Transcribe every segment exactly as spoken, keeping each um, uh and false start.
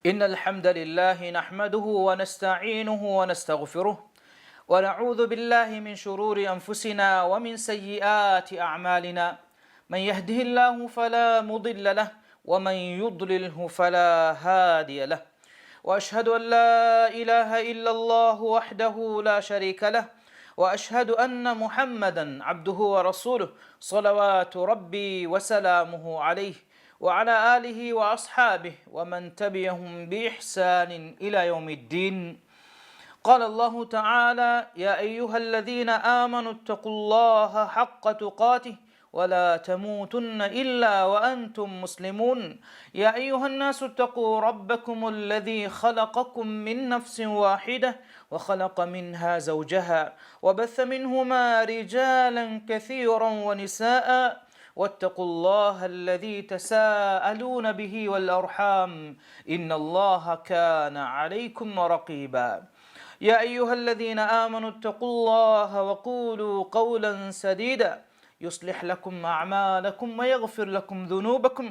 إن الحمد لله نحمده ونستعينه ونستغفره، ونعوذ بالله من شرور أنفسنا ومن سيئات أعمالنا. من يهده الله فلا مضل له، ومن يضلله فلا هادي له. وأشهد أن لا إله إلا الله وحده لا شريك له، وأشهد أن محمدا عبده ورسوله، صلوات ربي وسلامه عليه، وعلى آله وأصحابه ومن تبعهم بإحسان إلى يوم الدين. قال الله تعالى: يا أيها الذين آمنوا اتقوا الله حق تقاته ولا تموتن إلا وأنتم مسلمون. يا أيها الناس اتقوا ربكم الذي خلقكم من نفس واحدة وخلق منها زوجها وبث منهما رجالا كثيرا ونساء واتقوا الله الذي تساءلون به والأرحام إن الله كان عليكم رقيبا. يا أيها الذين آمنوا اتقوا الله وقولوا قولا سديدا يصلح لكم أعمالكم ويغفر لكم ذنوبكم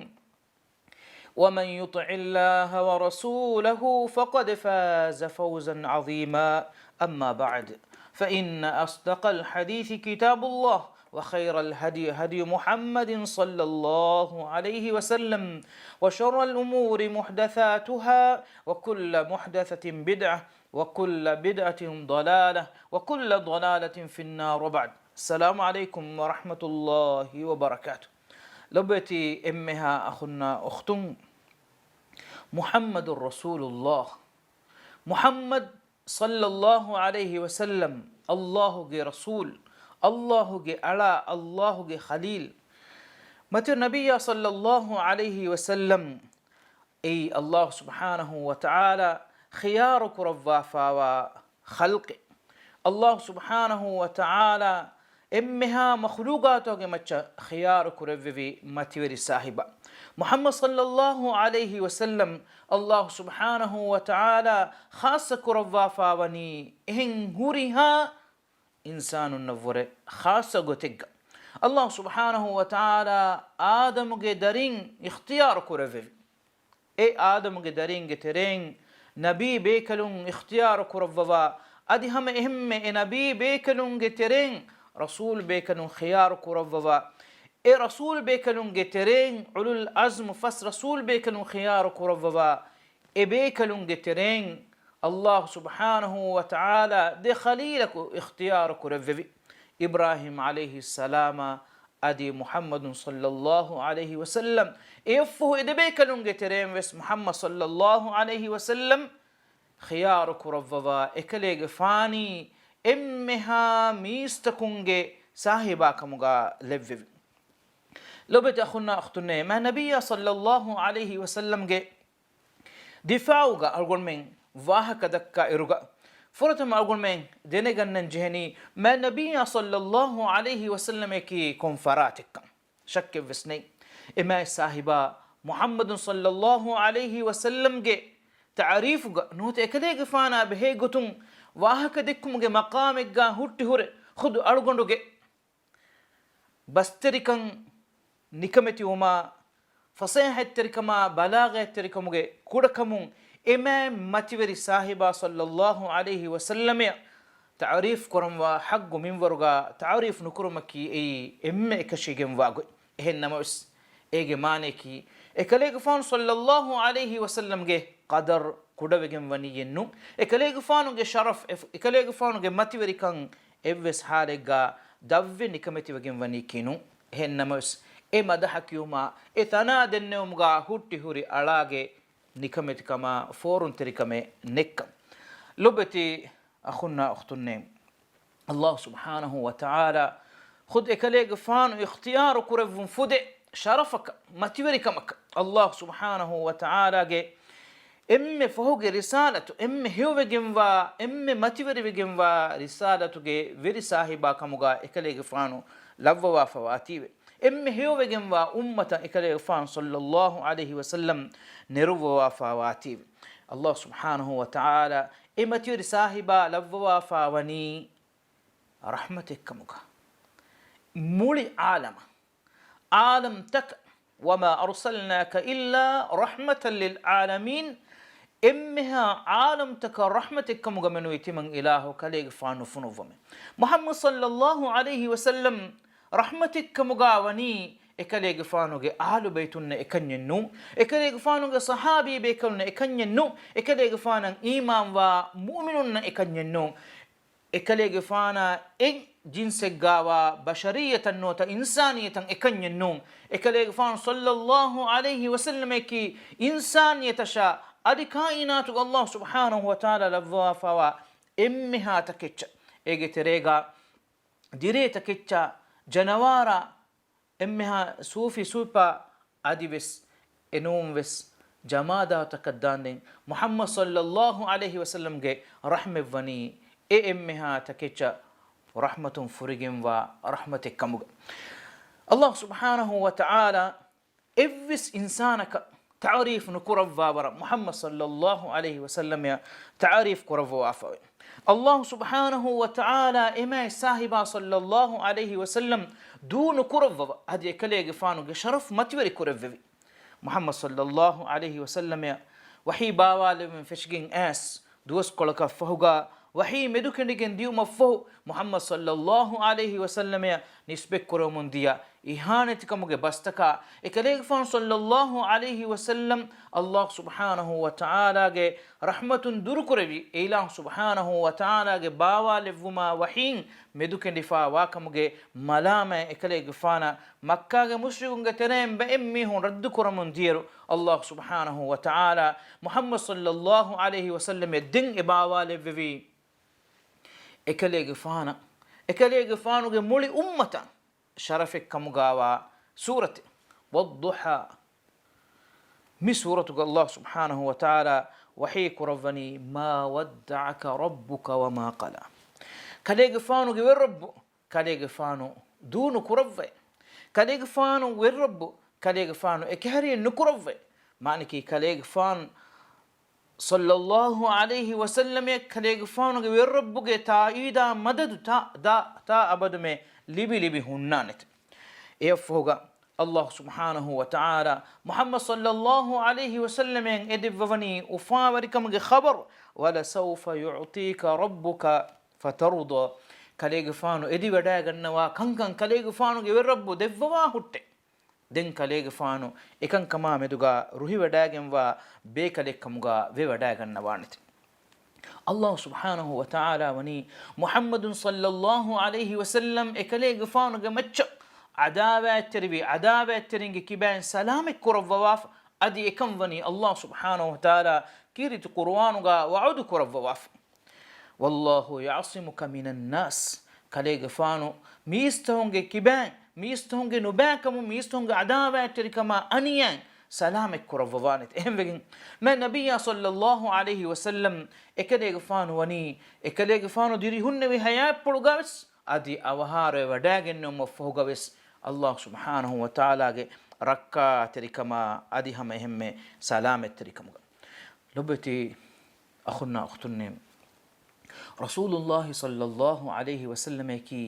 ومن يطع الله ورسوله فقد فاز فوزا عظيما. أما بعد، فإن أصدق الحديث كتاب الله، وخير الهدي هدي محمد صلى الله عليه وسلم، وشر الأمور محدثاتها، وكل محدثة بدعة، وكل بدعة ضلالة، وكل ضلالة في النار، وبعد. السلام عليكم ورحمة الله وبركاته. ލޮބުވެތި އެންމެހާ އަޚުންނާ އުޚްތުން، މުޙައްމަދު ރަސޫލުﷲ، މުޙައްމަދު ޞައްލަﷲ ޢަލައިހި ވަސައްލަމް، ﷲ ގެ ރަސޫލު، ﷲ ގެ އަޅާ، ﷲ ގެ ޚަލީލު، މަތި ނަބިއްޔާ ޞައްލަﷲ ޢަލައިހި ވަސައްލަމް، އެއީ ﷲ ސުބްޙާނަހޫ ވަތަޢާލާ ޚިޔާރު ކުރައްވާފާވާ ޚަލްޤެއް. ﷲ ސުބްޙާނަހޫ ވަތަޢާލާ އެންމެހާ މަޚްލޫޤާތުގެ މައްޗަށް ޚިޔާރު ކުރެއްވެވި މަތިވެރި ސާހިބާ މުޙައްމަދު ޞައްލަﷲ ޢަލައިހި ވަސައްލަމް، ﷲ ސުބްޙާނަހޫ ވަތަޢާލާ ޚާއްޞަ ކުރައްވާފާވަނީ އެހެން ހުރިހާ އިންސާނުންނަށްވުރެ ޚާއްޞަ ގޮތެއްގަ. ﷲ ސުބްޙާނަހޫ ވަތަޢާލާ އާދަމުގެ ދަރިން އިޚްތިޔާރު ކުރެއްވެވި. އެ އާދަމުގެ ދަރިންގެ ތެރެއިން ނަބީ ބޭކަލުން އިޚްތިޔާރު ކުރައްވަވާ، އަދި ހަމަ އެހެންމެ އެ ނަބީ ބޭކަލުންގެ ތެރެއިން ރަސޫލު ބޭކަލުން ޚިޔާރު ކުރައްވަވާ، އެ ރަސޫލު ބޭކަލުންގެ ތެރެއިން އުލުލް އަޒްމު ފަސް ރަސޫލު ބޭކަލުން ޚިޔާރު ކުރައްވަވާ، އެ ބޭކަލުންގެ ތެރެއިން ﷲ ސުބްޙާނަހޫ ވަތަޢާލާ ދެ ޚަލީލަކު އިޚްތިޔާރު ކުރެއްވެވި. އިބްރާހީމް ޢަލައިހިއްސަލާމާ އަދި މުޙައްމަދު ޞައްލަﷲ ޢަލައިހި ވަސައްލަމް، އެއަށްފަހު އެ ދެބޭކަލުންގެ ތެރެއިން ވެސް މުޙައްމަދު ޞައްލަﷲ ޢަލައިހި ވަސައްލަމް ޚިޔާރު ކުރައްވަވާ އެކަލޭގެފާނީ އެންމެހާ މީސްތަކުންގެ ސާހިބާ ކަމުގަ ލެއްވެވި. ލޮބެތި އަޚުންނާ އުޚްތުންނޭ، މާތް ނަބިއްޔާ ޞައްލަﷲ ޢަލައިހި ވަސައްލަމްގެ ދިފާޢުގަ އަޅުގަނޑުމެން ވާހަކަ ދައްކާ އިރުގަ، ފުރަތަމަ އަޅުގަނޑުމެން ދެނެގަންނަން ޖެހެނީ، މާތް ނަބިއްޔާ ޞައްލަﷲ ޢަލައިހި ވަސައްލަމަކީ ކޮން ފަރާތެއްކަން. ޝައްކެއްވެސް ނެތް. އެ މާތް ސާހިބާ މުޙައްމަދު ޞައްލަﷲ ޢަލައިހި ވަސައްލަމްގެ ތަޢުރީފުގަ ނުވަތަ އެކަލޭގެފާނާ ބެހޭ ގޮތުން ވާހަކަ ދެއްކުމުގެ މަޤާމެއްގަ ހުއްޓި ހުރެ ޚުދު އަޅުގަނޑުގެ ބަސްތެރިކަން، ނިކަމެތިވުމާ، ފަޞޭޙަތްތެރިކަމާ، ބަލާޣަތްތެރިކަމުގެ ކުޑަކަމުން އެ މާތް މަތިވެރި ސާހިބާ ޞައްލަﷲ ޢަލައިހި ވަސައްލަމައަށް ތަޢުރީފު ކުރަންވާ ޙައްޤު މިންވަރުގަ ތަޢުރީފު ނުކުރުމަކީ އެއީ އެންމެ އެކަށީގެންވާ ގޮތް. އެހެން ނަމަވެސް، އޭގެ މާނަޔަކީ، އެކަލޭގެފާނު ޞައްލަﷲ ޢަލައިހި ވަސައްލަމްގެ ޤަދަރު ކުޑަވެގެން ވަނީއެއްނޫން. އެކަލޭގެފާނުގެ ޝަރަފް، އެ، އެކަލޭގެފާނުގެ މަތިވެރިކަން އެއްވެސް ޙާލެއްގަ ދަށްވެ ނިކަމެތިވެގެން ވަނީކީނޫން. އެހެން ނަމަވެސް، އެ މަދަޙަ ކިޔުމާ، އެ ޘަނާ ދެންނެވުމުގަ ހުއްޓި ހުރި އަޅާގެ ނިކަމެތިކަމާ ފޯރުންތެރިކަމެއް ނެތްކަން. ލޮބެތި އަޚުންނާ އުޚްތުންނޭ، ﷲ ސުބްޙާނަހޫ ވަތަޢާލާ ޚުދް އެކަލޭގެފާނު އިޚްތިޔާރު ކުރެއްވުން ފުދޭ ޝަރަފަކަށް، މަތިވެރިކަމަކަށް، ﷲ ސުބްޙާނަހޫ ވަތަޢާލާގެ އެންމެ ފަހުގެ ރިސާލަތު، އެންމެ ހެޔޮވެގެންވާ، އެންމެ މަތިވެރިވެގެންވާ ރިސާލަތުގެ ވެރި ސާހިބާ ކަމުގަ އެކަލޭގެފާނު ލައްވަވާފަވާތީވެ. އެންމެ ހެޔޮވެގެންވާ އުއްމަތަށް އެކަލޭގެފާނު ޞައްލަﷲ ޢަލައިހި ވަސައްލަމް ނެރުއްވަވާފަވާތީވެ. ﷲ ސުބްޙާނަހޫ ވަތަޢާލާ އެ މަތިވެރި ސާހިބާ ލައްވަވާފަވަނީ ރަޙްމަތެއްކަމުގަ މުޅި ޢާލަމަށް، ޢާލަމްތަކަށް، وما أرسلناك إلا رحمة للعالمين، އެންމެހާ ޢާލަމްތަކަށް ރަޙްމަތެއްކަމުގަ މެނުވީ ތިމަން އިލާހު ކަލޭގެފާނު ފޮނުއްވަމެ. މުޙައްމަދު ޞައްލައްލާހު ޢަލައިހި ވަސައްލަމް ރަޙްމަތެއްކަމުގަ ވަނީ އެކަލޭގެފާނުގެ އާލުބައިތުންނަށް އެކަންޏެއް ނޫން، އެކަލޭގެފާނުގެ ޞަޙާބީ ބޭކަލުންނަށް އެކަންޏެއް ނޫން، އެކަލޭގެފާނަށް އީމާންވާ މުއުމިނުންނަށް އެކަންޏެއް ނޫން. އެކަލޭގެފާނާ އެއް ޖިންސެއްގާވާ ބަޝަރިއްޔަތަށް ނުވަތަ އިންސާނިއްޔަތަށް އެކަންޏެއް ނޫން. އެކަލޭގެފާނު ޞައްލައްލާހު ޢަލައިހި ވަސައްލަމަކީ އިންސާނިއްޔަތަށާ އަދި ކާއިނާތުގެ ﷲ ސުބްޙާނަހު ވަތަޢާލާ ލައްވަވާފަވާ އެންމެހާ ތަކެއްޗަށް، އޭގެ ތެރޭގާ ދިރޭ ތަކެއްޗާ، ޖަނަވާރާ، އެންމެހާ ސޫފި ސޫޕާ އަދިވެސް އެނޫންވެސް ޖަމާދާތަކަށް ދާންދެން މުޙައްމަދު ޞައްލައްލާހު ޢަލައިހި ވަސައްލަމްގެ ރަޙްމަތްވަނީ އެ އެންމެހާ ތަކެއްޗަށް ރަޙްމަތުން ފުރިގެންވާ ރަޙްމަތެއް ކަމުގަ. ﷲ ސުބްޙާނަހު ވަތަޢާލާ އެއްވެސް އިންސާނަކަށް ތަޢުރީފު ނުކުރައްވާވަރަށް މުޙައްމަދު ޞައްލައްލާހު ޢަލައިހި ވަސައްލަމައަށް ތަޢުރީފު ކުރައްވަވާފަވޭ. ﷲ ސުބްޙާނަހު ވަތަޢާލާ އެ މާތް ސާހިބާ ޞައްލައްލާހު ޢަލައިހި ވަސައްލަމް ދޫ ނުކުރައްވަވަ އަދި އެކަލޭގެފާނުގެ ޝަރަފް މަތިވެރި ކުރެއްވެވި. މުޙައްމަދު ޞައްލައްލާހު ޢަލައިހި ވަސައްލަމައަށް ވަޙީ ބާވާލެވެން ފެށިގެން އައިސް ދުވަސްކޮޅަކަށް ފަހުގަ ވަޙީ މެދުކެނޑިގެން ދިޔުމަށްފަހު، މުޙައްމަދު ޞައްލައްލާހު ޢަލައިހި ވަސައްލަމައަށް ނިސްބަތްކުރަމުން ދިޔަ އިހާނެތިކަމުގެ ބަސްތަކާ، އެކަލޭގެފާނު ޞައްލައްލާހު ޢަލައިހި ވަސައްލަމް ﷲ ސުބްޙާނަހު ވަތަޢާލާގެ ރަޙްމަތުން ދުރުކުރެވި، އެއިލާހު ސުބްޙާނަހު ވަތަޢާލާގެ ބާވާލެއްވުމާ ވަޙީން މެދުކެނޑިފާ ވާކަމުގެ މަލާމާތް އެކަލޭގެފާނަށް މައްކާގެ މުޝްރިކުންގެ ތެރެއިން ބައެއް މީހުން ރައްދުކުރަމުން ދިޔައިރު، ﷲ ސުބްޙާނަހު ވަތަޢާލާ މުޙައްމަދު ޞައްލައްލާހު ޢަލައިހި ވަސައްލަމަށް ދެން އެ ބާވާލެއްވެވީ، އެކަލޭގެފާނަށް، އެކަލޭގެފާނުގެ މުޅި އުއްމަތަށް ޝަރަފެއްކަމުގާވާ ސޫރަތެއް، ވައްޟުޙާ. މި ސޫރަތުގަ ﷲ ސުބްޙާނަހު ވަތަޢާލާ ވަޙީ ކުރައްވަނީ، "مَا وَدَّعَكَ رَبُّكَ وَمَا قَلَىٰ." ކަލޭގެފާނުގެ ވެރިރައްބު، ކަލޭގެފާނު ދޫ ނުކުރައްވައެއް. ކަލޭގެފާނު ވެރިރައްބު، ކަލޭގެފާނު އެކަހެރި ނުކުރައްވައެއް. މާނައަކީ ކަލޭގެފާނު ޞައްލައްލާހު ޢަލައިހި ވަސައްލަމައަށް ކަލޭގެފާނުގެ ވެރިރައްބުގެ ތާއީދާ މަދަދު ތާ، ތާ، ތާ އަބަދުމެ ލިބި ލިބި ހުންނާނެތެ. އެއަށްފަހުގަ ﷲ ސުބްޙާނަހު ވަތަޢާލާ މުޙައްމަދު ޞައްލައްލާހު ޢަލައިހި ވަސައްލަމައަށް އެދެއްވަވަނީ އުފާވެރިކަމުގެ ޚަބަރު، "وَلَسَوْفَ يُعْطِيكَ رَبُّكَ فَتَرْضَىٰ." ކަލޭގެފާނު އެދިވަޑައިގަންނަވާ ކަންކަން، ކަލޭގެފާނުގެ ވެރިރައްބު ދެއްވަވާ ހުއްޓެ. ދެން ކަލޭގެފާނު އެކަންކަމާ މެދުގަ ރުހިވަޑައިގެންވާ ބޭކަލެއްކަމުގަ ވެވަޑައިގަންނަވާނެތެ. ﷲ ސުބްޙާނަހު ވަތަޢާލާ ވަނީ މުޙައްމަދު ޞައްލައްލާހު ޢަލައިހި ވަސައްލަމް އެކަލޭގެފާނުގެ މައްޗަށް ޢަދާވާތްތެރިވި، ޢަދާވާތްތެރިންގެ ކިބައިން ސަލާމަތް ކުރައްވަވާފަ. އަދި އެކަން ވަނީ ﷲ ސުބްޙާނަހު ވަތަޢާލާ ކީރިތި ޤުރުއާނުގަ ވަޢުދު ކުރައްވަވާފަ. "وَاللَّهُ يَعْصِمُكَ مِنَ النَّاسِ." ކަލޭގެފާނު މީސްތަހުންގެ ކިބައިން، މީސްތަހުންގެ ނުބައިކަމުން، މީސްތަހުންގެ ޢަދާވާތްތެރިކަމާ އަނިޔާއިން ސަލާމަތް ކުރައްވަވާނެތެ. އެހެންވެގެން މާތް ނަބިއްޔާ ޞައްލައްލާހު ޢަލައިހި ވަސައްލަމް އެކަލޭގެފާނު ވަނީ، އެކަލޭގެފާނު ދިރިހުންނެވި ޙަޔާތްޕުޅުގަވެސް އަދި އަވަހާރަވެވަޑައިގެންނެވުމަށްފަހުގަވެސް ﷲ ސުބްޙާނަހު ވަތަޢާލާގެ ރައްކާތެރިކަމާ އަދި ހަމައެހެންމެ ސަލާމަތްތެރިކަމުގަ. ލޮބުވެތި އަޚުންނާ އުޚްތުންނޭ، ރަސޫލުﷲ ޞައްލައްލާހު ޢަލައިހި ވަސައްލަމަކީ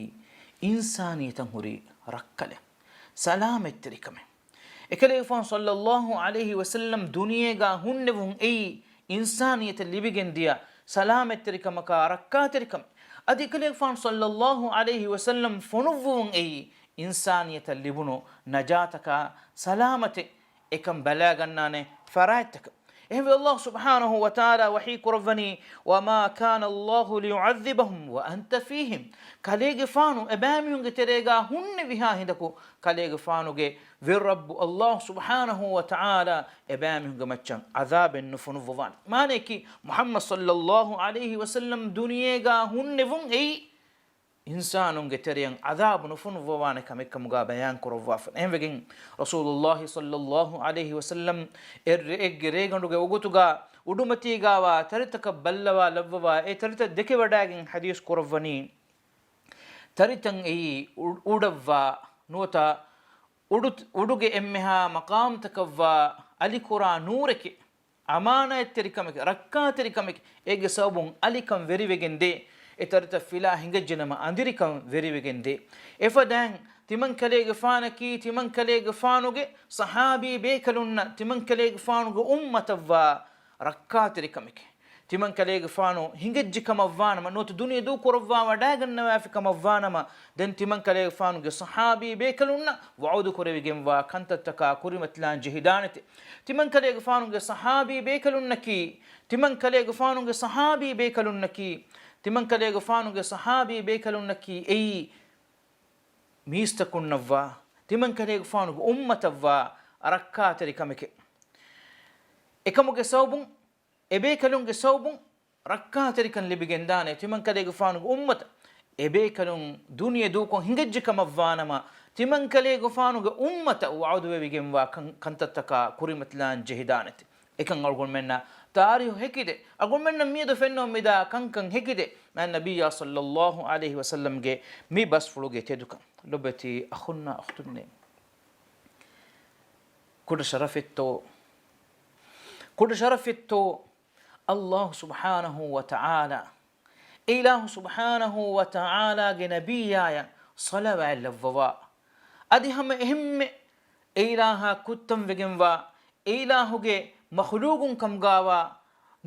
އިންސާނިއްޔަތަށް ހުރި ރައްކަލެއް، ސަލާމަތްތެރިކަމެއް. އެކަލޭގެފާނު ޞައްލައްލާހު ޢަލައިހި ވަސައްލަމް ދުނިޔޭގާ ހުންނެވުން އެއީ އިންސާނިއްޔަތަށް ލިބިގެންދިޔަ ސަލާމަތްތެރިކަމަކާ ރައްކާތެރިކަމެއް. އަދި އެކަލޭގެފާނު ޞައްލައްލާހު ޢަލައިހި ވަސައްލަމް ފޮނުއްވުމުން އެއީ އިންސާނިއްޔަތަށް ލިބުނު ނަޖާތަކާ ސަލާމަތެއް. އެކަން ބަލާގަންނާނެ ފަރާތްތަކަށް. އެހެންވެ، ﷲ ސުބްޙާނަހު ވަތަޢާލާ ވަޙީ ކުރައްވަނީ، "وَمَا كَانَ اللَّهُ لِيُعَذِّبَهُمْ وَأَنْتَ فِيهِمْ." ކަލޭގެފާނު އެބައިމީހުންގެ ތެރޭގާ ހުންނެވިހާ ހިނދަކު، ކަލޭގެފާނުގެ ވެރިރައްބު ﷲ ސުބްޙާނަހު ވަތަޢާލާ އެބައިމީހުންގެ މައްޗަށް ޢަޛާބެއް ނުފޮނުއްވަވާނެ. މާނައަކީ، މުޙައްމަދު ޞައްލައްލާހު ޢަލައިހި ވަސައްލަމް ދުނިޔޭގާ ހުންނެވުން އެއީ އިންސާނުންގެ ތެރެއަށް ޢަޛާބު ނުފޮނުއްވަވާނެ ކަމެއްކަމުގާ ބަޔާން ކުރައްވާފަ. އެހެންވެގެން، ރަސޫލުﷲ ޞައްލައްލާހު ޢަލައިހި ވަސައްލަމް އެއްރެއެއްގެ ރޭގަނޑުގެ ވަގުތުގާ އުޑުމަތީގާވާ ތަރިތަކަށް ބައްލަވާ ލައްވަވާ އެ ތަރިތައް ދެކެވަޑައިގެން ޙަދީޘް ކުރައްވަނީ، ތަރިތައް އެއީ އު-، އުޑަށްވާ ނުވަތަ އުޑު، އުޑުގެ އެންމެހާ މަޤާމްތަކަށްވާ އަލިކުރާ ނޫރެކޭ. އަމާނާތްތެރިކަމެކޭ، ރައްކާތެރިކަމެކޭ، އޭގެ ސަބަބުން އަލިކަން ވެރިވެގެން ދޭ. އެ ތަރިތައް ފިލާ ހިނގައްޖެނަމަ އަނދިރިކަން ވެރިވެގެން ދޭ. އެފަދައިން ތިމަންކަލޭގެފާނަކީ، ތިމަންކަލޭގެފާނުގެ ޞަޙާބީ ބޭކަލުންނަށް، ތިމަންކަލޭގެފާނުގެ އުއްމަތަށްވާ ރައްކާތެރިކަމެކޭ. ތިމަންކަލޭގެފާނު ހިނގައްޖެ ކަމަށްވާނަމަ، ނުވަތަ ދުނިޔެ ދޫކުރައްވާ ވަޑައިގަންނަވާފި ކަމަށްވާނަމަ، ދެން ތިމަންކަލޭގެފާނުގެ ޞަޙާބީ ބޭކަލުންނަށް ވަޢުދު ކުރެވިގެންވާ ކަންތައްތަކާ ކުރިމަތިލާން ޖެހިދާނެތެ. ތިމަންކަލޭގެފާނުގެ ޞަޙާބީ ބޭކަލުންނަކީ، ތިމަންކަލޭގެފާނުގެ ޞަޙާބީ ބޭކަލުންނަކީ، ތިމަންކަލޭގެފާނުގެ ޞަޙާބީ ބޭކަލުންނަކީ އެއީ މީސްތަކުންނަށްވާ، ތިމަންކަލޭގެފާނުގެ އުއްމަތަށްވާ ރައްކާތެރި ކަމެކެ. އެކަމުގެ ސަބަބުން، އެބޭކަލުންގެ ސަބަބުން ރައްކާތެރިކަން ލިބިގެންދާނެ ތިމަންކަލޭގެފާނުގެ އުއްމަތަށް. އެބޭކަލުން ދުނިޔެ ދޫކޮށް ހިނގައްޖެ ކަމަށްވާނަމަ، ތިމަންކަލޭގެފާނުގެ އުއްމަތަށް ވަޢުދުވެވިގެންވާ ކަން-، ކަންތައްތަކާ ކުރިމަތިލާން ޖެހިދާނެތެ. އެކަން އަޅުގަނޑުމެންނަށް ތާރީހު ހެކިދެ، އަޅުގަނޑުމެންނަށް މިއަދު ފެންނަމުން މިދާ ކަންކަން ހެކިދެ، މާތް ނަބިއްޔާ ޞައްލައްލާހު ޢަލައިހި ވަސައްލަމްގެ މި ބަސްފުޅުގެ ތެދުކަން. ލޮބެތި އަޚުންނާ އުޚްތުންނޭ. ކުޑަ ޝަރަފެއްތޯ، ކުޑަ ޝަރަފެއްތޯ، އައްލާހު ސުބްޙާނަހު ވަ ތަޢާލާ، އެ އިލާހު ސުބްޙާނަހު ވަ ތަޢާލާގެ ނަބިއްޔާޔަށް ޞަލަވާތް ލައްވަވާ. އަދި ހަމަ އެހެންމެ އެ އިލާހާ ކުއްތަންވެގެންވާ، އެ އިލާހުގެ މަޚްލޫގުން ކަމުގާވާ،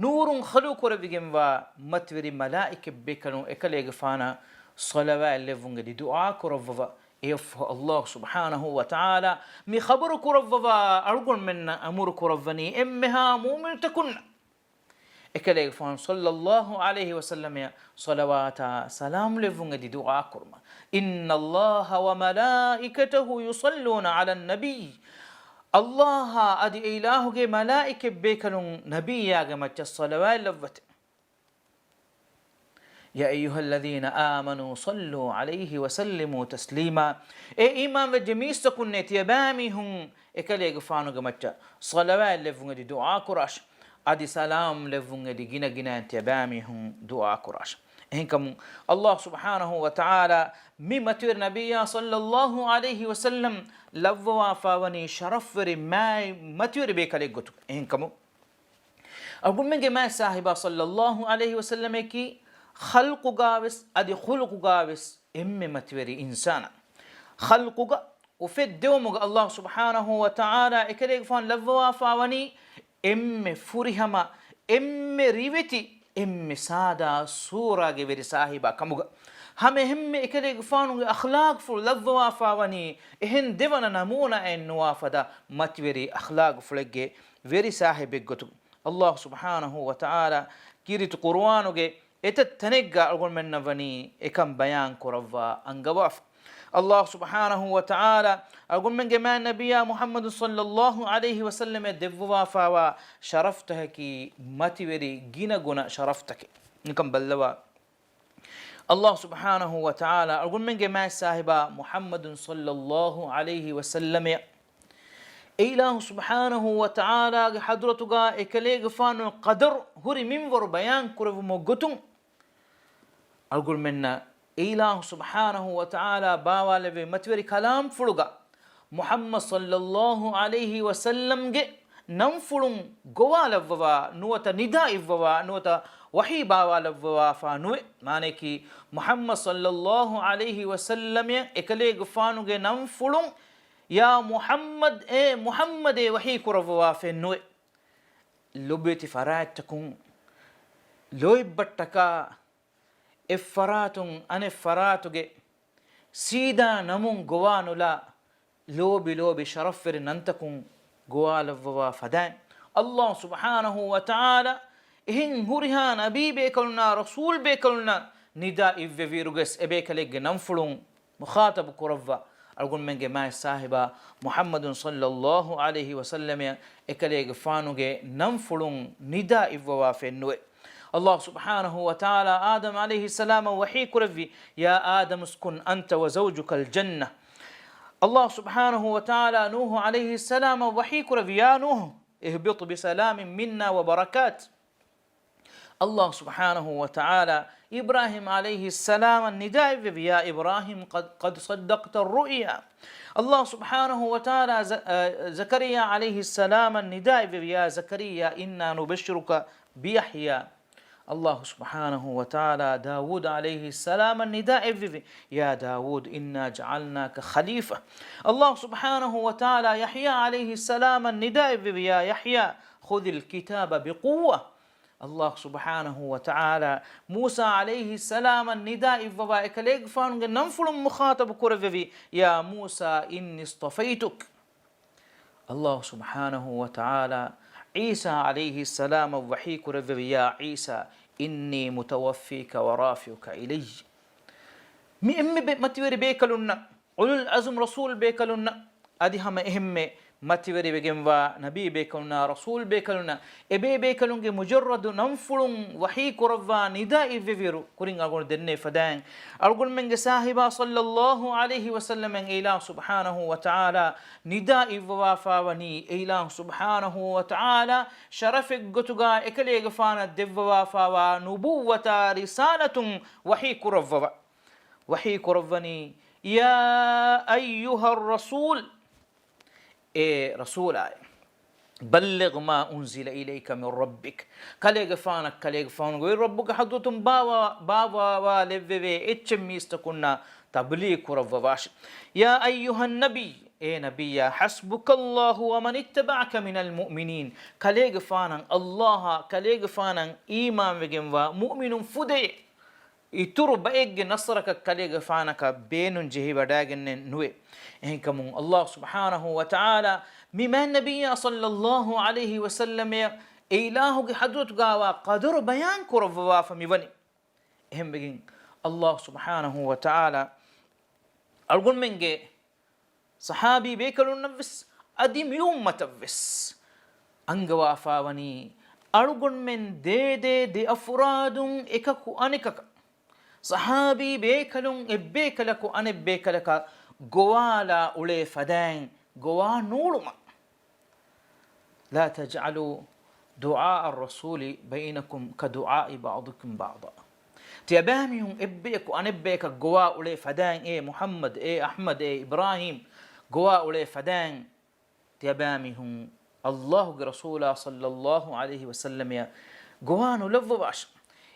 ނޫރުން ޚަލްޤު ކުރެވިގެންވާ މަތިވެރި މަލާއިކަތްބޭކަލުން އެކަލޭގެފާނަށް ޞަލަވާތް ލެއްވުން އެދި ދުޢާ ކުރައްވަވާ. އެއަށްފަހު އައްލާހު ސުބްޙާނަހު ވަ ތަޢާލާ މި ޚަބަރު ކުރައްވަވާ، އަޅުގަނޑުމެންނަށް އަމުރު ކުރައްވަނީ އެންމެހާ މުއުމިނުތަކުންނަށް އެކަލޭގެފާނު ޞައްލައްލާހު ޢަލައިހި ވަސައްލަމަޔަށް ޞަލަވާތާ ސަލާމް ލެއްވުން އެދި ދުޢާ ކުރުމަށް. إن الله وملائكته يصلون على النبي. އައްލާހާ އަދި އެ އިލާހުގެ މަލާއިކަތްބޭކަލުން ނަބިއްޔާގެ މައްޗަށް ޞަލަވާތް ލައްވަތެ. يا أيها الذين آمنوا صلوا عليه وسلموا تسليما. އޭ އީމާންވެއްޖެ މީސްތަކުންނޭ، ތިޔަބައިމީހުން އެކަލޭގެފާނުގެ މައްޗަށް ޞަލަވާތް ލެއްވުން އެދި ދުޢާ ކުރާށި. އަދި ސަލާމް ލެއްވުން އެދި ގިނަ ގިނައިން ތިޔަބައިމީހުން ދުޢާ ކުރާށި. އެހެންކަމުން، އައްލާހު ސުބްޙާނަހު ވަ ތަޢާލާ މި މަތިވެރި ނަބިއްޔާ ޞައްލައްލާހު ޢަލައިހި ވަސައްލަމް ލައްވަވާފާވަނީ ޝަރަފްވެރި މާތް މަތިވެރި ބޭކަލެއްގޮތުގަ. އެހެންކަމުން، އަޅުގަނޑުމެންގެ މާތް ސާހިބާ ޞައްލައްލާހު ޢަލައިހި ވަސައްލަމަކީ ޚަލްޤުގާވެސް އަދި ޚުލުޤުގާވެސް އެންމެ މަތިވެރި އިންސާނާ. ޚަލްޤުގަ އުފެއްދެވުމުގަ އައްލާހު ސުބްޙާނަހު ވަ ތަޢާލާ އެކަލޭގެފާނު ލައްވަވާފާވަނީ އެންމެ ފުރިހަމަ، އެންމެ ރިވެތި، އެންމެ ސާދާ ސޫރާގެ ވެރި ސާހިބާ ކަމުގަ. ހަމަ އެހެންމެ އެކަލޭގެފާނުގެ އަޚްލާޤުފުޅު ލައްވަވާފާވަނީ އެހެން ދެވަނަ ނަމޫނާއެއް ނުވާ ފަދަ މަތިވެރި އަޚްލާޤުފުޅެއްގެ ވެރި ސާހިބެއްގޮތުގަ. އައްލާހު ސުބްޙާނަހު ވަ ތަޢާލާ ކީރިތި ޤުރުއާނުގެ އެތައް ތަނެއްގަ އަޅުގަނޑުމެންނަށް ވަނީ އެކަން ބަޔާން ކުރައްވާ އަންގަވާފަ. އައްލާހު ސުބްޙާނަހު ވަ ތަޢާލާ އަޅުގަނޑުމެންގެ މާތް ނަބިއްޔާ މުޙައްމަދު ޞައްލައްލާހު ޢަލައިހި ވަސައްލަމަށް ދެއްވަވާފާވާ ޝަރަފްތަކަކީ މަތިވެރި ގިނަގުނަ ޝަރަފްތަކެއް. ނިކަން ބައްލަވާ. އައްލާހު ސުބްޙާނަހު ވަ ތަޢާލާ އަޅުގަނޑުމެންގެ މާތް ސާހިބާ މުޙައްމަދު ޞައްލައްލާހު ޢަލައިހި ވަސައްލަމަޔަށް އެ އިލާހު ސުބްޙާނަހު ވަ ތަޢާލާގެ ޙަޟްރަތުގަ އެކަލޭގެފާނު ޤަދަރު ހުރި މިންވަރު ބަޔާން ކުރެއްވުމުގެ ގޮތުން، އަޅުގަނޑުމެންނަށް އެ އިލާހު ސުބްޙާނަހު ވަ ތަޢާލާ ބާވާލެއްވި މަތިވެރި ކަލާމްފުޅުގަ މުޙައްމަދު ޞައްލައްލާހު ޢަލައިހި ވަސައްލަމްގެ ނަންފުޅުން ގޮވާލައްވަވާ ނުވަތަ ނިދާ އިއްވަވާ ނުވަތަ ވަޙީ ބާވާލައްވަވާފާ ނުވޭ. މާނަޔަކީ، މުޙައްމަދު ޞައްލައްލާހު ޢަލައިހި ވަސައްލަމަށް އެކަލޭގެފާނުގެ ނަންފުޅުން ޔާ މުޙައްމަދު، އޭ މުޙައްމަދޭ ވަޙީ ކުރައްވަވާފައެއް ނުވޭ. ލޮބުވެތި ފަރާތްތަކުން ލޯތްބަށްޓަކާ އެއްފަރާތުން އަނެއްފަރާތުގެ ސީދާ ނަމުން ގޮވާނުލާ، ލޯބި ލޯބި ޝަރަފްވެރި ނަންތަކުން ގޮވާލައްވަވާ ފަދައިން، އައްލާހު ސުބްޙާނަހު ވަ ތަޢާލާ އެހެން ހުރިހާ ނަބީ ބޭކަލުންނާ ރަސޫލް ބޭކަލުންނަށް ނިދާ އިއްވެވިއިރުގަސް އެބޭކަލެއްގެ ނަންފުޅުން މުޚާޠަބު ކުރައްވާ، އަޅުގަނޑުމެންގެ މާތް ސާހިބާ މުޙައްމަދު ޞައްލައްލާހު ޢަލައިހި ވަސައްލަމަށް އެކަލޭގެފާނުގެ ނަންފުޅުން ނިދާ އިއްވަވާފައެއް ނުވޭ. އައްލާހު ސުބްޙާނަހު ވަ ތަޢާލާ އާދަމް ޢަލައިހިއްސަލާމަށް ވަޙީ ކުރެއްވި، يا آدم اسكن أنت وزوجك الجنة. އައްލާހު ސުބްޙާނަހު ވަ ތަޢާލާ ނޫޙު ޢަލައިހިއްސަލާމަށް ވަޙީ ކުރެއްވި، يا نوح اهبط بسلام منا وبركات. އައްލާހު ސުބްޙާނަހު ވަ ތަޢާލާ އިބްރާހީމް ޢަލައިހިއްސަލާމަށް ނިދާ އިއްވެވި، يا إبراهيم قد، قد صدقت الرؤيا. އައްލާހު ސުބްޙާނަހު ވަ ތަޢާލާ ޒަ-، އަ، ޒަކަރިއްޔާ ޢަލައިހިއްސަލާމަށް ނިދާ އިއްވެވި، يا زكريا إنا نبشرك بيحيى. ﷲ ސުބްޙާނަހޫ ވަތަޢާލާ ދާވޫދު ޢަލައިހިއްސަލާމަށް ނިދާ އެއްވެވި، "يا داود إنا جعلناك خليفة." ﷲ ސުބްޙާނަހޫ ވަތަޢާލާ ޔަޙްޔާ ޢަލައިހިއްސަލާމަށް ނިދާ އެއްވެވި، "يا يحيى خذ الكتاب بقوة." ﷲ ސުބްޙާނަހޫ ވަތަޢާލާ މޫސާ ޢަލައިހިއްސަލާމަށް ނިދާ އިއްވަވާ އެކަލޭގެފާނުގެ ނަންފުޅުން މުޚާޠަބު ކުރެއްވެވި، "يا موسى إني اصطفيتك." ﷲ ސުބްޙާނަހޫ ވަތަޢާލާ ޢީސާ ޢަލައިހިއްސަލާމަށް ވަޙީ ކުރެއްވެވި، "يا عيسى إني متوفيك ورافعك إلي." މި އެންމެ ބެ-، މަތިވެރި ބޭކަލުންނަށް، އުލުލް ޢަޒުމް ރަސޫލް ބޭކަލުންނަށް، އަދި ހަމަ އެހެންމެ މަތިވެރިވެގެންވާ ނަބީ ބޭކަލުންނާ ރަސޫލް ބޭކަލުންނަށް އެބޭ ބޭކަލުންގެ މުޖައްރަދު ނަންފުޅުން ވަޙީ ކުރައްވާ ނިދާ އިއްވެވިއިރު، ކުރިން އަޅުގަނޑު ދެންނެވި ފަދައިން، އަޅުގަނޑުމެންގެ ސާހިބާ ޞައްލައްލާހު ޢަލައިހި ވަސައްލަމަށް އެ އިލާހު ސުބްޙާނަހޫ ވަތަޢާލާ ނިދާ އިއްވަވާފާވަނީ، އެ އިލާހު ސުބްޙާނަހޫ ވަތަޢާލާ ޝަރަފެއްގޮތުގަ އެކަލޭގެފާނަށް ދެއްވަވާފާވާ ނުބުއްވަތާ ރިސާލަތުން ވަޙީ ކުރައްވަވަ، ވަޙީ ކުރައްވަނީ، "يا أيها الرسول." އޭ ރަސޫލާއޭ، "بلغ ما أنزل إليك من ربك." ކަލޭގެފާނަށް ކަލޭގެފާނުގެ ރައްބުގެ ޙަޟްރަތުން ބާވާ، ބާވާވާލެއްވެވޭ އެއްޗެއް މީސްތަކުންނާ ތަބްލީޣު ކުރައްވަވާށި. "يا أيها النبي." އޭ ނަބިއްޔާ، "حسبك الله ومن اتبعك من المؤمنين." ކަލޭގެފާނަށް ﷲ އާ ކަލޭގެފާނަށް އީމާންވެގެންވާ މުއުމިނުން ފުދޭ. އިތުރު ބައެއްގެ ނަޞްރަކަށް ކަލޭގެފާނަކަށް ބޭނުން ޖެހިވަޑައިގެންނެއް ނުވޭ. އެހެންކަމުން ﷲ ސުބްޙާނަހޫ ވަތަޢާލާ މި މާތް ނަބިއްޔާ ޞައްލައްލާހު ޢަލައިހި ވަސައްލަމަށް އެ އިލާހުގެ ޙަޟްރަތުގައިވާ ޤަދަރު ބަޔާން ކުރައްވަވާފަ މިވަނީ. އެހެންވެގެން ﷲ ސުބްޙާނަހޫ ވަތަޢާލާ އަޅުގަނޑުމެންގެ ޞަޙާބީ ބޭކަލުންނަށްވެސް، އަދި މި އުއްމަތަށްވެސް އަންގަވާފާވަނީ، އަޅުގަނޑުމެން ދޭދޭ ދެ އަފުރާދުން އެކަކު އަނެކަކަށް، ޞަޙާބީ ބޭކަލުން އެއްބޭކަލަކު އަނެއްބޭކަލަކަށް ގޮވާލާ އުޅޭ ފަދައިން ގޮވާ ނޫޅުމަށް. لا تجعلوا دعاء الرسول بينكم كدعاء بعضكم بعضا. ތިޔަބައިމީހުން އެއްބަޔަކު އަނެއްބަޔަކަށް ގޮވާ އުޅޭ ފަދައިން، އޭ މުޙައްމަދު، އޭ އަޙްމަދު، އޭ އިބްރާހީމް، ގޮވާ އުޅޭ ފަދައިން، ތިޔަބައިމީހުން ﷲ ގެ ރަސޫލާ ޞައްލައްލާހު ޢަލައިހި ވަސައްލަމަށް ގޮވާ ނުލައްވަވާށި.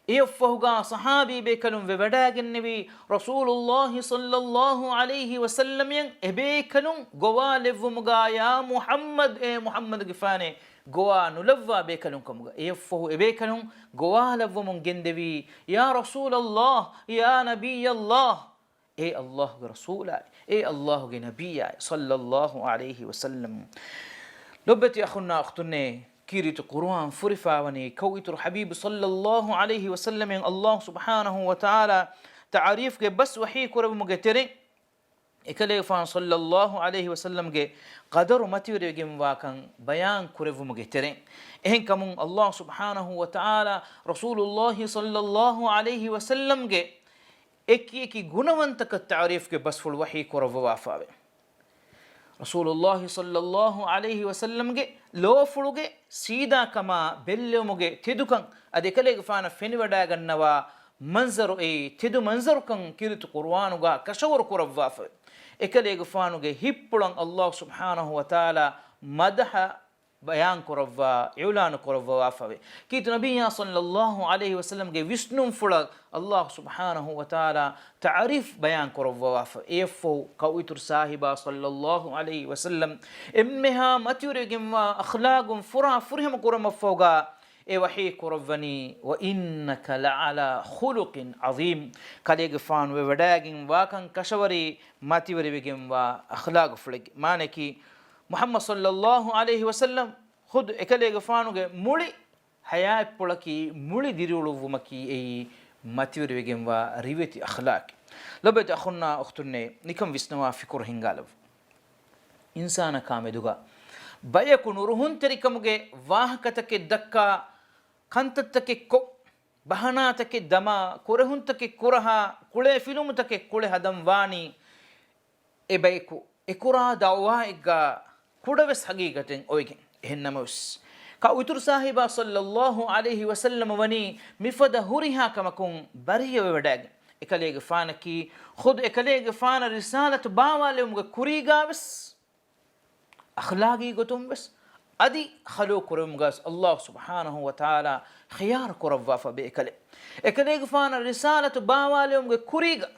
އެއަށްފަހުގާ ޞަޙާބީ ބޭކަލުން ވެވަޑައިގެންނެވީ، ރަސޫލުﷲ ޞައްލައްލާހު ޢަލައިހި ވަސައްލަމަށް އެބޭކަލުން ގޮވާލެއްވުމުގާ، ޔާ މުޙައްމަދު، އޭ މުޙައްމަދުގެފާނޭ، ގޮވާ ނުލައްވާ ބޭކަލުން ކަމުގަ. އެއަށްފަހު އެބޭކަލުން ގޮވާލައްވަމުން ގެންދެވީ، ޔާ ރަސޫލަﷲ، ޔާ ނަބިއްޔަﷲ، އޭ ﷲ ގެ ރަސޫލާއި، އޭ ﷲ ގެ ނަބިއްޔާއި، ޞައްލައްލާހު ޢަލައިހި ވަސައްލަމް. ލޮބެތި އަޚުންނާ އުޚްތުންނޭ، ކީރިތި ޤުރުއާން ފުރިފާވަނީ ކައުއިތުރު ޙަބީބު ޞައްލައްލާހު ޢަލައިހި ވަސައްލަމަށް ﷲ ސުބްޙާނަހޫ ވަތަޢާލާ ތަޢުރީފްގެ ބަސް ވަޙީ ކުރެއްވުމުގެ ތެރެއިން، އެކަލޭގެފާނު ޞައްލައްލާހު ޢަލައިހި ވަސައްލަމްގެ ޤަދަރު މަތިވެރިވެގެންވާކަން ބަޔާން ކުރެއްވުމުގެ ތެރެއިން، އެހެންކަމުން ﷲ ސުބްޙާނަހޫ ވަތަޢާލާ ރަސޫލުﷲ ޞައްލައްލާހު ޢަލައިހި ވަސައްލަމްގެ އެކި އެކި ގުނަވަންތަކަށް ތަޢުރީފްގެ ބަސްފުޅު ވަޙީ ކުރައްވަވާފައެވެ. ރަސޫލުﷲ ޞައްލައްލާހު ޢަލައިހި ވަސައްލަމްގެ ލޯފުޅުގެ ސީދާކަމާ، ބެއްލެވުމުގެ ތެދުކަން، އަދި އެކަލޭގެފާނަށް ފެނިވަޑައިގަންނަވާ މަންޒަރު އެއީ ތެދު މަންޒަރުކަން ކީރިތި ޤުރުއާނުގާ ކަށަވަރު ކުރައްވާފައެވެ. އެކަލޭގެފާނުގެ ހިތްޕުޅަށް ﷲ ސުބްޙާނަހޫ ވަތަޢާލާ މަދަޙަ ބަޔާން ކުރައްވާ، އިޢުލާނު ކުރައްވަވާފައެވެ. ކީރިތި ނަބިއްޔާ ޞައްލައްލާހު ޢަލައިހި ވަސައްލަމްގެ ވިސްނުންފުޅަށް ﷲ ސުބްޙާނަހޫ ވަތަޢާލާ ތަޢުރީފް ބަޔާން ކުރައްވަވާފަ. އެއަށްފަހު ކައުއިތުރު ސާހިބާ ޞައްލައްލާހު ޢަލައިހި ވަސައްލަމް އެންމެހާ މަތިވެރިވެގެންވާ އަޚްލާގުން ފުރާ ފުރިހަމަ ކުރުމަށްފަހުގާ އެ ވަޙީ ކުރައްވަނީ، "وإنك لعلى خلق عظيم." ކަލޭގެފާނު ވެވަޑައިގެން ވާކަން ކަށަވަރީ މަތިވެރިވެގެންވާ އަޚްލާގުފުޅެއްގެ. މާނައަކީ، މުޙައްމަދު ޞައްލައްލާހު ޢަލައިހި ވަސައްލަމް ޚުދު އެކަލޭގެފާނުގެ މުޅި ޙަޔާތްޕުޅަކީ، މުޅި ދިރިއުޅުއްވުމަކީ އެއީ މަތިވެރިވެގެންވާ ރިވެތި އަޚްލާޤެއް. ލޮބެތި އަޚުންނާ އުޚްތުންނޭ، ނިކަން ވިސްނަވާ ފިކުރު ހިންގާލައްވަ. އިންސާނަކާ މެދުގަ ބަޔަކު ނުރުހުންތެރިކަމުގެ ވާހަކަތަކެއް ދައްކާ، ކަންތައްތަކެއް ކޮށް، ބަހަނާތަކެއް ދަމާ، ކުރެހުންތަކެއް ކުރަހާ، ކުޅޭ ފިލުމުތަކެއް ކުޅެ ހަދަން ވާނީ، އެބަޔަކު އެކުރާ ދަޢުވާއެއްގާ ކުޑަވެސް ޙަޤީޤަތެއް އޮވެގެން. އެހެންނަމަވެސް، ކައުއިތުރު ސާހިބާ ޞައްލައްލާހު ޢަލައިހި ވަސައްލަމަ ވަނީ މިފަދަ ހުރިހާ ކަމަކުން ބަރީއަވެވަޑައިގެން. އެކަލޭގެފާނަކީ ޚުދު އެކަލޭގެފާނަށް ރިސާލަތު ބާވާލެވުމުގެ ކުރީގާވެސް، އަޚްލާގީ ގޮތުންވެސް، އަދި ޚަލުޤު ކުރެވުމުގަސް ﷲ ސުބްޙާނަހޫ ވަތަޢާލާ ޚިޔާރު ކުރައްވާފަ ބޭކަލެއް. އެކަލޭގެފާނަށް ރިސާލަތު ބާވާލެވުމުގެ ކުރީގަ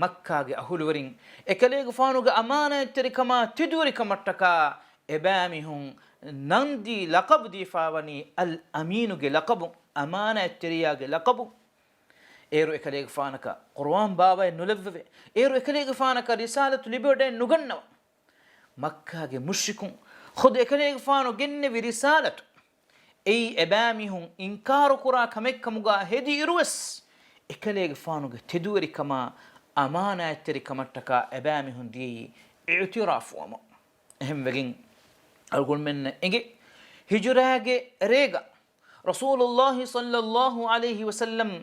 މައްކާގެ އަހުލުވެރިން އެކަލޭގެފާނުގެ އަމާނާތްތެރިކަމާ ތެދުވެރިކަމަށްޓަކާ އެބައިމީހުން ނަންދީ ލަޤަބު ދީފާވަނީ އަލް އަމީނުގެ ލަޤަބު، އަމާނާތްތެރިޔާގެ ލަޤަބު. އޭރު އެކަލޭގެފާނަކަށް ޤުރުއާން ބާވައެއް ނުލެއްވެވޭ. އޭރު އެކަލޭގެފާނަކަށް ރިސާލަތު ލިބިވަޑައެއް ނުގަންނަވާ. މައްކާގެ މުޝްރިކުން ޚުދު އެކަލޭގެފާނު ގެންނެވި ރިސާލަތު އެއީ އެބައިމީހުން އިންކާރުކުރާ ކަމެއްކަމުގާ ހެދިއިރުވެސް، އެކަލޭގެފާނުގެ ތެދުވެރިކަމާ އަމާނާތްތެރިކަމަށްޓަކާ އެބައިމީހުން ދިޔައީ އިޢުތިރާފުވަމުން. އެހެންވެގެން އަޅުގަނޑުމެންނަށް އެނގޭ، ހިޖުރާގެ ރޭގަ ރަސޫލުﷲ ޞައްލަﷲ ޢަލައިހި ވަސައްލަމް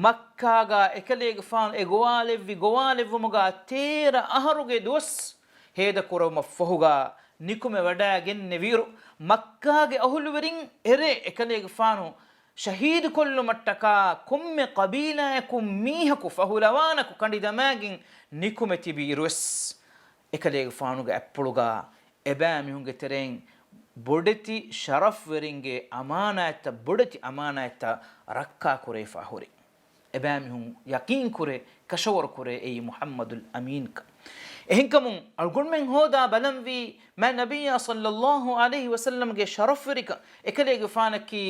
މައްކާގާ އެކަލޭގެފާނު އެ ގޮވާލެއްވި ގޮވާލެއްވުމުގާ ތޭރަ އަހަރުގެ ދުވަސް ހޭދަކުރެވުމަށްފަހުގާ ނިކުމެވަޑައިގެންނެވިއިރު، މައްކާގެ އަހުލުވެރިން އެރޭ އެކަލޭގެފާނު ޝަހީދުކޮށްލުމަށްޓަކާ ކޮންމެ ޤަބީލާއަކުން މީހަކު ފަހުލަވާނަކު ކަނޑިދަމާގެން ނިކުމެ ތިބިއިރުވެސް، އެކަލޭގެފާނުގެ އަތްޕުޅުގާ އެބައިމީހުންގެ ތެރެއިން ބޮޑެތި ޝަރަފްވެރިންގެ އަމާނާތްތައް، ބޮޑެތި އަމާނާތްތައް ރައްކާކުރެވިފަ ހުރި. އެބައިމީހުން ޔަޤީންކުރޭ، ކަށަވަރުކުރޭ އެއީ މުޙައްމަދުލް އަމީންކަން. އެހެންކަމުން އަޅުގަނޑުމެން ހޯދާ ބަލަންވީ މާތް ނަބިއްޔާ ޞައްލަﷲ ޢަލައިހި ވަސައްލަމްގެ ޝަރަފްވެރިކަން. އެކަލޭގެފާނަކީ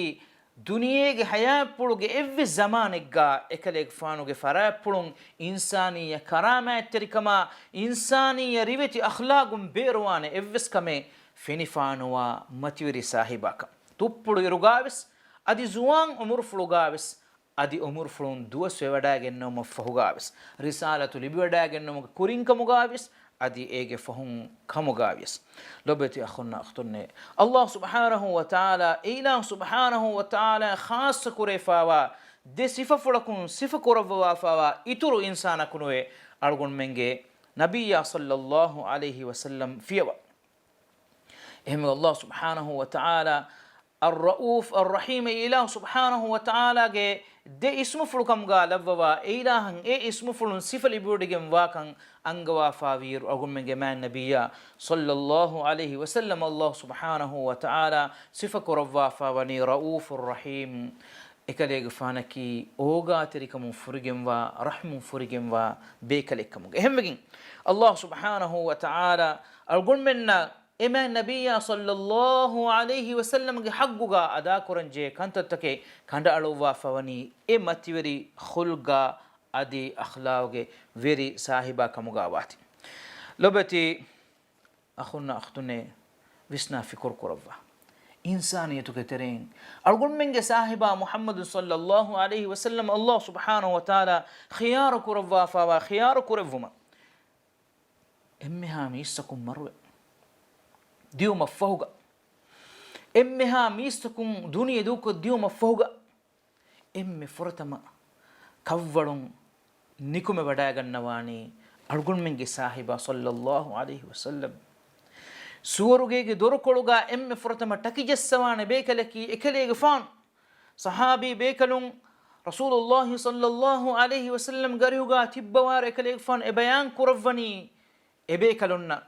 ދުނިޔޭގެ ޙަޔާތްޕުޅުގެ އެއްވެސް ޒަމާނެއްގާ އެކަލޭގެފާނުގެ ފަރާތްޕުޅުން އިންސާނިއްޔަ ކަރާމާތްތެރިކަމާ، އިންސާނިއްޔަ ރިވެތި އަޚްލާގުން ބޭރުވާނެ އެއްވެސް ކަމެއް ފެނިފާނުވާ މަތިވެރި ސާހިބާކަން. ތުއްޕުޅު އިރުގާވެސް، އަދި ޒުވާން އުމުރުފުޅުގާވެސް، އަދި އުމުރުފުޅުން ދުވަސްވެވަޑައިގެންނެވުމަށްފަހުގާވެސް، ރިސާލަތު ލިބިވަޑައިގެންނެވުމުގެ ކުރިންކަމުގާވެސް، އަދި އޭގެ ފަހުން ކަމުގާވިޔަސް. ލޮބެތި އަޚުންނާ އުޚްތުންނޭ، ﷲ ސުބްޙާނަހޫ ވަތަޢާލާ، އެއިލާހު ސުބްޙާނަހޫ ވަތަޢާލާ ޚާއްޞަ ކުރެވިފާވާ ދެ ސިފަފުޅަކުން ސިފަ ކުރައްވަވާފާވާ އިތުރު އިންސާނަކު ނުވޭ އަޅުގަނޑުމެންގެ ނަބިއްޔާ ޞައްލަﷲ ޢަލައިހި ވަސައްލަމް ފިޔަވާ. އެހެންވެ، ﷲ ސުބްޙާނަހޫ ވަތަޢާލާ އައްރައޫފް އައްރަޙީމް އެއިލާހު ސުބްޙާނަހޫ ވަތަޢާލާގެ ދެ އިސްމުފުޅުކަމުގާ ލައްވަވާ، އެއިލާހަށް އެ އިސްމުފުޅުން ސިފަ ލިބިވޮޑިގެންވާކަން އަންގަވާފާވިއިރު، އަޅުގަނޑުމެންގެ މާތް ނަބިއްޔާ ޞައްލަﷲ ޢަލައިހި ވަސައްލަމް ﷲ ސުބްޙާނަހޫ ވަތަޢާލާ ސިފަ ކުރައްވާފާވަނީ ރައޫފުއް ރަޙީމް، އެކަލޭގެފާނަކީ އޯގާތެރިކަމުން ފުރިގެންވާ، ރަޙްމުން ފުރިގެންވާ ބޭކަލެއްކަމުގެ. އެހެންވެގެން، ﷲ ސުބްޙާނަހޫ ވަތަޢާލާ އަޅުގަނޑުމެންނަށް އެ މާތް ނަބިއްޔާ ޞައްލަﷲ ޢަލައިހި ވަސައްލަމްގެ ޙައްޤުގާ އަދާކުރަންޖެހޭ ކަންތައްތަކެއް ކަނޑައަޅުއްވާފަވަނީ އެ މަތިވެރި ޚުލްޤާ އަދި އަޚްލާޤުގެ ވެރި ސާހިބާ ކަމުގާވާތީ. ލޮބެތި އަޚުންނާ އުޚްތުންނޭ، ވިސްނާ ފިކުރު ކުރައްވާ. އިންސާނިއްޔަތުގެ ތެރެއިން އަޅުގަނޑުމެންގެ ސާހިބާ މުޙައްމަދު ޞައްލަﷲ ޢަލައިހި ވަސައްލަމް ﷲ ސުބްޙާނަހޫ ވަތަޢާލާ ޚިޔާރު ކުރައްވާފާވާ ޚިޔާރު ކުރެއްވުމަށް އެންމެހާ މީސްތަކުން މަރުވެ ދިޔުމަށްފަހުގަ، އެންމެހާ މީސްތަކުން ދުނިޔެ ދޫކޮށް ދިޔުމަށްފަހުގަ، އެންމެ ފުރަތަމަ ކަށްވަޅުން ނިކުމެވަޑައިގަންނަވާނީ އަޅުގަނޑުމެންގެ ސާހިބާ ޞައްލަﷲ ޢަލައިހި ވަސައްލަމް. ސުވަރުގޭގެ ދޮރުކޮޅުގަ އެންމެ ފުރަތަމަ ޓަކިޖައްސަވާނެ ބޭކަލަކީ އެކަލޭގެފާނު. ޞަޙާބީ ބޭކަލުން ރަސޫލުﷲ ޞައްލަﷲ ޢަލައިހި ވަސައްލަމްގެ އަރިހުގަ ތިއްބަވާއިރު އެކަލޭގެފާނު އެ ބަޔާން ކުރައްވަނީ އެބޭކަލުންނަށް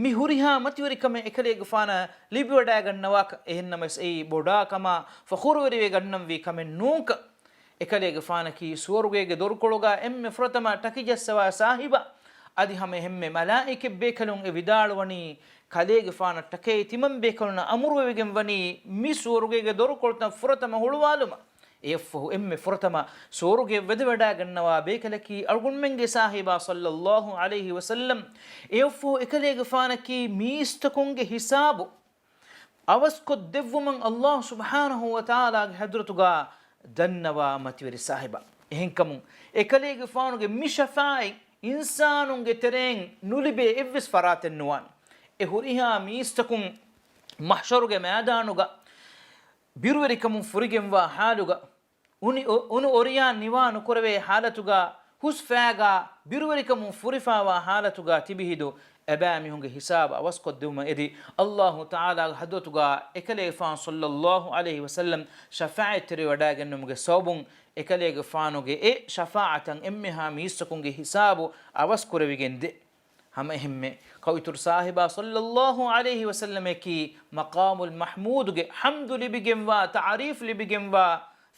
މި ހުރިހާ މަތިވެރިކަމެއް އެކަލޭގެފާނަށް ލިބިވަޑައިގަންނަވާކަށް. އެހެންނަމަވެސް އެއީ ބޮޑާ ކަމާ ފަޚުރުވެރިވެ ގަންނަންވީ ކަމެއް ނޫންކަން. އެކަލޭގެފާނަކީ ސުވަރުގޭގެ ދޮރުކޮޅުގަ އެންމެ ފުރަތަމަ ޓަކިޖައްސަވާ ސާހިބާ. އަދި ހަމަ އެހެންމެ މަލާއިކަތް ބޭކަލުން އެ ވިދާޅުވަނީ ކަލޭގެފާނަށް ޓަކައި ތިމަން ބޭކަލުންނަށް އަމުރުވެވިގެން ވަނީ މި ސުވަރުގޭގެ ދޮރުކޮޅުތައް ފުރަތަމަ ހުޅުވާލުމަށް. އެއަށްފަހު އެންމެ ފުރަތަމަ ސުވަރުގެ ވެދެވަޑައިގަންނަވާ ބޭކަލަކީ އަޅުގަނޑުމެންގެ ސާހިބާ ޞައްލަﷲ ޢަލައިހި ވަސައްލަމް. އެއަށްފަހު އެކަލޭގެފާނަކީ މީސްތަކުންގެ ހިސާބު އަވަސްކޮށްދެއްވުމަށް ﷲ ސުބްޙާނަހޫ ވަތަޢާލާގެ ޙަޟްރަތުގަ ދަންނަވާ މަތިވެރި ސާހިބާ. އެހެންކަމުން އެކަލޭގެފާނުގެ މި ޝަފާޢަތް އިންސާނުންގެ ތެރެއިން ނުލިބޭ އެއްވެސް ފަރާތެއް ނުވާނެ. އެ ހުރިހާ މީސްތަކުން މަޙްޝަރުގެ މައިދާނުގަ ބިރުވެރިކަމުން ފުރިގެންވާ ޙާލުގަ، އުނި-، އު-، އުނި އޮރިޔާ ނިވާ ނުކުރެވޭ ޙާލަތުގަ، ހުސް ފައިގަ ބިރުވެރިކަމުން ފުރިފާވާ ޙާލަތުގަ ތިބި ހިނދު އެބައިމީހުންގެ ހިސާބު އަވަސްކޮށްދެވުމަށް އެދި، ﷲ ތަޢާލާގެ ޙަޟްރަތުގަ އެކަލޭގެފާނު ޞައްލަﷲ ޢަލައިހި ވަސައްލަމް ޝަފާޢަތްތެރިވެވަޑައިގެންނެވުމުގެ ސަބަބުން އެކަލޭގެފާނުގެ އެ ޝަފާޢަތަށް އެންމެހާ މީސްތަކުންގެ ހިސާބު އަވަސްކުރެވިގެން ދޭ. ހަމައެހެންމެ ކައުއިތުރު ސާހިބާ ޞައްލައްލާހު ޢަލައިހި ވަސައްލަމަކީ މަޤާމުލް މަޙްމޫދުގެ ޙަމްދު ލިބިގެންވާ، ތަޢުރީފް ލިބިގެންވާ،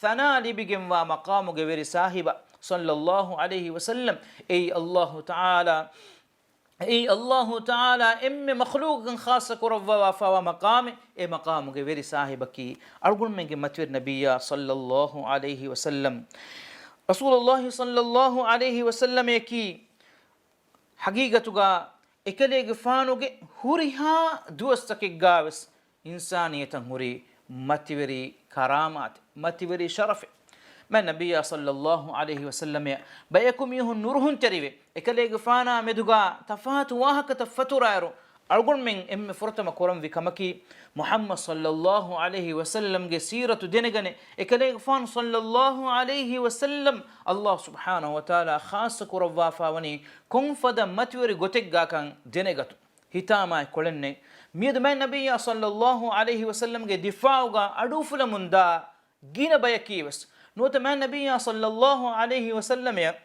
ސަނާ ލިބިގެންވާ މަޤާމުގެ ވެރި ސާހިބާ ޞައްލައްލާހު ޢަލައިހި ވަސައްލަމް. އެއީ ﷲ ތަޢާލާ، އެއީ ﷲ ތަޢާލާ އެންމެ މަޚްލޫޤަކަށް ޚާއްޞަ ކުރައްވާފައިވާ މަޤާމެއް. އެ މަޤާމުގެ ވެރި ސާހިބަކީ އަޅުގަނޑުމެންގެ މަތިވެރި ނަބިއްޔާ ޞައްލައްލާހު ޢަލައިހި ވަސައްލަމް. ރަސޫލުﷲ ޞައްލައްލާހު ޢަލައިހި ވަސައްލަމަކީ ޙަޤީޤަތުގަ އެކަލޭގެފާނުގެ ހުރިހާ ދުވަސްތަކެއްގަވެސް އިންސާނިއްޔަތަށް ހުރި މަތިވެރި ކަރާމާތެއް، މަތިވެރި ޝަރަފެއް. މާތް ނަބިއްޔާ ޞައްލައްލާހު ޢަލައިހި ވަސައްލަމަށް ބަޔަކު މީހުން ނުރުހުންތެރިވެ، އެކަލޭގެފާނާ މެދުގަ ތަފާތު ވާހަކަތައް ފަތުރާއިރު، އަޅުގަނޑުމެން އެންމެ ފުރަތަމަ ކުރަންވީ ކަމަކީ، މުޙައްމަދު ޞައްލައްލާހު ޢަލައިހި ވަސައްލަމްގެ ސީރަތު ދެނެގަނެ، އެކަލޭގެފާނު ޞައްލައްލާހު ޢަލައިހި ވަސައްލަމް ﷲ ސުބްޙާނަހު ވަތަޢާލާ ޚާއްޞަ ކުރައްވާފައިވަނީ ކޮންފަދަ މަތިވެރި ގޮތެއްގަކަން ދެނެގަތުން. ހިތާމައި ކޮޅެންނެއް، މިއަދު މާތް ނަބިއްޔާ ޞައްލައްލާހު ޢަލައިހި ވަސައްލަމްގެ ދިފާޢުގަ އަޑުއުފުލަމުންދާ ގިނަ ބަޔަކީވެސް ނުވަތަ މާތް ނަބިއްޔާ ޞައްލައްލާހު ޢަލައިހި ވަސައްލަމަށް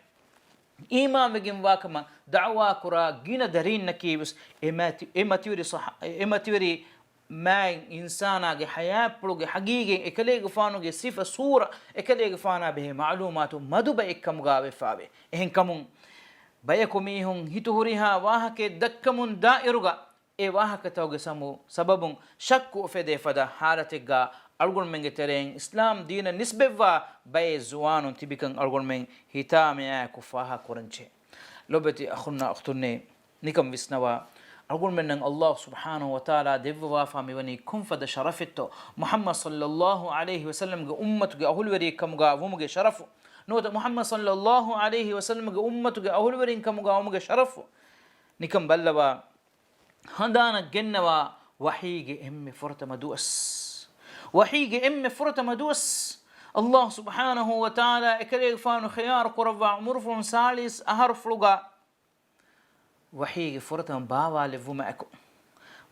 އީމާންވެގެންވާކަމަށް ދަޢުވާކުރާ ގިނަ ދަރީންނަކީވެސް އެ މަތި-، އެ މަތިވެރި ޞަޙާ-، އެ މަތިވެރި މާތް އިންސާނާގެ ޙަޔާތްޕުޅުގެ ޙަޤީޤީ އެކަލޭގެފާނުގެ ސިފަ ސޫރަ، އެކަލޭގެފާނާ ބެހޭ މަޢުލޫމާތު މަދު ބައެއްކަމުގަ ވެފައިވޭ. އެހެންކަމުން ބަޔަކު މީހުން ހިތު ހުރިހާ ވާހަކައެއް ދައްކަމުން ދާއިރުގަ، އެ ވާހަކަތަކުގެ ސަމު-، ސަބަބުން ޝައްކު އުފެދޭ ފަދަ ޙާލަތެއްގަ އަޅުގަނޑުމެންގެ ތެރެއިން އިސްލާމް ދީނަށް ނިސްބަތްވާ ބައެއް ޒުވާނުން ތިބިކަން އަޅުގަނޑުމެން ހިތާމައާއެކު ފާހަގަކުރަންޖެހޭ. ލޮބެތި އަޚުންނާ އުޚްތުންނޭ، ނިކަން ވިސްނަވާ، އަޅުގަނޑުމެންނަށް ﷲ ސުބްޙާނަހު ވަތަޢާލާ ދެއްވަވާފާ މިވަނީ ކޮންފަދަ ޝަރަފެއްތޯ؟ މުޙައްމަދު ޞައްލައްލާހު ޢަލައިހި ވަސައްލަމްގެ އުއްމަތުގެ އަހުލުވެރިއެއްކަމުގަ ވުމުގެ ޝަރަފު. ނުވަތަ މުޙައްމަދު ޞައްލައްލާހު ޢަލައިހި ވަސައްލަމްގެ އުއްމަތުގެ އަހުލުވެރިންކަމުގަ ވުމުގެ ޝަރަފު. ނިކަން ބައްލަވާ، ހަނދާނަށް ގެންނަވާ، ވަޙީގެ އެންމެ ފުރަތަމަ ދުވަސް. ވަޙީގެ އެންމެ ފުރަތަމަ ދުވަސް. ﷲ ސުބްޙާނަހު ވަތަޢާލާ އެކަލޭގެފާނު ޚިޔާރު ކުރައްވާ ޢުމުރުފުޅުން ސާޅީސް އަހަރުފުޅުގަ ވަޙީގެ ފުރަތަމަ ބާވާލެއްވުމާއެކު،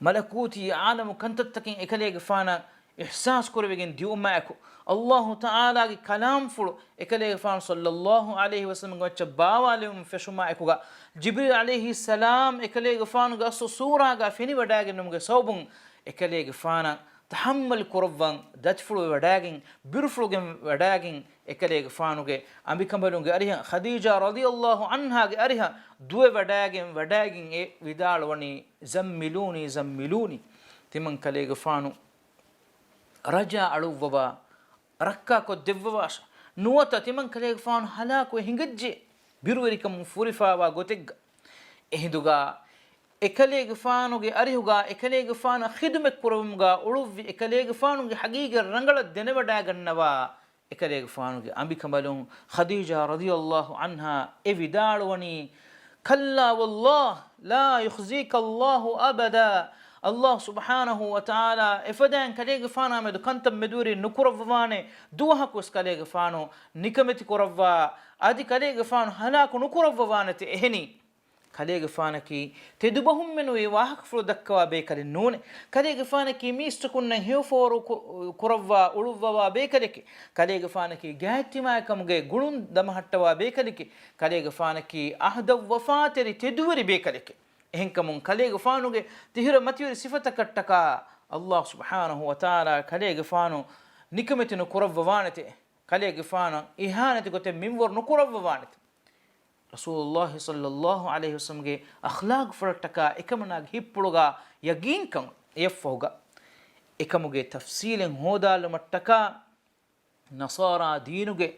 މަލަކޫތީ ޢާލަމު ކަންތައްތަކެއް އެކަލޭގެފާނަށް އިޙްސާސް ކުރެވިގެން ދިއުމާއެކު، ﷲ ތަޢާލާގެ ކަލާމްފުޅު އެކަލޭގެފާނު ޞައްލައްލާހު ޢަލައިހި ވަސައްލަމްގެ މައްޗަށް ބާވާލެވުމަށް ފެށުމާއެކުގަ، ޖިބްރީލް ޢަލައިހިއްސަލާމް އެކަލޭގެފާނުގެ އަސްލު ޞޫރާގަ ފެނިވަޑައިގެންނުމުގެ ސަބަބުން އެކަލޭގެފާނަށް ތަޙައްމަލް ކުރައްވަން ދަތިފުޅުވެވަޑައިގެން، ބިރުފުޅުގެން ވަޑައިގެން، އެކަލޭގެފާނުގެ އަނބިކަނބަލުންގެ އަރިހަށް، ޚަދީޖާ ރަޟިޔައްލާހު ޢަންހާގެ އަރިހަށް ދުވެވަޑައިގެން، ވަޑައިގެން އެ ވިދާޅުވަނީ، "ޒައްމިލޫނީ، ޒައްމިލޫނީ." ތިމަން ކަލޭގެފާނު ރަޖާ އަޅުއްވަވާ، ރައްކާކޮށްދެއްވަވާށެ. ނުވަތަ ތިމަން ކަލޭގެފާނު ހަލާކުވެ ހިނގައްޖެ، ބިރުވެރިކަމުން ފުރިފާވާ ގޮތެއްގަ. އެހިނދުގަ އެކަލޭގެފާނުގެ އަރިހުގަ އެކަލޭގެފާނަށް ޚިދުމަތް ކުރެވުމުގަ އުޅުއްވި އެކަލޭގެފާނުގެ ޙަޤީޤީ ރަނގަޅަށް ދެނެވަޑައިގަންނަވާ އެކަލޭގެފާނުގެ އަނބިކަނބަލުން ޚަދީޖާ ރަޟިޔައްލާހު ޢަންހާ އެ ވިދާޅުވަނީ، "كلا والله لا يخزيك الله أبدا." ﷲ ސުބްޙާނަހު ވަތަޢާލާ އެފަދައިން ކަލޭގެފާނާ މެދު ކަންތައް މެދުވެރި ނުކުރައްވަވާނެ، ދުވަހަކުވެސް ކަލޭގެފާނު ނިކަމެތި ކުރައްވާ، އަދި ކަލޭގެފާނު ހަލާކު ނުކުރައްވަވާނެތެ. އެހެނީ، ކަލޭގެފާނަކީ ތެދުބަހުންމެނުވި ވާހަކަފުޅު ދައްކަވާ ބޭކަލެއް ނޫނޭ. ކަލޭގެފާނަކީ މީސްތަކުންނަށް ހެޔޮފޯރު ކު-، ކުރައްވާ އުޅުއްވަވާ ބޭކަލެކޭ. ކަލޭގެފާނަކީ ގާތްތިމާއެއްކަމުގެ ގުޅުން ދަމަހައްޓަވާ ބޭކަލެކޭ. ކަލޭގެފާނަކީ އަހްދަށް ވަފާތެރި ތެދުވެރި ބޭކަލެކޭ. އެހެންކަމުން ކަލޭގެފާނުގެ ތިހިރަ މަތިވެރި ސިފަތަކަށްޓަކާ ﷲ ސުބްޙާނަހު ވަތަޢާލާ ކަލޭގެފާނު ނިކަމެތި ނުކުރައްވަވާނެތެ. ކަލޭގެފާނަށް އިހާނެތި ގޮތެއް މިންވަރު ނުކުރައްވަވާނެތެ. ރަސޫލުﷲ ޞައްލައްލާހު ޢަލައިހި ވަސައްލަމްގެ އަޚްލާޤުފުޅަށްޓަކާ އެކަމަނާގެ ހިތްޕުޅުގަ ޔަގީންކަން އެއަށްފަހުގަ އެކަމުގެ ތަފްޞީލެއް ހޯދާލުމަށްޓަކާ ނަޞާރާ ދީނުގެ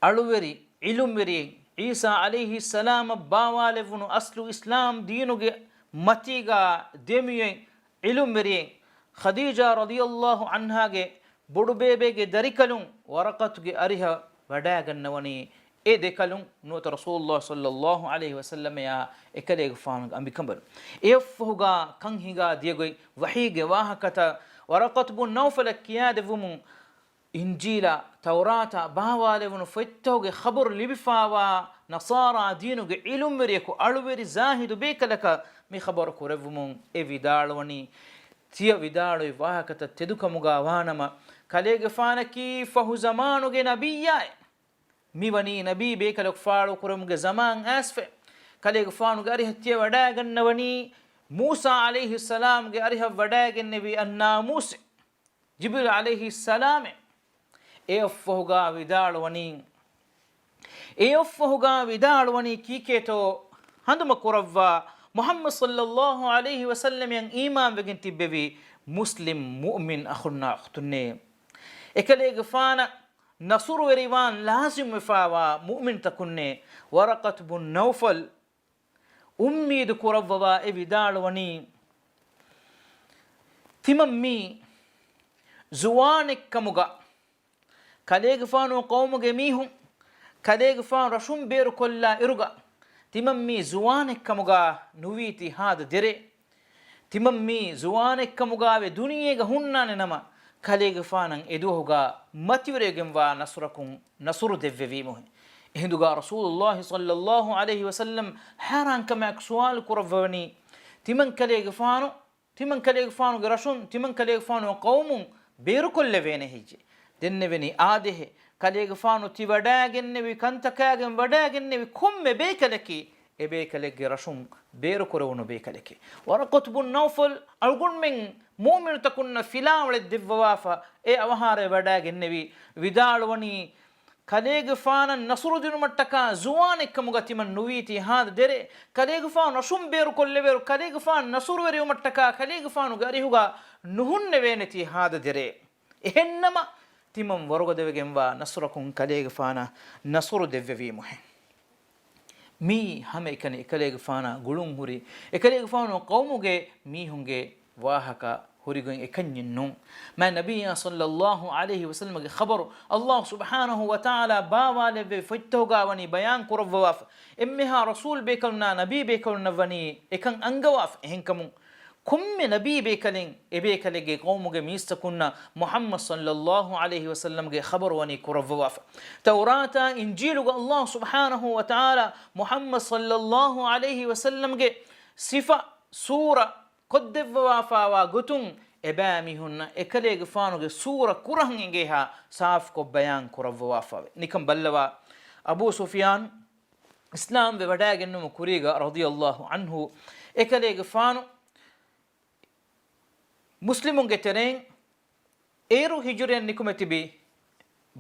އަޅުވެރި ޢިލްމުވެރިއެއް، ޢީސާ ޢަލައިހިއްސަލާމަށް ބާވާލެއްވުނު އަސްލު އިސްލާމް ދީނުގެ މަތީގަ ދެމިޔޮތް ޢިލްމުވެރިއެއް، ޚަދީޖާ ރަޟިޔައްލާހު ޢަންހާގެ ބޮޑުބޭބެގެ ދަރިކަލުން ވަރަޤަތުގެ އަރިހަށް ވަޑައިގަންނަވަނީ އެ ދެކަލުން ނުވަތަ ރަސޫލުﷲ ޞައްލައްލާހު ޢަލައިހި ވަސައްލަމައާ އެކަލޭގެފާނުގެ އަނބިކަނބަލުން. އެއަށްފަހުގަ ކަން ހިނގާ ދިޔަގޮތް ވަޙީގެ ވާހަކަތައް ވަރަޤަތު ބުން ނައުފަލަށް ކިޔާދެއްވުމުން، އިންޖީލާ، ތައުރާތާ ބާވާލެވުނު ފޮތްތަކުގެ ޚަބަރު ލިބިފާވާ ނަޞާރާ ދީނުގެ ޢިލްމުވެރިޔަކު އަޅުވެރި ޒާހިދު ބޭކަލަކަށް މި ޚަބަރު ކުރެއްވުމުން އެ ވިދާޅުވަނީ، ތިޔަ ވިދާޅުވި ވާހަކަތައް ތެދުކަމުގަ ވާނަމަ، ކަލޭގެފާނަކީ ފަހު ޒަމާނުގެ ނަބިއްޔާއެއް. މިވަނީ ނަބީ ބޭކަލަކު ފާޅުކުރުމުގެ ޒަމާން އައިސްފަ. ކަލޭގެފާނުގެ އަރިހަށް ތިޔަ ވަޑައިގަންނަވަނީ މޫސާ ޢަލައިހިއްސަލާމްގެ އަރިހަށް ވަޑައިގެންނެވި އައްނާމޫސް ޖިބްރީލް ޢަލައިހިއްސަލާމެއް. އެއަށްފަހުގާ ވިދާޅުވަނީ، އެއަށްފަހުގާ ވިދާޅުވަނީ ކީކޭތޯ؟ ހަނދުމަ ކުރައްވާ، މުޙައްމަދު ޞައްލައްލާހު ޢަލައިހި ވަސައްލަމައަށް އީމާންވެގެން ތިއްބެވި މުސްލިމް މުއުމިން އަޚުންނާ އުޚްތުންނޭ. އެކަލޭގެފާނަށް ނަޞުރުވެރިވާން ލާޒިމްވެފާވާ މުއުމިންތަކުންނޭ. ވަރަޤަތު ބުން ނައުފަލް އުއްމީދު ކުރައްވަވާ އެ ވިދާޅުވަނީ، ތިމަން މީ ޒުވާނެއްކަމުގަ، ކަލޭގެފާނު ޤައުމުގެ މީހުން ކަލޭގެފާނު ރަށުން ބޭރުކޮށްލާ އިރުގަ، ތިމަން މީ ޒުވާނެއްކަމުގަ ނުވީތީ ހާދަ ދެރޭ. ތިމަން މީ ޒުވާނެއްކަމުގައި ދުނިޔޭގަ ހުންނާނެ ނަމަ، ކަލޭގެފާނަށް އެދުވަހުގަ މަތިވެރިވެގެންވާ ނަޞްރަކުން ނަޞްރު ދެއްވެވީމުހެން. އެހިނދުގަ ރަސޫލުﷲ ޞައްލައްލާހު ޢަލައިހި ވަސައްލަމް ހައިރާންކަމާއެކު ސުވާލު ކުރައްވަވަނީ، ތިމަން ކަލޭގެފާނު، ތިމަން ކަލޭގެފާނުގެ ރަށުން، ތިމަން ކަލޭގެފާނު ޤައުމުން ބޭރުކޮށްލެވޭނެ ހެއްޔޭ؟ ދެންނެވެނީ އާދޭހެއް. ކަލޭގެފާނު ތި ވަޑައިގެންނެވި ކަންތަކާގެން ވަޑައިގެންނެވި ކޮންމެ ބޭކަލަކީ، އެ ބޭކަލެއްގެ ރަށުން ބޭރުކުރެވުނު ބޭކަލެކޭ. ވަރަޤަތު ބުން ނައުފަލް އަޅުގަނޑުމެން މުއުމިނުތަކުންނަށް ފިލާވަޅެއް ދެއްވަވާފަ، އެ އަވަހާރަވެ ވަޑައިގެންނެވި، ވިދާޅުވަނީ، ކަލޭގެފާނަށް ނަޞުރު ދިނުމަށްޓަކާ ޒުވާނެއްކަމުގަ ތިމަން ނުވީތީ ހާދަ ދެރޭ. ކަލޭގެފާނު ރަށުން ބޭރުކޮށްލެވޭރު، ކަލޭގެފާނު ނަޞުރުވެރިވުމަށްޓަކާ ކަލޭގެފާނުގެ އަރިހުގަ ނުހުންނެވޭނެތީ ހާދަ ދެރޭ. އެހެންނަމަ، ތިމަން ވަރުގަދަވެގެންވާ ނަޞްރަކުން ކަލޭގެފާނަށް ނަޞުރު ދެއްވެވީމުހެން. މީ ހަމައެކަނި އެކަލޭގެފާނާ ގުޅުންހުރި، އެކަލޭގެފާނު ޤައުމުގެ މީހުންގެ ވާހަކަ ހުރިގޮތް އެކަންޏެއް ނޫން. މާތް ނަބިއްޔާ ޞައްލައްލާހު ޢަލައިހި ވަސައްލަމަގެ ޚަބަރު ﷲ ސުބްޙާނަހޫ ވަތަޢާލާ ބާވާލެއްވި ފޮތްތަކުގަ ވަނީ ބަޔާން ކުރައްވަވާފަ. އެންމެހާ ރަސޫލް ބޭކަލުންނާ ނަބީ ބޭކަލުންނަށް ވަނީ އެކަން އަންގަވާފަ. އެހެންކަމުން، ކޮންމެ ނަބީ ބޭކަލެއް އެބޭކަލެއްގެ ޤައުމުގެ މީސްތަކުންނަށް މުޙައްމަދު ޞައްލައްލާހު ޢަލައިހި ވަސައްލަމްގެ ޚަބަރު ވަނީ ކުރައްވަވާފަ. ތައުރާތާ އިންޖީލުގަ ﷲ ސުބްޙާނަހޫ ވަތަޢާލާ މުޙައްމަދު ޞައްލައްލާހު ޢަލައިހި ވަސައްލަމްގެ ސިފަ ސޫރަ ކޮށްދެއްވަވާފާވާ ގޮތުން އެބައިމީހުންނަށް އެކަލޭގެފާނުގެ ސޫރަ ކުރަހަން އެނގޭހާ ސާފުކޮށް ބަޔާން ކުރައްވަވާފައެވެ. ނިކަން ބައްލަވާ، އަބޫ ސުފްޔާން އިސްލާމްވެ ވަޑައިގެންނުމު ކުރީގަ ރަޟިޔައްލާހު ޢަންހު އެކަލޭގެފާނު މުސްލިމުންގެ ތެރެއިން އޭރު ހިޖުރައިން ނިކުމެތިބި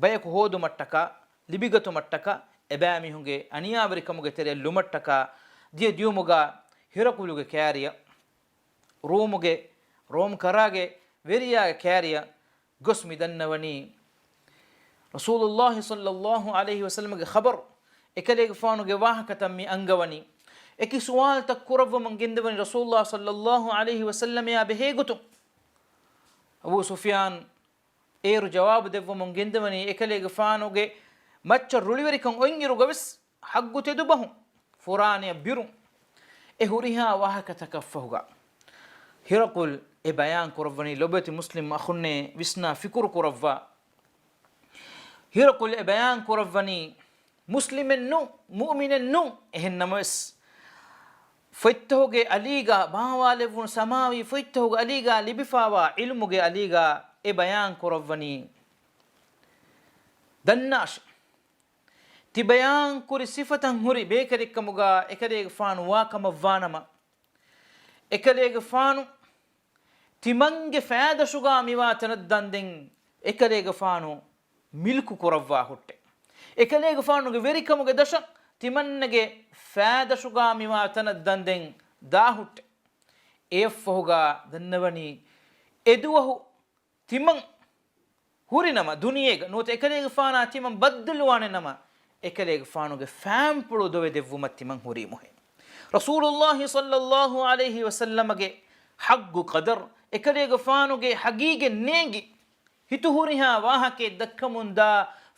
ބަޔަކު ހޯދުމަށްޓަކާ، ލިބިގަތުމަށްޓަކާ، އެބައިމީހުންގެ އަނިޔާވެރިކަމުގެ ތެރެއަށް ލުމަށްޓަކާ ދިޔަ ދިޔުމުގަ ހިރަޤުލުގެ ކާރިޔަށް، ރޫމުގެ، ރޯމް ކަރާގެ ވެރިޔާގެ ކާރިޔަށް ގޮސް މި ދަންނަވަނީ، ރަސޫލުﷲ ޞައްލައްލާހު ޢަލައިހި ވަސައްލަމްގެ ޚަބަރު، އެކަލޭގެފާނުގެ ވާހަކަތައް މި އަންގަވަނީ. އެކި ސުވާލުތައް ކުރައްވަމުން ގެންދަވަނީ ރަސޫލުﷲ ޞައްލައްލާހު ޢަލައިހި ވަސައްލަމައާ ބެހޭގޮތުން. އަބޫ ސުފްޔާން އޭރު ޖަވާބު ދެއްވަމުން ގެންދަވަނީ، އެކަލޭގެފާނުގެ މައްޗަށް ރުޅިވެރިކަން އޮތްއިރުގަވެސް ޙައްގު ތެދުބަހުން، ފުރާނަޔަށް ބިރުން. އެ ހުރިހާ ވާހަކަތަކަށްފަހުގަ ހިރަޤުލް އެ ބަޔާން ކުރައްވަނީ، ލޮބުވެތި މުސްލިމް އަޚުންނޭ ވިސްނާ ފިކުރު ކުރައްވާ. ހިރަޤުލް އެ ބަޔާން ކުރައްވަނީ، މުސްލިމެއް ނޫން، މުއުމިނެއް ނޫން. އެހެންނަމަވެސް، ފޮތްތަކުގެ އަލީގަ ބާވާލެއްވުނު ސަމާވީ ފޮތްތަކުގެ އަލީގަ ލިބިފާވާ ޢިލްމުގެ އަލީގަ އެ ބަޔާން ކުރައްވަނީ، ދަންނާށެ! ތި ބަޔާންކުރި ސިފަތައް ހުރި ބޭކަލެއްކަމުގަ އެކަލޭގެފާނު ވާކަމަށްވާނަމަ، އެކަލޭގެފާނު ތިމަންގެ ފައިދަށުގަ މިވާ ތަނަށް ދަންދެން އެކަލޭގެފާނު މިލްކު ކުރައްވާ ހުއްޓެ. އެކަލޭގެފާނުގެ ވެރިކަމުގެ ދަށަށް ތިމަންނަގެ ފައިދަށުގަ މިވާ ތަނަށް ދަންދެން ދާ ހުއްޓެ. އެއަށްފަހުގަ ދަންނަވަނީ، އެދުވަހު ތިމަން ހުރިނަމަ ދުނިޔޭގަ ނުވަތަ އެކަލޭގެފާނާ ތިމަން ބައްދަލުވާނެ ނަމަ، އެކަލޭގެފާނުގެ ފާންޕުޅު ދޮވެ ދެއްވުމަށް ތިމަން ހުރީމުހެން. ރަސޫލުﷲ ޞައްލައްލާހު ޢަލައިހި ވަސައްލަމަގެ ޙައްގު ޤަދަރު، އެކަލޭގެފާނުގެ ޙަޤީޤަތް ނޭނގި، ހިތު ހުރިހާ ވާހަކައެއް ދައްކަމުން ދާ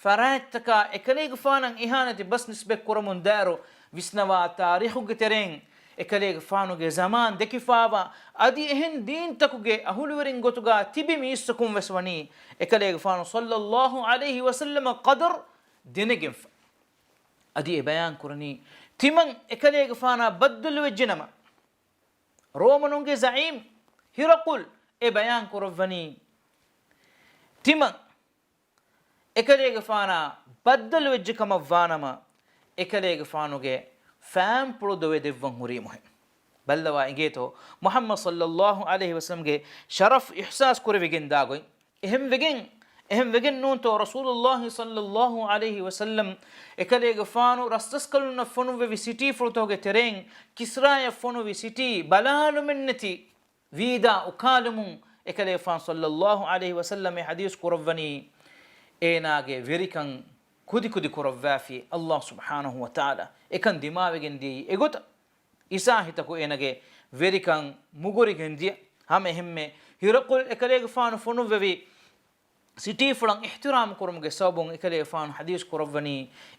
ފަރާތްތަކާ އެކަލޭގެފާނަށް އިހާނެތި ބަސް ނިސްބަތް ކުރަމުން ދާއިރު، ވިސްނަވާ ތާރީޚުގެ ތެރެއިން އެކަލޭގެފާނުގެ ޒަމާން ދެކިފާވާ، އަދި އެހެން ދީންތަކުގެ އަހުލުވެރިން ގޮތުގަ ތިބި މީސްތަކުން ވެސް ވަނީ، އެކަލޭގެފާނު ޞައްލައްލާހު ޢަލައިހި ވަސައްލަމަ ޤަދަރު ދެނެގެންފަ. އަދި އެ ބަޔާން ކުރަނީ، ތިމަން އެކަލޭގެފާނާ ބައްދަލުވެއްޖެނަމަ، ރޯމަނުންގެ ޒަޢީމް ހިރަޤުލް އެ ބަޔާން ކުރައްވަނީ، ތިމަން އެކަލޭގެފާނާ ބައްދަލުވެއްޖެ ކަމަށް ވާނަމަ، އެކަލޭގެފާނުގެ ފާންޕުޅު ދޮވެ ދެއްވަން ހުރީމުހެން. ބައްލަވާ އިނގޭތޯ މުޙައްމަދު ޞައްލައްލާހު ޢަލައިހި ވަސައްލަމްގެ ޝަރަފް އިޙްސާސް ކުރެވިގެން ދާގޮތް. އެހެން ވެގެން، އެހެން ވެގެން ނޫންތޯ ރަސޫލުއްލާހި ޞައްލައްލާހު ޢަލައިހި ވަސައްލަމް އެކަލޭގެފާނު ރަސްރަސްކަލުންނަށް ފޮނުއްވެވި ސިޓީފުޅުތަކުގެ ތެރެއިން ކިސްރާޔަށް ފޮނުވި ސިޓީ ބަލާލުމެއްނެތި ވީދާ އުކާލުމުން އެކަލޭގެފާނު ޞައްލައްލާހު ޢަލައިހި ވަސައްލަމް އެ ޙަދީޘް ކުރައްވަނީ، އޭނާގެ ވެރިކަން ކުދިކުދި ކުރައްވާފި އައްލާހު ސުބްޙާނަހު ވަތަޢާލާ އެކަން ދިމާވެގެން ދިޔައީ އެގޮތަށް. އިސާހިތަކު އޭނާގެ ވެރިކަން މުގުރިގެން ދިޔަ. ހަމަ އެހެންމެ ހިރަޤުލް އެކަލޭގެފާނު ފޮނުއްވެވި ސިޓީފުޅަށް އިޙްތިރާމް ކުރުމުގެ ސަބަބުން އެކަލޭގެފާނު ޙަދީޘް ކުރައްވަނީ،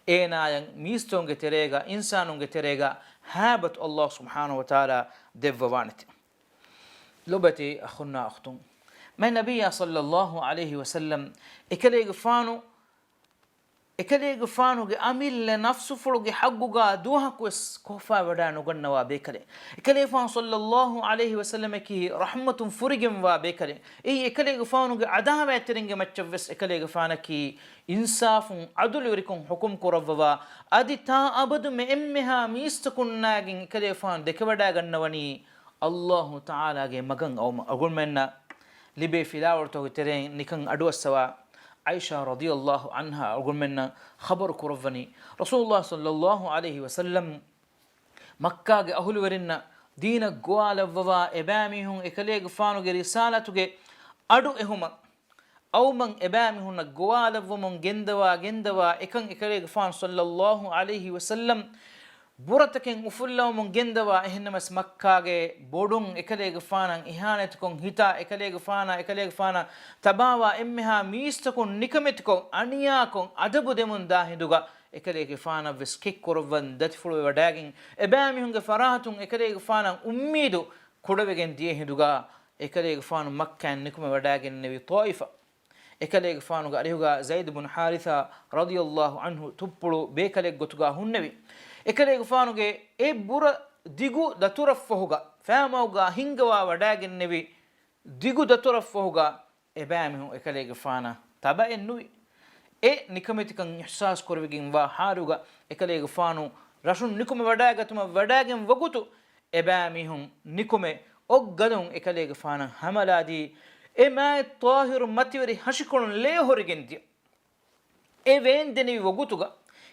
އޭނާޔަށް މީސްތަކުންގެ ތެރޭގަ، އިންސާނުންގެ ތެރޭގަ ހައިބަތު އައްލާހު ސުބްޙާނަހު ވަތަޢާލާ ދެއްވަވާނެތެ. ލޮބުވެތި އަޚުންނާ އުޚްތުން، މާތް ނަބިއްޔާ ޞައްލައްލާހު ޢަލައިހި ވަސައްލަމް އެކަލޭގެފާނު، އެކަލޭގެފާނުގެ އަމިއްލަ ނަފްސުފުޅުގެ ޙައްޤުގަ ދުވަހަކުވެސް ކޯފާވެވަޑައި ނުގަންނަވާ ބޭކަލެއް. އެކަލޭގެފާނު ޞައްލައްލާހު ޢަލައިހި ވަސައްލަމަކީ ރަޙްމަތުން ފުރިގެންވާ ބޭކަލެއް. އެއީ އެކަލޭގެފާނުގެ ޢަދާވާތްތެރިންގެ މައްޗަށްވެސް އެކަލޭގެފާނަކީ އިންސާފުން ޢަދުލުވެރިކޮށް ޙުކުމް ކުރައްވަވާ، އަދި ތާ އަބަދުމެ އެންމެހާ މީސްތަކުންނާގެން އެކަލޭގެފާނު ދެކެވަޑައިގަންނަވަނީ އައްލާހު ތަޢާލާގެ މަގަށް އައުމަށް. އަޅުގަނޑުމެންނަށް ލިބޭ ފިލާވަޅުތަކުގެ ތެރެއިން ނިކަން އަޑުއައްސަވާ، ޢާއިޝާ ރަޟިޔައްލާހު ޢަންހާ އަޅުގަނޑުމެންނަށް ޚަބަރު ކުރައްވަނީ، ރަސޫލުއްލާހި ޞައްލައްލާހު ޢަލައިހި ވަސައްލަމް މައްކާގެ އަހުލުވެރިންނަށް ދީނަށް ގޮވާލައްވަވާ، އެބައިމީހުން އެކަލޭގެފާނުގެ ރިސާލަތުގެ އަޑު އެހުމަށް، އައުމަށް އެބައިމީހުންނަށް ގޮވާލައްވަމުން ގެންދަވާ، ގެންދަވާ އެކަން އެކަލޭގެފާނު ޞައްލައްލާހު ޢަލައިހި ވަސައްލަމް ބުރަތަކެއް އުފުއްލަވަމުން ގެންދަވާ، އެހެންނަމަވެސް މައްކާގެ ބޮޑުން އެކަލޭގެފާނަށް އިހާނެތިކޮށް ހިތާ، އެކަލޭގެފާނާ، އެކަލޭގެފާނަށް ތަބާވާ އެންމެހާ މީސްތަކުން ނިކަމެތިކޮށް، އަނިޔާކޮށް، އަދަބު ދެމުން ދާ ހިނދުގަ، އެކަލޭގެފާނަށްވެސް ކެތްކުރައްވަން ދަތިފުޅުވެވަޑައިގެން، އެބައިމީހުންގެ ފަރާތުން އެކަލޭގެފާނަށް އުއްމީދު ކުޑަވެގެން ދިޔަ ހިނދުގަ، އެކަލޭގެފާނު މައްކާއިން ނިކުމެވަޑައިގެންނެވި ޠާއިފަށް. އެކަލޭގެފާނުގެ އަރިހުގަ ޒައިދު ބުން ޙާރިޘާ ރަޟިޔައްލާހު ޢަންހު ތުއްޕުޅު ބޭކަލެއްގޮތުގަ ހުންނެވި. އެކަލޭގެފާނުގެ އެ ބުރަ ދިގު ދަތުރަށްފަހުގަ ފައިމަގުގަ ހިންގަވާ ވަޑައިގެންނެވި. ދިގު ދަތުރަށްފަހުގަ އެބައިމީހުން އެކަލޭގެފާނަށް ތަބައެއް ނުވި. އެ ނިކަމެތިކަން އިޙްސާސް ކުރެވިގެންވާ ޙާލުގަ އެކަލޭގެފާނު ރަށުން ނިކުމެވަޑައިގަތުމަށް ވަޑައިގެން ވަގުތު އެބައިމީހުން ނިކުމެ އޮއްގަލުން އެކަލޭގެފާނަށް ހަމަލާދީ، އެ މާތް ޠާހިރު މަތިވެރި ހަށިކޮޅުން ލޭ ހޮރިގެން ދިޔަ. އެ ވޭންދެނިވި ވަގުތުގަ،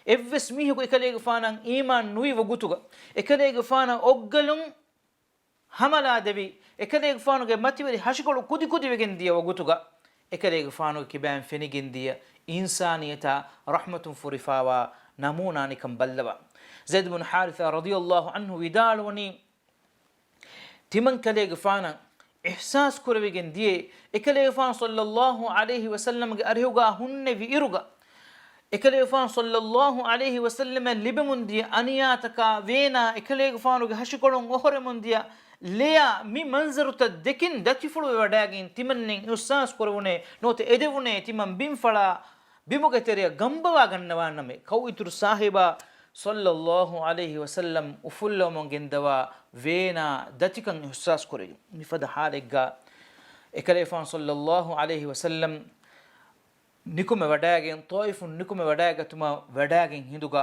އެއްވެސް މީހަކު އެކަލޭގެފާނަށް އީމާން ނުވި ވަގުތުގަ، އެކަލޭގެފާނަށް އޮއްގަލުން ހަމަލާދެވި، އެކަލޭގެފާނުގެ މަތިވެރި ހަށިކޮޅު ކުދިކުދިވެގެން ދިޔަ ވަގުތުގަ، އެކަލޭގެފާނުގެ ކިބައިން ފެނިގެން ދިޔަ އިންސާނިއްޔަތާ ރަޙްމަތުން ފުރިފާވާ ނަމޫނާ ނިކަން ބައްލަވާ. ޒައިދު ބުން ޙާރިޘާ ރަޟިޔައްލާހު ޢަންހު ވިދާޅުވަނީ، ތިމަން ކަލޭގެފާނަށް އިޙްސާސް ކުރެވިގެން ދިޔައީ، އެކަލޭގެފާނު ޞައްލައްލާހު ޢަލައިހި ވަސައްލަމްގެ އަރިހުގަ ހުންނެވި އިރުގަ، އެކަލޭގެފާނު ޞައްލައްލާހު ޢަލައިހި ވަސައްލަމަށް ލިބެމުން ދިޔަ އަނިޔާތަކާ ވޭނާ، އެކަލޭގެފާނުގެ ހަށިކޮޅުން އޮހޮރެމުން ދިޔަ ލެޔާ، މި މަންޒަރުތައް ދެކިން ދަތިފުޅުވެވަޑައިގެން ތިމަންނެން އިޙްސާސް ކުރެވުނޭ، ނުވަތަ އެދެވުނޭ ތިމަން ބިންފަޅާ ބިމުގެ ތެރެއަށް ގަނބަވާ ގަންނަވާނަމޭ، ކައުއިތުރު ސާހިބާ ޞައްލައްލާހު ޢަލައިހި ވަސައްލަމް އުފުއްލަވަމުން ގެންދަވާ ވޭނާ ދަތިކަން އިޙްސާސް ކުރެވި. މިފަދަ ޙާލެއްގަ އެކަލޭފާނު ޞައްލައްލާހު ޢަލައިހި ވަސައްލަމް ނިކުމެ ވަޑައިގެން، ޠާއިފުން ނިކުމެ ވަޑައިގަތުމަށް ވަޑައިގެން ހިނދުގަ،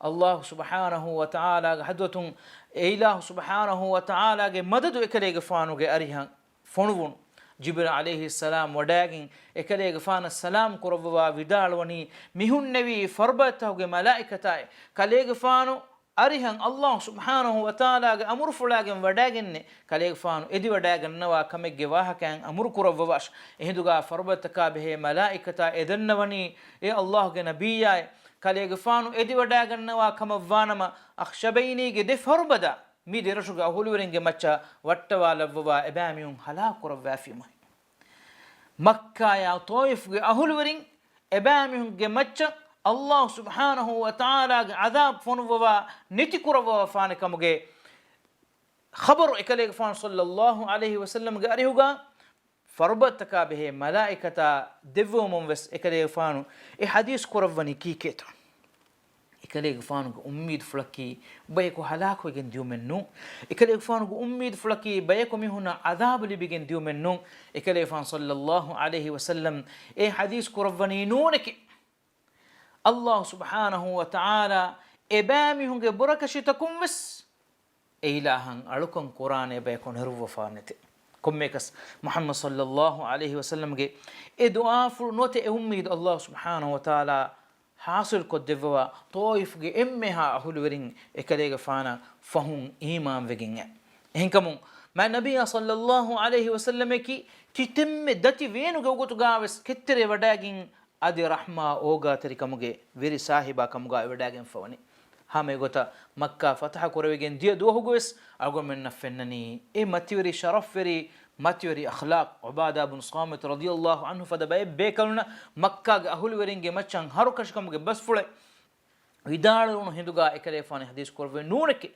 އައްލާހު ސުބްޙާނަހު ވަތަޢާލާގެ ޙަޟްރަތުން އެ އިލާހު ސުބްޙާނަހު ވަތަޢާލާގެ މަދަދު އެކަލޭގެފާނުގެ އަރިހަށް ފޮނުވުނު. ޖިބްރީލް ޢަލައިހިއްސަލާމް ވަޑައިގެން އެކަލޭގެފާނަށް ސަލާމް ކުރައްވަވާ ވިދާޅުވަނީ، މި ހުންނެވީ ފަރުބަދަތަކުގެ މަލާއިކަތާއި، ކަލޭގެފާނު އަރިހަށް އައްލާހު ސުބްޙާނަހު ވަތަޢާލާގެ އަމުރުފުޅާގެން ވަޑައިގެންނެ، ކަލޭގެފާނު އެދިވަޑައިގަންނަވާ ކަމެއްގެ ވާހަކައިން އަމުރު ކުރައްވަވާށި. އެހިނދުގަ ފަރުބަދަތަކާ ބެހޭ މަލާއިކަތާ އެދަންނަވަނީ، އޭ އައްލާހުގެ ނަބިއްޔާއޭ، ކަލޭގެފާނު އެދިވަޑައިގަންނަވާ ކަމަށްވާނަމަ، އަޚްޝަބައިނީގެ ދެ ފަރުބަދަ މި ދެރަށުގެ އަހުލުވެރިންގެ މައްޗަށް ވައްޓަވާލައްވަވާ އެބައިމީހުން ހަލާކުކުރައްވާފީމުހެން. މައްކާޔާ ޠާއިފުގެ އަހުލުވެރިން އެބައިމީހުންގެ މައްޗަށް އައްލާހު ސުބްޙާނަހު ވަތަޢާލާގެ ޢަޛާބު ފޮނުއްވަވާ ނެތިކުރައްވަވާފާނެ ކަމުގެ ޚަބަރު އެކަލޭގެފާނު ޞައްލައްލާހު ޢަލައިހި ވަސައްލަމްގެ އަރިހުގަ ފަރުބަދަތަކާ ބެހޭ މަލާއިކަތާ ދެއްވުމުން ވެސް އެކަލޭގެފާނު އެ ޙަދީޘް ކުރައްވަނީ ކީކޭތޯ؟ އެކަލޭގެފާނުގެ އުއްމީދުފުޅަކީ ބަޔަކު ހަލާކުވެގެން ދިޔުމެއް ނޫން. އެކަލޭގެފާނުގެ އުއްމީދުފުޅަކީ ބަޔަކު މީހުންނަށް ޢަޛާބު ލިބިގެން ދިޔުމެއް ނޫން. އެކަލޭގެފާނު ޞައްލައްލާހު ޢަލައިހި ވަސައްލަމް އެ ޙަދީޘް ކުރައްވަނީ ނޫނެކޭ. އައްލާހު ސުބްޙާނަހު ވަތަޢާލާ އެބައިމީހުންގެ ބުރަކަށިތަކުން ވެސް އެ އިލާހަށް އަޅުކަން ކުރާނެ ބަޔަކު ނެރުއްވަފާނެތެ. ކޮންމެއަކަސް މުޙައްމަދު ޞައްލައްލާހު ޢަލައިހި ވަސައްލަމްގެ އެ ދުޢާފުޅު ނުވަތަ އެ އުއްމީދު ﷲ ސުބްޙާނަހޫ ވަތަޢާލާ ޙާޞިލް ކޮށްދެއްވަވާ، ޠާއިފްގެ އެންމެހާ އަހުލުވެރިން އެކަލޭގެފާނަށް ފަހުން އީމާންވެގެން އެ. އެހެންކަމުން މާތް ނަބިއްޔާ ޞައްލައްލާހު ޢަލައިހި ވަސައްލަމަކީ ކިތަންމެ ދަތި ވޭނުގެ އުގުތުގާވެސް ކެތްތެރޭ ވަޑައިގެން އަދި ރަޙްމާ އޯގާތެރިކަމުގެ ވެރި ސާހިބާ ކަމުގާ އެވަޑައިގެންފަވަނީ. ހަމަ އެގޮތަށް މައްކާ ފަތަޙަ ކުރެވިގެން ދިޔަ ދުވަހުގަވެސް އަޅުގަނޑުމެންނަށް ފެންނަނީ އެ މަތިވެރި ޝަރަފްވެރި، މަތިވެރި އަޚްލާޤް، ޢުބާދާ ބުނު ޞާމިތު ރަޟިޔައްލާހު ޢަންހު ފަދަ ބައެއް ބޭކަލުންނަށް މައްކާގެ އަހުލުވެރިންގެ މައްޗަށް ހަރުކަށިކަމުގެ ބަސްފުޅެއް ވިދާޅުވުނު ހިނދުގާ އެކަލޭގެފާނު ޙަދީޘް ކުރެއްވި ނޫނެކޭ.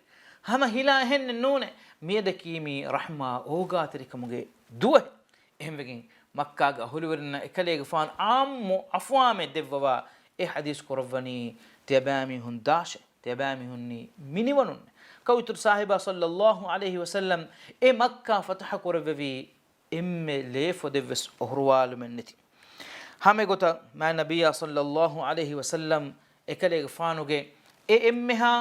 ހަމަ ހިލާ އެހެންނެއް ނޫނޭ. މިއަދަކީ މީ ރަޙްމާ އޯގާތެރިކަމުގެ ދުވަހެއް. އެހެންވެގެން މައްކާގެ އަހުލުވެރިންނަށް އެކަލޭގެފާނު ޢާއްމު އަފްވާމެއް ދެއްވަވާ އެ ޙަދީޘް ކުރައްވަނީ ތިޔަބައިމީހުން ދާށޭ، ތިޔަބައިމީހުންނީ މިނިވަނުންނޭ. ކައުއިތުރު ސާހިބާ ޞައްލައްލާހު ޢަލައިހި ވަސައްލަމް އެ މައްކާ ފަތަޙަ ކުރެއްވެވީ އެންމެ ލޭފޮދެއްވެސް އޮހޮރުވާލުމެއް ނެތި. ހަމައެގޮތަށް މާތް ނަބިއްޔާ ޞައްލައްލާހު ޢަލައިހި ވަސައްލަމް އެކަލޭގެފާނުގެ އެ އެންމެހާ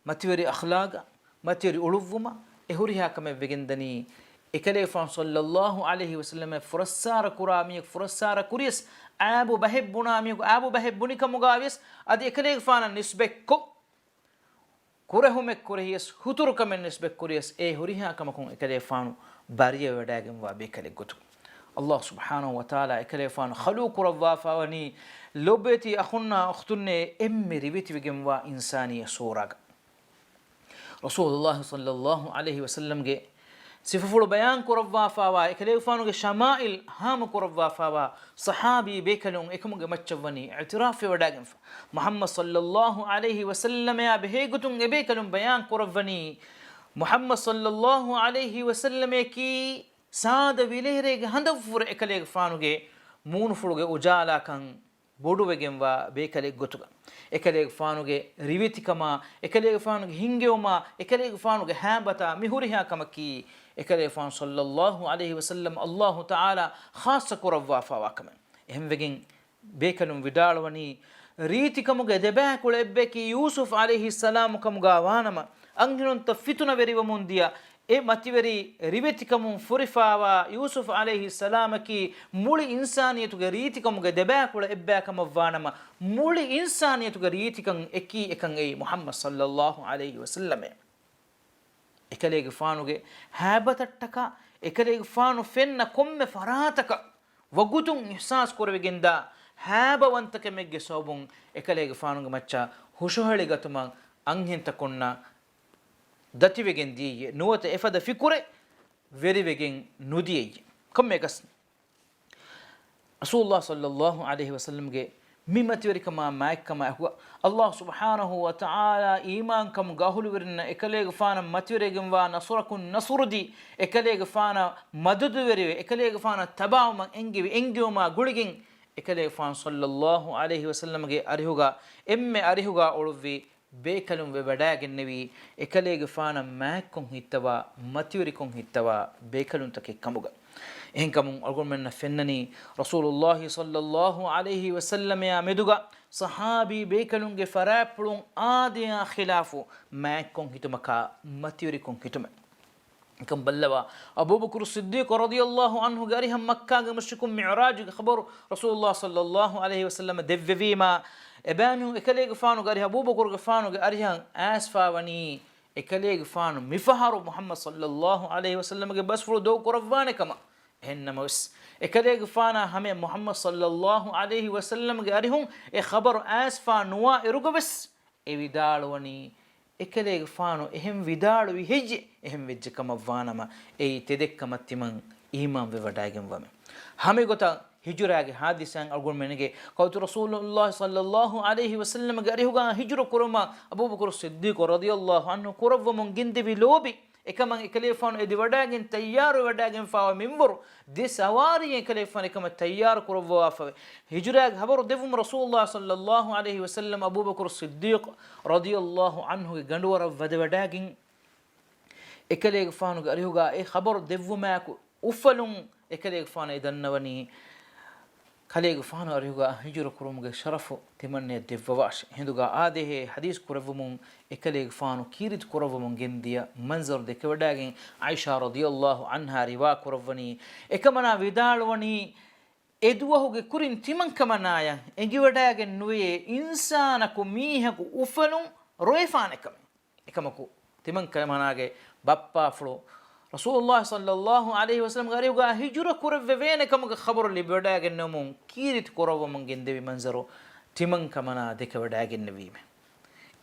މަތިވެރި އަޚްލާގާ، މަތިވެރި އުޅުއްވުމާ، އެ ހުރިހާ ކަމެއް ވެގެންދަނީ، އެކަލޭގެފާނު ޞައްލައްލާހު ޢަލައިހި ވަސައްލަމަށް ފުރައްސާރަ ކުރާ މީހަކު ފުރައްސާރަ ކުރިޔަސް، އައިބު ބަހެއް ބުނާ މީހަކު އައިބު ބަހެއް ބުނިކަމުގާވިޔަސް، އަދި އެކަލޭގެފާނަށް ނިސްބަތްކޮށް، ކުރެހުމެއް ކުރެހިޔަސް، ހުތުރުކަމެއް ނިސްބަތްކުރިޔަސް، އެ ހުރިހާ ކަމަކުން އެކަލޭފާނު ބަރީއަވެވަޑައިގެންވާ ބޭކަލެއް ގޮތުގަ. ﷲ ސުބްޙާނަހޫ ވަތަޢާލާ އެކަލޭފާނު ޚަލްޤު ކުރައްވާފާވަނީ ލޮބުވެތި އަޚުންނާ އުޚްތުންނޭ އެންމެ ރިވެތިވެގެންވާ އިންސާނީ ސޫރަގަ. ރަސޫލުﷲ ޞައްލައްލާހު ޢަލައިހި ވަސައްލަމްގެ ސިފަފުޅު ބަޔާން ކުރައްވާފާވާ، އެކަލޭގެފާނުގެ ޝަމާއިލް ހާމަ ކުރައްވާފާވާ ޞަޙާބީ ބޭކަލުން އެކަމުގެ މައްޗަށްވަނީ އިޢުތިރާފްވެވަޑައިގެންފަ. މުޙައްމަދު ޞައްލައްލާހު ޢަލައިހި ވަސައްލަމައާ ބެހޭގޮތުން އެބޭކަލުން ބަޔާން ކުރައްވަނީ، މުޙައްމަދު ޞައްލައްލާހު ޢަލައިހި ވަސައްލަމައަކީ ސާދަ ވިލޭރޭގެ ހަނދަށްވުރެ އެކަލޭގެފާނުގެ މޫނުފުޅުގެ އުޖާލާކަން ބޮޑުވެގެންވާ ބޭކަލެއް ގޮތުގަ. އެކަލޭގެފާނުގެ ރިވެތިކަމާ، އެކަލޭގެފާނުގެ ހިންގެވުމާ، އެކަލޭގެފާނުގެ ހައިބަތާ މި ހުރިހާ ކަމަކީ، އެކަލޭގެފާނު ޞައްލައްލާހު ޢަލައިހި ވަސައްލަމް ﷲ ތަޢާލާ ޚާއްޞަ ކުރައްވާފާވާ ކަމެއް. އެހެންވެގެން ބޭކަލުން ވިދާޅުވަނީ، ރީތިކަމުގެ ދެބައިކުޅަ އެއްބަޔަކީ ޔޫސުފް ޢަލައިހިއްސަލާމު ކަމުގާ ވާނަމަ، އަންހެނުންތައް ފިތުނަވެރިވަމުން ދިޔަ އެ މަތިވެރި ރިވެތިކަމުން ފުރިފާވާ ޔޫސުފް ޢަލައިހިއްސަލާމަކީ މުޅި އިންސާނިއްޔަތުގެ ރީތިކަމުގެ ދެބައިކުޅަ އެއްބަޔަކަމަށްވާނަމަ، މުޅި އިންސާނިއްޔަތުގެ ރީތިކަން އެކީ އެކަން އެއީ މުޙައްމަދު ޞައްލައްލާހު ޢަލައިހި ވަސައްލަމޭ. އެކަލޭގެފާނުގެ ހައިބަތަށްޓަކާ، އެކަލޭގެފާނު ފެންނަ ކޮންމެ ފަރާތަކަށް ވަގުތުން އިޙްސާސް ކުރެވިގެންދާ ހައިބަވަންތަކަމެއްގެ ސަބަބުން އެކަލޭގެފާނުގެ މައްޗަށް ހުށަހެޅިގަތުމަށް އަންހެންތަކުންނަށް ދަތިވެގެން ދިޔައީ. ނުވަތަ އެފަދަ ފިކުރެއް ވެރިވެގެން ނުދިޔައީ. ކޮންމެއަކަސް ރަސޫލުﷲ ޞައްލައްލާހު ޢަލައިހި ވަސައްލަމްގެ މި މަތިވެރިކަމާ މާތްކަމާ އެކުގަ، ﷲ ސުބްޙާނަހޫ ވަތަޢާލާ އީމާންކަމުގެ އަހުލުވެރިންނަށް އެކަލޭގެފާނަށް މަތިވެރިވެގެންވާ ނަޞްރަކުން ނަޞްރުދީ، އެކަލޭގެފާނަށް މަދަދުވެރިވެ، އެކަލޭގެފާނަށް ތަބާވުމަށް އެންގެވި އެންގެވުމާ ގުޅިގެން، އެކަލޭގެފާނު ޞައްލައްލާހު ޢަލައިހި ވަސައްލަމްގެ އަރިހުގަ އެންމެ އަރިހުގަ އުޅުއްވި ބޭކަލުން ވެވަޑައިގެންނެވީ، އެކަލޭގެފާނަށް މާތްކޮށް ހިއްތަވާ، މަތިވެރިކޮށް ހިއްތަވާ ބޭކަލުންތަކެއް ކަމުގަ. އެހެންކަމުން އަޅުގަނޑުމެންނަށް ފެންނަނީ، ރަސޫލުﷲ ޞައްލައްލާހު ޢަލައިހި ވަސައްލަމައާ މެދުގަ ޞަޙާބީ ބޭކަލުންގެ ފަރާތްޕުޅުން އާދަޔާ ޚިލާފު މާތްކޮށް ހިތުމަކާ، މަތިވެރިކޮށް ހިތުމެއް. ކަން ބައްލަވާ، އަބޫބަކުރު ޞިއްދީޤު ރަޟިޔައްލާހު ޢަންހުގެ އަރިހަށް މައްކާގެ މުޝްރިކުން މިޢުރާޖުގެ ޚަބަރު ރަސޫލުﷲ ޞައްލައްލާހު ޢަލައިހި ވަސައްލަމަ ދެއްވެވީމާ، އެބައިމީހުން އެކަލޭގެފާނުގެ އަރިހަށް އަބޫބަކުރުގެފާނުގެ އަރިހަށް އައިސްފާވަނީ، އެކަލޭގެފާނު މިފަހަރު މުޙައްމަދު ޞައްލައްލާހު ޢަލައިހި ވަސައްލަމަގެ ބަސްފުޅު ދޮގު ކުރައްވާނެ ކަމަށް. އެހެންނަމަވެސް، އެކަލޭގެފާނާ ހަމަޔަށް މުޙައްމަދު ޞައްލައްލާހު ޢަލައިހި ވަސައްލަމަގެ އަރިހުން އެ ޚަބަރު އައިސްފާ ނުވާ އިރުގަވެސް، އެ ވިދާޅުވަނީ، އެކަލޭގެފާނު އެހެން ވިދާޅުވި ހެއްޔޭ؟ އެހެން ވެއްޖެ ކަމަށްވާނަމަ، އެއީ ތެދެއްކަމަށް ތިމަން އީމާންވެވަޑައިގެންވަމެ. ހަމައެގޮތަށް ހިޖުރާގެ ޙާދިސާއިން އަޅުގަނޑުމެންގެ ކައުތު ރަސޫލުﷲ ޞައްލައްލާހު ޢަލައިހި ވަސައްލަމަގެ އަރިހުގަ ހިޖުރަ ކުރުމަށް އަބޫބަކުރު ޞިއްދީޤު ރަޟިޔައްލާހު ޢަންހު ކުރައްވަމުން ގެންދެވި ލޯބި، އެކަމަށް އެކަލޭގެފާނު އެދިވަޑައިގެން ތައްޔާރުވެވަޑައިގެންފާވާ މިންވަރު، ދެ ސަވާރީއެއް އެކަލޭގެފާނު އެކަމަށް ތައްޔާރު ކުރައްވާފަވެ. ހިޖުރާގެ ޚަބަރު ދެއްވުމަށް ރަސޫލުﷲ ޞައްލައްލާހު ޢަލައިހި ވަސައްލަމަ އަބޫބަކުރު ޞިއްދީޤު ރަޟިޔައްލާހު ޢަންހުގެ ގަނޑުވަރަށް ވަދެވަޑައިގެން، އެކަލޭގެފާނުގެ އަރިހުގަ އެ ޚަބަރު ދެއްވުމާއެކު އުފަލުން އެކަލޭގެފާނު އެ ދަންނަވަނީ، ކަލޭގެފާނު އަރިހުގަ ހިޖުރަ ކުރުމުގެ ޝަރަފު ތިމަންނަޔަށް ދެއްވަވާށި. ހިނދުގަ އާދޭހޭ ޙަދީޘް ކުރެއްވުމުން އެކަލޭގެފާނު ކީރިތި ކުރައްވަމުން ގެންދިޔަ މަންޒަރު ދެކެވަޑައިގެން ޢާއިޝާ ރަޟިޔަﷲ ޢަންހާ ރިވާ ކުރައްވަނީ، އެކަމަނާ ވިދާޅުވަނީ، އެ ދުވަހުގެ ކުރިން ތިމަންކަމަނާޔަށް އެނގިވަޑައިގެން ނުވެޔޭ އިންސާނަކު މީހަކު އުފަލުން ރޮއެފާނެ ކަމެއް. އެކަމަކު، ތިމަންކަމަނާގެ ބައްޕާފުޅު ރަސޫލުﷲ ޞައްލަﷲ ޢަލައިހި ވަސައްލަމްގެ އަރިހުގަ ހިޖުރަ ކުރެއްވެވޭނެ ކަމުގެ ޚަބަރު ލިބިވަޑައިގެންނެވުމުން ކީރިތި ކުރައްވަމުން ގެންދެވި މަންޒަރު ތިމަންކަމަނާ ދެކެވަޑައިގެންނެވީމެ.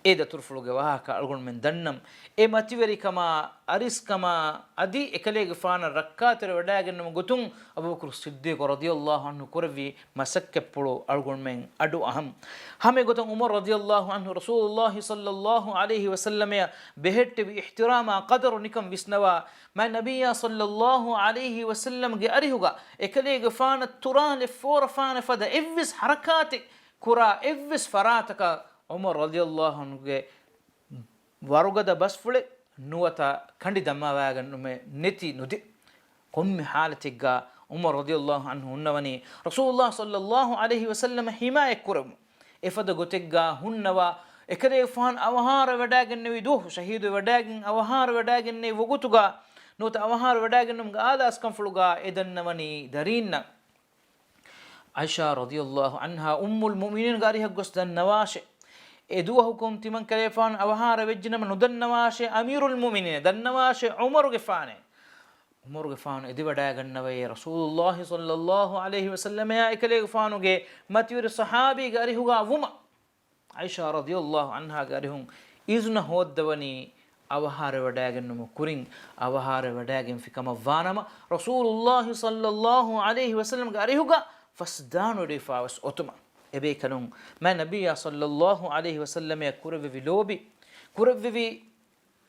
އެ ދަތުރުފުޅުގެ ވާހަކަ އަޅުގަނޑުމެން ދަންނަން. އެ މަތިވެރިކަމާ، އަރިސްކަމާ އަދި އެކަލޭގެފާނަށް ރައްކާތެރިވެވަޑައިގެންނެވުމުގެ ގޮތުން އަބޫބަކުރު ޞިއްދީޤު ރަޟިޔަﷲ ޢަންހު ކުރެއްވި މަސައްކަތްޕުޅު އަޅުގަނޑުމެން އަޑުއަހަން. ހަމައެގޮތަށް ޢުމަރު ރަޟިޔަﷲ ޢަންހު ރަސޫލުﷲ ޞައްލަﷲ ޢަލައިހި ވަސައްލަމަޔަށް ބެހެއްޓެވި އިޙްތިރާމާ ޤަދަރު ނިކަން ވިސްނަވާ، މާތް ނަބިއްޔާ ޞައްލަﷲ ޢަލައިހި ވަސައްލަމްގެ އަރިހުގަ އެކަލޭގެފާނަށް ތުރާލެއް ފޯރަފާނެ ފަދަ އެއްވެސް ޙަރަކާތެއް ކުރާ އެއްވެސް ފަރާތަކަށް ޢުމަރު ރަޟިޔަﷲ ޢަންހުގެ ވަރުގަދަ ބަސްފުޅެއް ނުވަތަ ކަނޑި ދަމަވައިގަންނަމެއް ނެތި ނުދި. ކޮންމެ ޙާލަތެއްގަ ޢުމަރު ރަޟިޔަﷲ ޢަންހު ހުންނަވަނީ ރަސޫލުﷲ ޞައްލަﷲ ޢަލައިހި ވަސައްލަމަ ޙިމާޔަތްކުރަމުން. އެފަދަ ގޮތެއްގަ ހުންނަވާ، އެކަލޭގެފާނު އަވަހާރަވެވަޑައިގެންނެވި ދުވަހު، ޝަހީދުވެވަޑައިގެން އަވަހާރަވެވަޑައިގެންނެވި ވަގުތުގަ ނުވަތަ އަވަހާރަވެވަޑައިގެންނެވުމުގެ އާލާސްކަންފުޅުގަ އެ ދަންނަވަނީ ދަރީންނަށް. ޢާއިޝާ ރަޟިޔަﷲ ޢަންހާ އުއްމުލް މުއުމިނީންގެ އަރިހަށް ގޮސް ދަންނަވާށޭ، އެ ދުވަހު ކޮން ތިމަންކަލޭފާނު އަވަހާރަ ވެއްޖެނަމަ ނުދަންނަވާށޭ، އަމީރުލް މުއުމިނީން ދަންނަވާށޭ، ޢުމަރުގެ ފާނޭ. ޢުމަރުގެފާނު އެދިވަޑައިގަންނަވައޭ، ރަސޫލުﷲ ޞައްލަﷲ ޢަލައިހި ވަސައްލަމަޔާ އެކަލޭގެފާނުގެ މަތިވެރި ޞަޙާބީގެ އަރިހުގަ ވުމަށް. ޢާއިޝާ ރަޟިޔަﷲ ޢަންހާގެ އަރިހުން އިޒުނަ ހޯއްދަވަނީ އަވަހާރަވެވަޑައިގެންނުމުގެ ކުރިން، އަވަހާރަވެވަޑައިގެންފި ކަމަށް ވާނަމަ، ރަސޫލުﷲ ޞައްލަﷲ ޢަލައިހި ވަސައްލަމްގެ އަރިހުގަ ފަސްދާނުވެވަޑައިފަވާވެސް އޮތުމަށް. އެބޭކަލުން މާތް ނަބިއްޔާ ޞައްލަﷲ ޢަލައިހި ވަސައްލަމަޔަށް ކުރެއްވެވި ލޯބި، ކުރެއްވެވި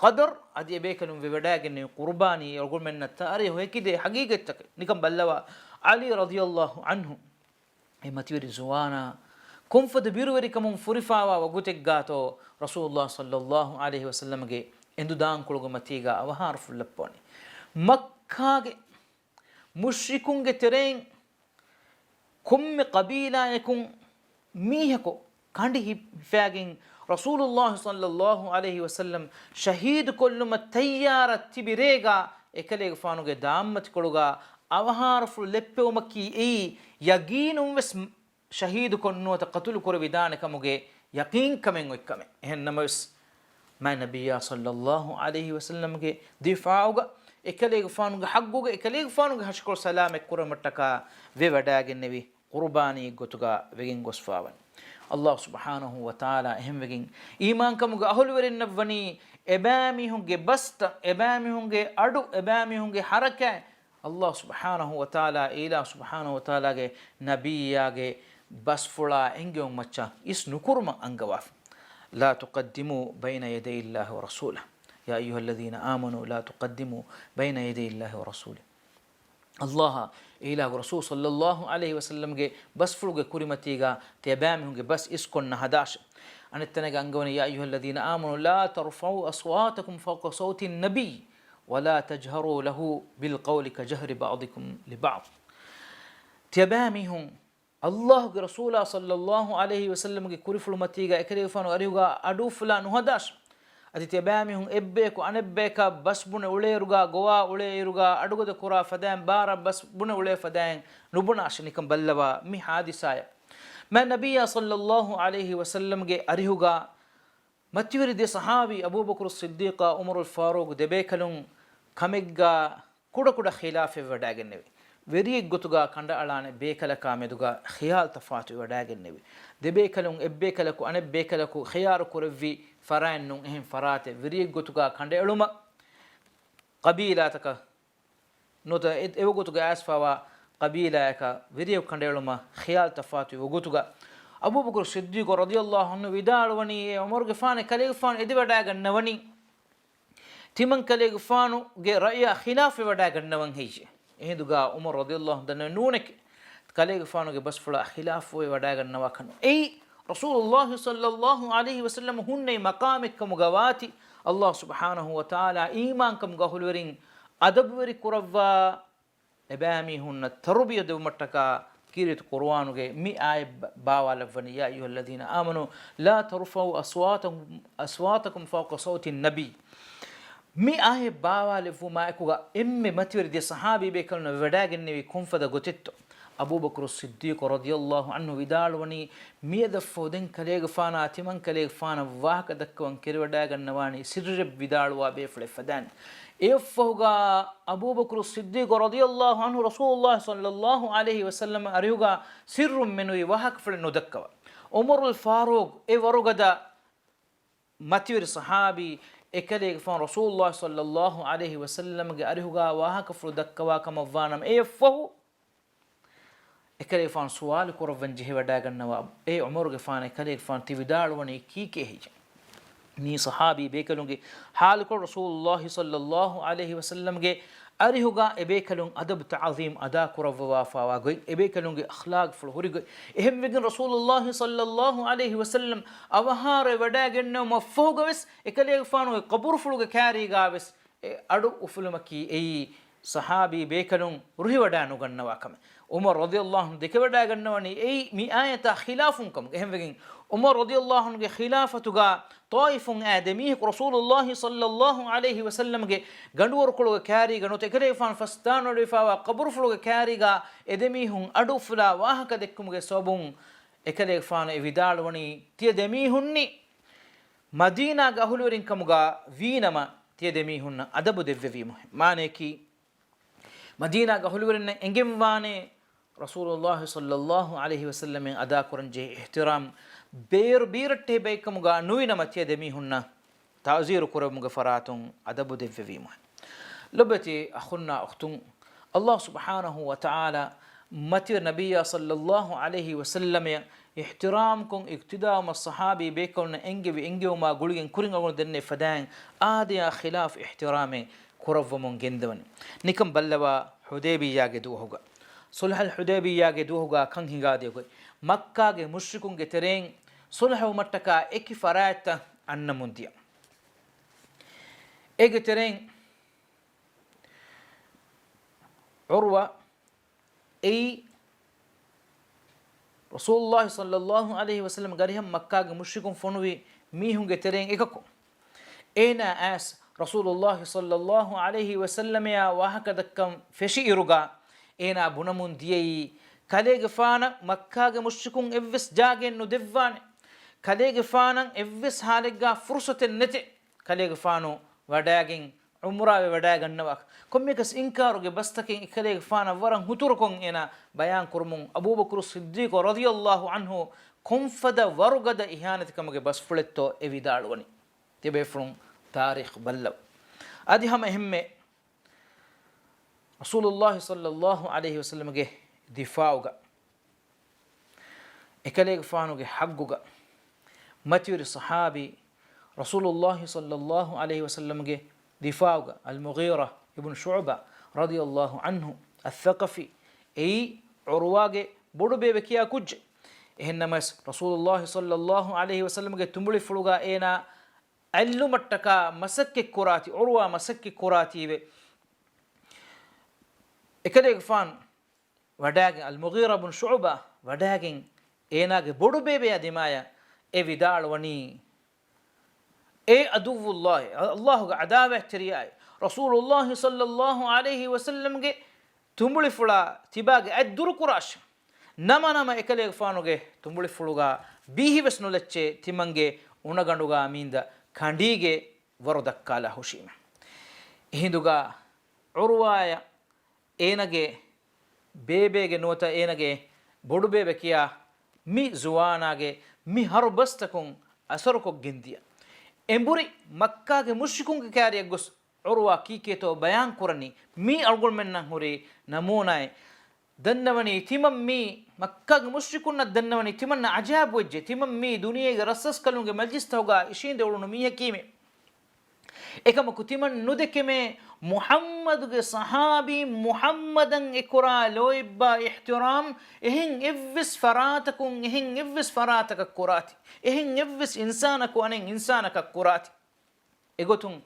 ޤަދަރު އަދި އެބޭކަލުން ވެވަޑައިގެންނެވި ޤުރުބާނީ އަޅުގަނޑުމެންނަށް ތާރީޚު ހެކިދޭ ޙަޤީޤަތްތަކެއް. ނިކަން ބައްލަވާ، ޢަލީ ރަޟިޔަﷲ ޢަންހު އެ މަތިވެރި ޒުވާނާ ކޮންފަދަ ބިރުވެރިކަމުން ފުރިފާވާ ވަގުތެއްގާތޯ ރަސޫލުﷲ ޞައްލަﷲ ޢަލައިހި ވަސައްލަމްގެ އެނދުދާންކޮޅުގެ މަތީގަ އަވަހާރަފުޅު ލައްޕަވަނީ. މައްކާގެ މުޝްރިކުންގެ ތެރެއިން ކޮންމެ ޤަބީލާއަކުން މީހަކު ކަނޑި ހި-، ހިފައިގެން ރަސޫލުﷲ ޞައްލަﷲ ޢަލައިހި ވަސައްލަމް ޝަހީދު ކޮށްލުމަށް ތައްޔާރަށް ތިބި ރޭގަ އެކަލޭގެފާނުގެ ދާންމަތިކޮޅުގަ އަވަހާރަފުޅު ލެއްޕެވުމަކީ އެއީ ޔަގީނުން ވެސް ޝަހީދުކޮށް ނުވަތަ ޤަތުލު ކުރެވިދާނެ ކަމުގެ ޔަޤީންކަމެއް އޮތްކަމެއް. އެހެން ނަމަވެސް، މާތް ނަބިއްޔާ ޞައްލަﷲ ޢަލައިހި ވަސައްލަމްގެ ދިފާޢުގަ، އެކަލޭގެފާނުގެ ޙައްޤުގަ، އެކަލޭގެފާނުގެ ހަށިކޮޅު ސަލާމަތް ކުރުމަށްޓަކާ ވެވަޑައިގެންނެވި ޤުރުބާނީ ގޮތުގަ ވެގެން ގޮސްފަވަނީ. ﷲ ސުބްޙާނަހޫ ވަތަޢާލާ އެހެންވެގެން އީމާންކަމުގެ އަހުލުވެރިންނަށްވަނީ އެބައިމީހުންގެ ބަސްތައް، އެބައިމީހުންގެ އަޑު، އެބައިމީހުންގެ ޙަރަކާތް، ﷲ ސުބްޙާނަހޫ ވަތަޢާލާ، އިލާހު ސުބްޙާނަހޫ ވަތަޢާލާގެ ނަބިއްޔާގެ ބަސްފުޅާ އެންގެވުމަށްޗަށް އިސް ނުކުރުމަށް އަންގަވާފަ. لا تقدموا بين يدي الله ورسوله. يا أيها الذين آمنوا لا تقدموا بين يدي الله ورسوله. ﷲ އާ އެއިލާގު ރަސޫލު ޞައްލަﷲ ޢަލައިހި ވަސައްލަމްގެ ބަސްފުޅުގެ ކުރިމަތީގަ ތިޔަބައިމީހުންގެ ބަސް އިސްކޮށް ނަހަދާށެ. އަނެއްތަނެއްގަ އަންގަވަނީ، يا أيها الذين آمنوا لا ترفعوا أصواتكم فوق صوت النبي ولا تجهروا له بالقول كجهر بعضكم لبعض. ތިޔަބައިމީހުން ﷲގެ ރަސޫލާ ޞައްލަﷲ ޢަލައިހި ވަސައްލަމްގެ ކުރިފުޅުމަތީގަ އެކަލޭގެފާނު އަރިހުގަ އަޑުއުފުލާ ނުހަދާށެ. އަދި ތިޔަބައިމީހުން އެއްބަޔަކު އަނެއްބަޔަކަށް ބަސް ބުނެ އުޅޭއިރުގަ، ގޮވާ އުޅޭއިރުގަ، އަޑުގަދަ ކުރާ ފަދައިން، ބާރަށް ބަސް ބުނެ އުޅޭ ފަދައިން ނުބުނާށެ. ނިކަން ބައްލަވާ މި ޙާދިސާއަށް. މާތް ނަބިއްޔާ ޞައްލަﷲ ޢަލައިހި ވަސައްލަމްގެ އަރިހުގަ މަތިވެރި ދެ ޞަޙާބީ އަބޫބަކުރު ޞިއްދީޤާ ޢުމަރުލް ފާރޫޤު ދެބޭކަލުން ކަމެއްގަ ކުޑަކުޑަ ޚިލާފެއް ވެވަޑައިގެންނެވި. ވެރިއެއްގޮތުގަ ކަނޑައަޅާނެ ބޭކަލަކާ މެދުގަ ޚިޔާލު ތަފާތުވެވަޑައިގެންނެވި. ދެބޭކަލުން އެއްބޭކަލަކު އަނެއްބޭކަލަކު ޚިޔާރު ކުރެއްވި ފަރާތް ނޫން އެހެން ފަރާތެއް. ވެރިއެއްގޮތުގަ ކަނޑައެޅުމަށް ޤަބީލާތަކަށް ނުވަތަ އެ-، އެވަގުތުގަ އައިސްފަވާ ޤަބީލާއަކަށް ވެރިއަކު ކަނޑައެޅުމަށް ޚިޔާލު ތަފާތުވި ވަގުތުގަ އަބޫބަކުރު ޞިއްދީޤު ރަޟިޔަﷲ ޢަންހު ވިދާޅުވަނީ، އޭ ޢުމަރުގެފާނޭ، ކަލޭގެފާނު އެދިވަޑައިގަންނަވަނީ ތިމަން ކަލޭގެފާނުގެ ރައުޔާ ޚިލާފުވެވަޑައިގަންނަވަން ހެއްޔޭ؟ އެހިނދުގަ ޢުމަރު ރަޟިޔަﷲ ޢަންހު ދަންނަވަނީ ނޫނެކޭ. ކަލޭގެފާނުގެ ބަސްފުޅާ ޚިލާފުވެވަޑައިގަންނަވާކަން. އެއީ ރަސޫލުﷲ ޞައްލަﷲ ޢަލައިހި ވަސައްލަމަ ހުންނެވި މަޤާމެއްކަމުގަ ވާތީ، ﷲ ސުބްޙާނަހޫ ވަތަޢާލާ އީމާންކަމުގެ އަހުލުވެރިން އަދަބުވެރި ކުރައްވާ، އެބައިމީހުންނަށް ތަރުބިޔަ ދެވުމަށްޓަކާ ކީރިތި ޤުރުއާނުގެ މި އާޔަތް ބަ-، ބާވާލައްވަނީ، يا أيها الذين آمنوا لا ترفعوا أصواتكم، أصواتكم فوق صوت النبي. މި އާޔަތް ބާވާލެއްވުމާއެކުގަ އެންމެ މަތިވެރި ދެ ޞަޙާބީ ބޭކަލުންނަށް ވެވަޑައިގެންނެވީ ކޮންފަދަ ގޮތެއްތޯ؟ އަބޫބަކުރު ޞިއްދީޤު ރަޟިޔަﷲ ޢަންހު ވިދާޅުވަނީ، މިއަދަށްފަހު ދެން ކަލޭގެފާނާ ތިމަން ކަލޭގެފާނަށް ވާހަކަ ދައްކަވަން ކެރިވަޑައިގަންނަވާނީ ސިއްރެއް ވިދާޅުވާ ބޭފުޅެއް ފަދައިން. އެއަށްފަހުގަ އަބޫބަކުރު ޞިއްދީޤު ރަޟިޔަﷲ ޢަންހު ރަސޫލުﷲ ޞައްލަﷲ ޢަލައިހި ވަސައްލަމަ އަރިހުގަ ސިއްރުން މެނުވީ ވާހަކަފުޅެއް ނުދައްކަވާ. ޢުމަރުލް ފާރޫޤް އެ ވަރުގަދަ މަތިވެރި ޞަޙާބީ އެކަލޭގެފާނު ރަސޫލުﷲ ޞައްލަﷲ ޢަލައިހި ވަސައްލަމްގެ އަރިހުގަ ވާހަކަފުޅު ދައްކަވާ ކަމަށްވާނަމަ، އެއަށްފަހު އެކަލޭގެފާނު ސުވާލު ކުރައްވަން ޖެހިވަޑައިގަންނަވާ، އޭ ޢުމަރުގެފާނޭ ކަލޭގެފާނު ތި ވިދާޅުވަނީ ކީކޭ ހެއްޔޭ؟ މީ ޞަޙާބީ ބޭކަލުންގެ ޙާލުކޮޅު ރަސޫލުﷲ ޞައްލަﷲ ޢަލައިހި ވަސައްލަމްގެ އަރިހުގަ އެބޭކަލުން އަދަބު ތަޢުޒީމް އަދާ ކުރައްވަވާފާވާ ގޮތް، އެބޭކަލުންގެ އަޚްލާގުފުޅު ހުރި ގޮތް. އެހެންވެގެން ރަސޫލުﷲ ޞައްލަﷲ ޢަލައިހި ވަސައްލަމް އަވަހާރަވެވަޑައިގެންނެވުމަށްފަހުގަވެސް އެކަލޭގެފާނުގެ ޤަބުރުފުޅުގެ ކާރީގާވެސް އެ އަޑު އުފުލުމަކީ އެއީ ޞަޙާބީ ބޭކަލުން ރުހިވަޑައިނުގަންނަވާ ކަމެއް. ޢުމަރު ރަޟިޔަﷲ ޢަންހު ދެކެވަޑައިގަންނަވަނީ އެއީ މި އާޔަތާ ޚިލާފުން ކަމުގަ. އެހެންވެގެން ޢުމަރު ރަޟިޔަﷲ ޢަންހުގެ ޚިލާފަތުގަ ޠާއިފުން އައި ދެމީހަކު ރަސޫލުﷲ ޞައްލަﷲ ޢަލައިހި ވަސައްލަމްގެ ގަނޑުވަރުކޮޅުގެ ކާރީގަ ނުވަތަ އެކަލޭގެފާނު ފަސްދާނުލެވިފާވާ ޤަބުރުފުޅުގެ ކާރީގަ އެ ދެމީހުން އަޑު އުފުލާ ވާހަކަ ދެއްކުމުގެ ސަބަބުން އެކަލޭގެފާނު އެ ވިދާޅުވަނީ ތިޔަ ދެމީހުންނީ މަދީނާގެ އަހުލުވެރިން ކަމުގަ ވީނަމަ، ތިޔަ ދެމީހުންނަށް އަދަބު ދެއްވެވީމު. މާނަޔަކީ، މަދީނާގެ އަހުލުވެރިންނަށް އެނގެންވާނޭ، ރަސޫލުﷲ ޞައްލަﷲ ޢަލައިހި ވަސައްލަމަށް އަދާކުރަން ޖެހޭ އިޙްތިރާމް ބޭރު ބީރައްޓެހި ބައެއްކަމުގަ ނުވިނަމަ، ތިޔަ ދެމީހުންނަށް ތަޢުޒީރު ކުރެއްވުމުގެ ފަރާތުން އަދަބު ދެއްވެވީމު. ލޮބުވެތި އަޚުންނާ އުޚްތުން، ﷲ ސުބްޙާނަހޫ ވަތަޢާލާ މަތިވެރި ނަބިއްޔާ ޞައްލަﷲ ޢަލައިހި ވަސައްލަމަށް އިޙްތިރާމްކޮށް އިޤްތިދާވުމަށް ޞަޙާބީ ބޭކަލުންނަށް އެންގެވި އެންގެވުމާ ގުޅިގެން ކުރިން އަޅުގަނޑު ދެންނެވި ފަދައިން އާދަޔާ ޚިލާފު އިޙްތިރާމެއް ކުރައްވަމުން ގެންދަވަނީ. ނިކަން ބައްލަވާ، ޙުދައިބިއްޔާގެ ދުވަހުގަ، ޞުލްޙުލް ޙުދައިބިއްޔާގެ ދުވަހުގަ ކަން ހިނގާދިޔަ ގޮތް، މައްކާގެ މުޝްރިކުންގެ ތެރެއިން ޞުލްޙުވުމަށްޓަކާ އެކި ފަރާތްތައް އަންނަމުން ދިޔަ. އޭގެ ތެރެއިން ޢުރްވާ އެއީ ރަސޫލުﷲ ޞައްލަﷲ ޢަލައިހި ވަސައްލަމްގެ އަރިހަށް މައްކާގެ މުޝްރިކުން ފޮނުވި މީހުންގެ ތެރެއިން އެކަކު. އޭނާ އައިސް ރަސޫލުﷲ ޞައްލަﷲ ޢަލައިހި ވަސައްލަމައާ ވާހަކަ ދައްކަން ފެށި އިރުގަ، އޭނާ ބުނަމުން ދިޔައީ، ކަލޭގެފާނަށް މައްކާގެ މުޝްރިކުން އެއްވެސް ޖާގައެއް ނުދެއްވާނެ. ކަލޭގެފާނަށް އެއްވެސް ޙާލެއްގަ ފުރުޞަތެއް ނެތޭ، ކަލޭގެފާނު ވަޑައިގެން ޢުމްރާވެ ވަޑައިގަންނަވާ. ކޮންމެއަކަސް އިންކާރުގެ ބަސްތަކެއް އެކަލޭގެފާނަށް ވަރަށް ހުތުރުކޮށް އޭނާ ބަޔާން ކުރުމުން، އަބޫބަކުރު ޞިއްދީޤު ރަޟިޔަﷲ ޢަންހު ކޮންފަދަ ވަރުގަދަ އިހާނެތިކަމުގެ ބަސްފުޅެއްތޯ އެ ވިދާޅުވަނީ. ތިޔަބޭފުޅުން ތާރީޚް ބައްލަވާ. އަދި ހަމަ އެހެންމެ ރަސޫލުﷲ ޞައްލަﷲ ޢަލައިހި ވަސައްލަމްގެ ދިފާޢުގަ، އެކަލޭގެފާނުގެ ޙައްޤުގަ، މަތިވެރި ޞަޙާބީ ރަސޫލުﷲ ޞައްލަﷲ ޢަލައިހި ވަސައްލަމްގެ ދިފާޢުގަ، އަލްމުޣީރާ އިބްނު ޝުޢުބާ ރަޟިޔަﷲ ޢަންހު އައްޘަޤަފީ، އެއީ ޢުރްވާގެ ބޮޑުބޭބެ ކިޔާ ކުއްޖެއް. އެހެންނަމަވެސް، ރަސޫލުﷲ ޞައްލަﷲ ޢަލައިހި ވަސައްލަމްގެ ތުނބުޅިފުޅުގަ އޭނާ އަތްލުމަށްޓަކާ މަސައްކަތްކުރާތީ، ޢުރްވާ މަސައްކަތްކުރާތީވެ، އެކަލޭގެފާނު ވަޑައިގެން، އަލްމުޣީރާ ބުން ޝުޢުބާ ވަޑައިގެން، އޭނާގެ ބޮޑުބޭބެޔާ ދިމާޔަށް އެ ވިދާޅުވަނީ، އޭ ޢަދުއްވުﷲ، ﷲގެ ޢަދާވާތްތެރިޔާއޭ، ރަސޫލުﷲ ޞައްލަﷲ ޢަލައިހި ވަސައްލަމްގެ ތުނބުޅިފުޅާ ތިބާގެ އަތް ދުރުކުރާށޭ. ނަމަ ނަމަ އެކަލޭގެފާނުގެ ތުނބުޅިފުޅުގަ ބީހިވެސް ނުލައްޗޭ، ތިމަންގެ އުނަގަނޑުގަ މީނދަ ކަނޑީގެ ވަރު ދައްކާލާ ހުށީމެ. އެހިނދުގަ ޢުރްވާޔަށް އޭނަގެ ބޭބޭގެ ނުވަތަ އޭނަގެ ބޮޑުބޭބެ ކިޔާ މި ޒުވާނާގެ މި ހަރު ބަސްތަކުން އަސަރުކޮށްގެންދިޔަ. އެނބުރި މައްކާގެ މުޝްރިކުންގެ ކާރިއަށް ގޮސް ޢުރްވާ ކީކޭތޯ ބަޔާން ކުރަނީ، މީ އަޅުގަނޑުމެންނަށް ހުރި ނަމޫނާއެއް. ދަންނަވަނީ ތިމަން މީ، މައްކާގެ މުޝްރިކުންނަށް ދަންނަވަނީ ތިމަންނަށް އަޖައިބުވެއްޖެ، ތިމަން މީ ދުނިޔޭގެ ރަސްރަސްކަލުންގެ މަޖްލިސްތަކުގަ އިށީނދެ އުޅުނު މީހަކީމެ. އެކަމަކު ތިމަން ނުދެކެމޭ، މުޙައްމަދުގެ ޞަޙާބީން މުޙައްމަދަށް އެކުރާ ލޯތްބާ އިޙްތިރާމް އެހެން އެއްވެސް ފަރާތަކުން، އެހެން އެއްވެސް ފަރާތަކަށް ކުރާތި، އެހެން އެއްވެސް އިންސާނަކު އަނެއް އިންސާނަކަށް ކުރާތި. އެގޮތުން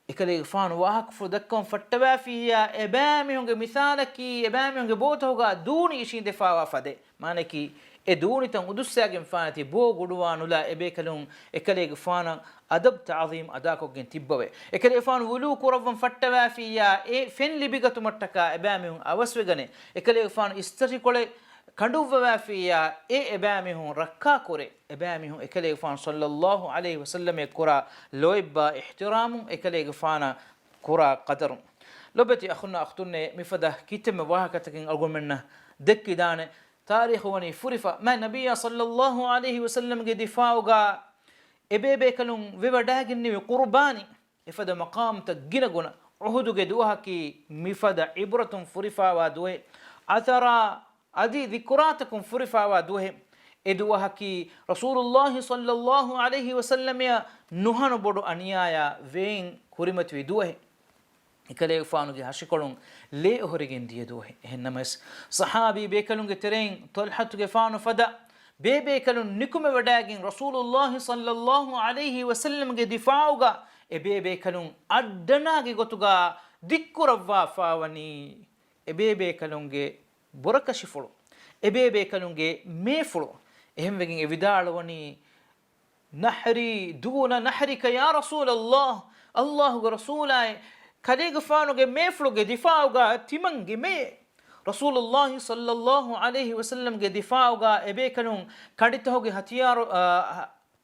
އެކަލޭގެފާނު ވާހަކަފުޅު ދައްކަމުން ފައްޓަވާފިއްޔާ، އެބައިމީހުންގެ މިސާލަކީ، އެބައިމީހުންގެ ބޯތަކުގަ ދޫނި އިށީނދެފާވާ ފަދައެއް. މާނައަކީ، އެ ދޫނިތައް އުދުއްސާގެންފާނެތީ ބޯ ގުޑުވާ ނުލާ އެބޭކަލުން އެކަލޭގެފާނަށް އަދަބް ތަޢުޒީމް އަދާކޮށްގެން ތިއްބަވައި. އެކަލޭގެފާނު ވުޟޫ ކުރައްވަން ފައްޓަވާފިއްޔާ، އެ ފެން ލިބިގަތުމަށްޓަކާ އެބައިމީހުން އަވަސްވެގަނެ. އެކަލޭގެފާނު އިސްތަށިކޮޅެއް ކަނޑުއްވަވާފިއްޔާ، އެ އެބައިމީހުން ރައްކާކުރޭ. އެބައިމީހުން އެކަލޭގެފާނު ޞައްލައްލާހު ޢަލައިހި ވަސައްލަމަށް ކުރާ ލޯތްބާ އިޙްތިރާމުން އެކަލޭގެފާނަށް ކުރާ ޤަދަރުން. ލޮބެތި އަޚުންނާ އުޚްތުންނޭ، މިފަދަ ކިތަންމެ ވާހަކަތަކެއް އަޅުގަނޑުމެންނަށް ދެއްކިދާނެ. ތާރީޚު ވަނީ ފުރިފަ، މާތް ނަބިއްޔާ ޞައްލައްލާހު ޢަލައިހި ވަސައްލަމްގެ ދިފާޢުގަ އެބޭބޭކަލުން ވެވަޑައިގެންނެވި ޤުރުބާނީ. އެފަދަ މަޤާމްތައް ގިނަގުނަ. އުޙުދުގެ ދުވަހަކީ މިފަދަ ޢިބްރަތުން ފުރިފާވާ ދުވަހެއް. އަސަރާ އަދި ޛިކުރާތަކުން ފުރިފާވާ ދުވަހެއް. އެ ދުވަހަކީ ރަސޫލުއްލާހި ޞައްލައްލާހު ޢަލައިހި ވަސައްލަމައަށް ނުހަނު ބޮޑު އަނިޔާޔާ ވޭން ކުރިމަތިވި ދުވަހެއް. އެކަލޭގެފާނުގެ ހަށިކޮޅުން ލޭ އޮހޮރިގެން ދިޔަ ދުވަހެއް. އެހެންނަމަވެސް، ޞަޙާބީ ބޭކަލުންގެ ތެރެއިން ޠަލްޙަތުގެފާނު ފަދަ ބޭބޭކަލުން ނިކުމެވަޑައިގެން ރަސޫލުއްލާހި ޞައްލައްލާހު ޢަލައިހި ވަސައްލަމްގެ ދިފާޢުގަ އެބޭބޭކަލުން އައްޑަނާގެ ގޮތުގަ ދިއްކުރައްވާފާވަނީ އެބޭބޭކަލުންގެ ބުރަކަށިފުޅު، އެބޭބޭކަލުންގެ މޭފުޅު. އެހެންވެގެން އެ ވިދާޅުވަނީ، "نحري دون نحرك يا رسول الله." ﷲ ގެ ރަސޫލާއި، ކަލޭގެފާނުގެ މޭފުޅުގެ ދިފާޢުގަ ތިމަންގެ މޭ. ރަސޫލުއްލާހި ޞައްލައްލާހު ޢަލައިހި ވަސައްލަމްގެ ދިފާޢުގަ އެބޭކަލުން ކަނޑިތަހުގެ ހަތިޔާރު، އާ،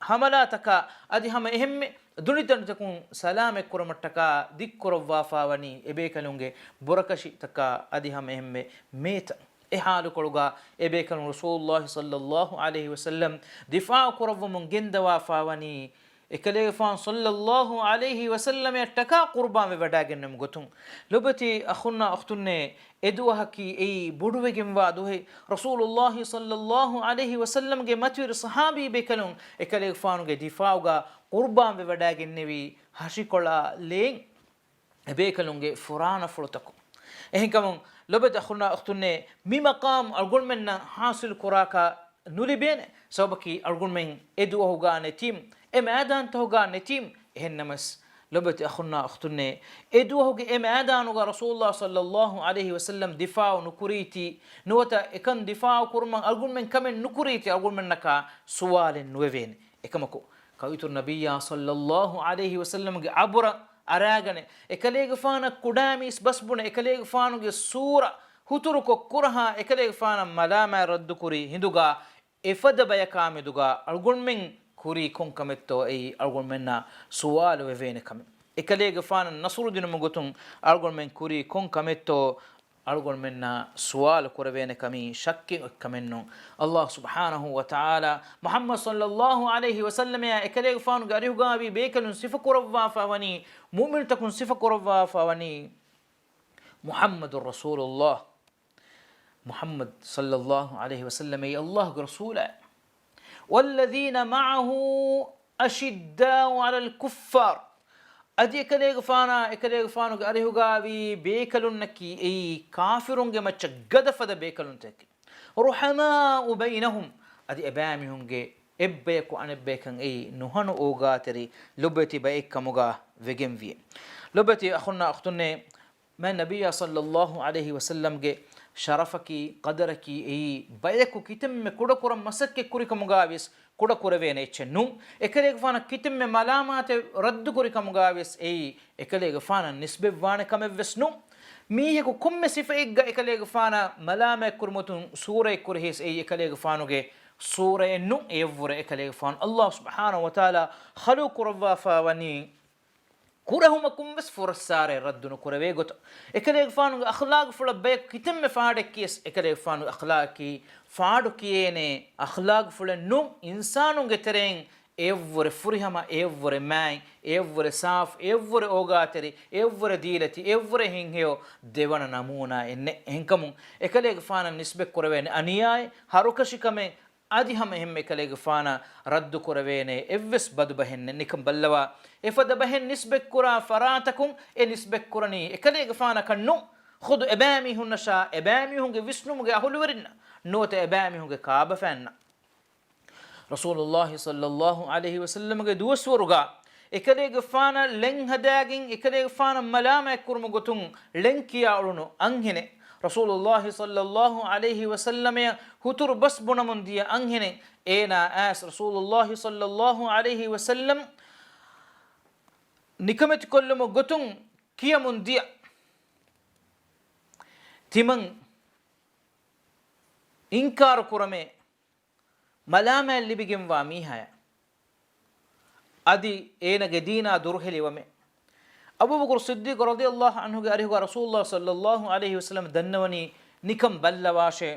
ހަމަލާތަކާ އަދި ހަމަ އެހެންމެ ދުނިތަނޑިތަކުން ސަލާމަތްކުރުމަށްޓަކާ ދިއްކުރައްވާފާވަނީ އެބޭކަލުންގެ ބުރަކަށިތަކާ އަދި ހަމަ އެހެންމެ މޭތައް. އެ ޙާލުކޮޅުގަ އެބޭކަލުން ރަސޫލުއްލާހި ޞައްލައްލާހު ޢަލައިހި ވަސައްލަމް ދިފާޢު ކުރައްވަމުން ގެންދަވާފާވަނީ އެކަލޭގެފާނު ޞައްލައްލާހު ޢަލައިހި ވަސައްލަމަށްޓަކާ ޤުރުބާންވެވަޑައިގެންނެވުމުގެ ގޮތުން. ލޮބެތި އަޚުންނާ އުޚްތުންނޭ، އެ ދުވަހަކީ އެއީ ބޮޑުވެގެންވާ ދުވަހެއް. ރަސޫލުއްލާހި ޞައްލައްލާހު ޢަލައިހި ވަސައްލަމްގެ މަތިވެރި ޞަޙާބީ ބޭކަލުން އެކަލޭގެފާނުގެ ދިފާޢުގަ ޤުރުބާންވެވަޑައިގެންނެވީ ހަށިކޮޅާ ލޭން އެބޭކަލުންގެ ފުރާނަފުޅުތަކުން. އެހެންކަމުން، ލޮބެތި އަޚުންނާ އުޚްތުންނޭ، މި މަޤާމް އަޅުގަނޑުމެންނަށް ޙާޞިލު ކުރާކަށް ނުލިބޭނެ. ސަބަބަކީ އަޅުގަނޑުމެން އެ ދުވަހުގަ ނެތީމް، އެ މައިދާންތަހުގަ ނެތީމް. އެހެންނަމަވެސް، ލޮބެތި އަޚުންނާ އުޚްތުންނޭ، އެ ދުވަހުގެ އެ މައިދާނުގަ ރަސޫލުއްލާހި ޞައްލައްލާހު ޢަލައިހި ވަސައްލަމް ދިފާޢު ނުކުރީތީ، ނުވަތަ އެކަން ދިފާޢު ކުރުމަށް އަޅުގަނޑުމެން ކަމެއް ނުކުރީތީ، އަޅުގަނޑުމެންނަކާ ސުވާލެއް ނުވެވޭނެ. އެކަމަކު، ކައުތުރު ނަބިއްޔާ ޞައްލައްލާހު ޢަލައިހި ވަސައްލަމްގެ އަބުރަށް އަރާގަނެ، އެކަލޭގެފާނަށް ކުޑައިމީސް ބަސްބުނެ، އެކަލޭގެފާނުގެ ސޫރަ ހުތުރުކޮށް ކުރަހާ، އެކަލޭގެފާނަށް މަލާމާތް ރައްދުކުރި ހިނދުގަ، އެފަދަ ބަޔަކާ މެދުގަ އަޅުގަނޑުމެން ކުރީ ކޮން ކަމެއްތޯ އެއީ އަޅުގަނޑުމެންނާ ސުވާލު ވެވޭނެ ކަމެއް. އެކަލޭގެފާނަށް ނަޞްރު ދިނުމުގެ ގޮތުން އަޅުގަނޑުމެން ކުރީ ކޮން ކަމެއްތޯ އަޅުގަނޑުމެންނާ ސުވާލު ކުރެވޭނެ ކަމީ ޝައްކެއް އޮތް ކަމެއް ނޫން. ﷲ ސުބްޙާނަހޫ ވަތަޢާލާ މުޙައްމަދު ޞައްލައްލާހު ޢަލައިހި ވަސައްލަމައާ އެކަލޭގެފާނުގެ އަރިހުގައި ބޭކަލުން ސިފަކުރައްވާފައިވަނީ، މުއުމިނުތަކުން ސިފަކުރައްވާފައިވަނީ، މުޙައްމަދު ރަސޫލުﷲ. މުޙައްމަދު ޞައްލައްލާހު ޢަލައިހި ވަސައްލަމް އެއީ ﷲ ގެ ރަސޫލާ. والذين معه أشداء على الكفار. އަދި އެކަލޭގެފާނާ، އެކަލޭގެފާނުގެ އަރިހުގައިވީ ބޭކަލުންނަކީ އެއީ ކާފިރުންގެ މައްޗަށް ގަދަފަދަ ބޭކަލުންތަކެއް. رحماء بينهم. އަދި އެބައިމީހުންގެ އެއްބަޔަކު އަނެއްބަޔަކަށް އެއީ ނުހަނު އޯގާތެރި ލޮބުވެތި ބައެއްކަމުގަ ވެގެންވިއެ. ލޮބުވެތި އަޚުންނާ އުޚްތުންނޭ، މާތް ނަބިއްޔާ ޞައްލައްލާހު ޢަލައިހި ވަސައްލަމްގެ ޝަރަފަކީ، ޤަދަރަކީ އެއީ ބަޔަކު ކިތަންމެ ކުޑަކުރަން މަސައްކަތް ކުރިކަމުގަވިޔަސް ކުޑަކުރެވޭނެ އެއްޗެއް ނޫން. އެކަލޭގެފާނަށް ކިތަންމެ މަލާމާތެއް ރައްދުކުރިކަމުގަވިޔަސް އެއީ އެކަލޭގެފާނަށް ނިސްބަތްވާނެ ކަމެއްވެސް ނޫން. މީހަކު ކޮންމެ ސިފައެއްގަ އެކަލޭގެފާނަށް މަލާމާތްކުރުމުގެ ގޮތުން ސޫރައެއް ކުރެހިޔަސް އެއީ އެކަލޭގެފާނުގެ ސޫރައެއް ނޫން. އެއަށްވުރެ އެކަލޭގެފާނު ﷲ ސުބްޙާނަހޫ ވަތަޢާލާ ޚަލްޤު ކުރައްވާފައިވަނީ ކުރެހުމަކުން ވެސް ފުރައްސާރައެއް ރައްދު ނުކުރެވޭ ގޮތަށް. އެކަލޭގެފާނުގެ އަޚްލާގުފުޅަށް ބަޔަކު ކިތަންމެ ފާޑެއް ކިޔަސް އެކަލޭގެފާނުގެ އަޚްލާގަކީ ފާޑު ކިޔޭނެ އަޚްލާގުފުޅެއް ނޫން. އިންސާނުންގެ ތެރެއިން އެއަށްވުރެ ފުރިހަމަ، އެއަށްވުރެ މާތް، އެއަށްވުރެ ސާފު، އެއަށްވުރެ އޯގާތެރި، އެއަށްވުރެ ދީލަތި، އެއަށްވުރެ ހިތްހެޔޮ ދެވަނަ ނަމޫނާއެއް ނެތް. އެހެންކަމުން އެކަލޭގެފާނަށް ނިސްބަތް ކުރެވޭނެ އަނިޔާއެއް، ހަރުކަށިކަމެއް، އަދި ހަމަ އެހެންމެ އެކަލޭގެފާނަށް ރައްދު ކުރެވޭނެ އެއްވެސް ބަދު ބަހެއް ނެތް. ނިކަން ބައްލަވާ، އެފަދަ ބަހެއް ނިސްބަތް ކުރާ ފަރާތަކުން އެ ނިސްބަތް ކުރަނީ އެކަލޭގެފާނަކަށް ނޫން. ޚުދު އެބައިމީހުންނަށާ، އެބައިމީހުންގެ ވިސްނުމުގެ އަހުލުވެރިންނަށް، ނުވަތަ އެބައިމީހުންގެ ކާބަފައިންނަށް. ރަސޫލުއްލާހި ޞައްލައްލާހު ޢަލައިހި ވަސައްލަމްގެ ދުވަސްވަރުގަ އެކަލޭގެފާނަށް ޅެން ހަދާގެން އެކަލޭގެފާނަށް މަލާމާތްކުރުމުގެ ގޮތުން ޅެން ކިޔާ އުޅުނު އަންހެނެއް. ރަސޫލުﷲ ޞައްލަﷲ ޢަލައިހި ވަސައްލަމައަށް ހުތުރު ބަސް ބުނަމުން ދިޔަ އަންހެނެއް. އޭނާ އައިސް ރަސޫލުﷲ ޞައްލަﷲ ޢަލައިހި ވަސައްލަމަ ނިކަމެތިކޮށްލުމުގެ ގޮތުން ކިޔަމުން ދިޔަ. ތިމަން އިންކާރު ކުރަމޭ، މަލާމާތް ލިބިގެންވާ މީހާޔަށް އަދި އޭނަގެ ދީނާ ދުރުހެލިވަމޭ. އަބޫބަކުރު ޞިއްދީޤު ރަޟިޔަﷲ ޢަންހުގެ އަރިހުގަ ރަސޫލުﷲ ޞައްލަﷲ ޢަލައިހި ވަސައްލަމަ ދަންނަވަނީ، ނިކަން ބައްލަވާށޭ.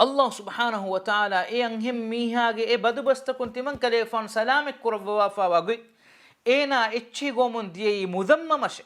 ﷲ ސުބްޙާނަހޫ ވަތަޢާލާ އެ އަންހެން މީހާގެ އެ ބަދުބަސްތަކުން ތިމަން ކަލޭގެފާނު ސަލާމަތް ކުރައްވަވާފާވާ ގޮތް، އޭނާ އެއްޗެހި ގޮވަމުން ދިޔައީ މުޛައްމަމަށޭ.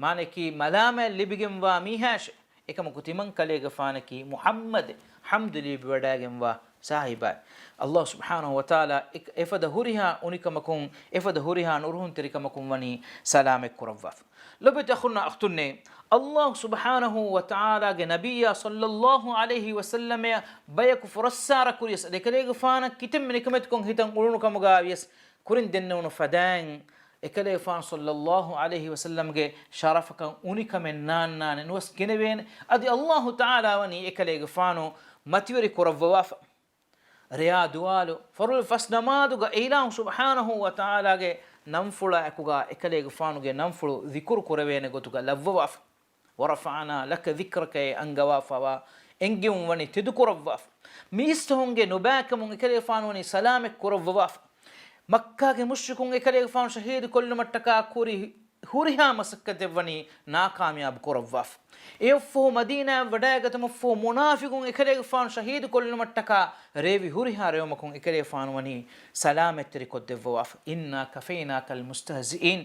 މާނައަކީ މަލާމާތް ލިބިގެންވާ މީހާއަށޭ. އެކަމަކު ތިމަން ކަލޭގެފާނަކީ މުޙައްމަދެއް، ޙަމްދު ލިބިވަޑައިގެންވާ ސާހިބާއެއް. ﷲ ސުބްޙާނަހޫ ވަތަޢާލާ އެ-، އެފަދަ ހުރިހާ އުނިކަމަކުން، އެފަދަ ހުރިހާ ނުރުހުންތެރިކަމަކުން ވަނީ ސަލާމަތް ކުރައްވާފަ. ލޮބުވެތި އަޚުންނާ އުޚްތުންނޭ، ﷲ ސުބްޙާނަހޫ ވަތަޢާލާގެ ނަބިއްޔާ ޞައްލަﷲ ޢަލައިހި ވަސައްލަމައަށް ބަޔަކު ފުރައްސާރަ ކުރިޔަސް، އެކަލޭގެފާނަށް ކިތަންމެ ނިކަމެތިކޮށް ހިތަށް އުޅުނު ކަމުގަ ވިޔަސް، ކުރިން ދެންނެވުނު ފަދައިން، އެކަލޭގެފާނު ޞައްލަﷲ ޢަލައިހި ވަސައްލަމްގެ ޝަރަފަކަށް އުނިކަމެއް ނާންނާނެ، ނުވަސް ގެނެވޭނެ. އަދި ﷲ ތަޢާލާ ވަނީ އެކަލޭގެފާނު މަތިވެރި ކުރައްވަވާފަ. ރެޔާ ދުވާލު، ފަރުޟު ފަސް ނަމާދުގަ އިލާހު ސުބްޙާނަހޫ ވަތަޢާލާގެ ނަންފުޅާ އެކުގަ އެކަލޭގެފާނުގެ ނަންފުޅު ޛިކުރު ކުރެވޭނެ ގޮތުގަ ލައްވަވާފަ. ވަރަފަޢުނާ ލަކަ ޛިކްރަކައޭ އަންގަވާފަވާ އެންގެވުން ވަނީ ތެދު ކުރައްވާފަ. މީސްތަކުންގެ ނުބައިކަމުން އެކަލޭގެފާނު ވަނީ ސަލާމަތް ކުރައްވަވާފަ. މައްކާގެ މުޝްރިކުން އެކަލޭގެފާނު ޝަހީދު ކޮށްލުމަށްޓަކާ ކުރި ހުރިހާ މަސައްކަތެއް ވަނީ ނާކާމިޔާބު ކުރައްވާފަ. އެއަށްފަހު މަދީނާއަށް ވަޑައިގަތުމަށްފަހު މުނާފިޤުން އެކަލޭގެފާނު ޝަހީދު ކޮށްލުމަށްޓަކާ ރޭވި ހުރިހާ ރޭވުމަކުން އެކަލޭގެފާނު ވަނީ ސަލާމަތްތެރި ކޮށްދެއްވަވާފަ. إنا كفيناك المستهزئين.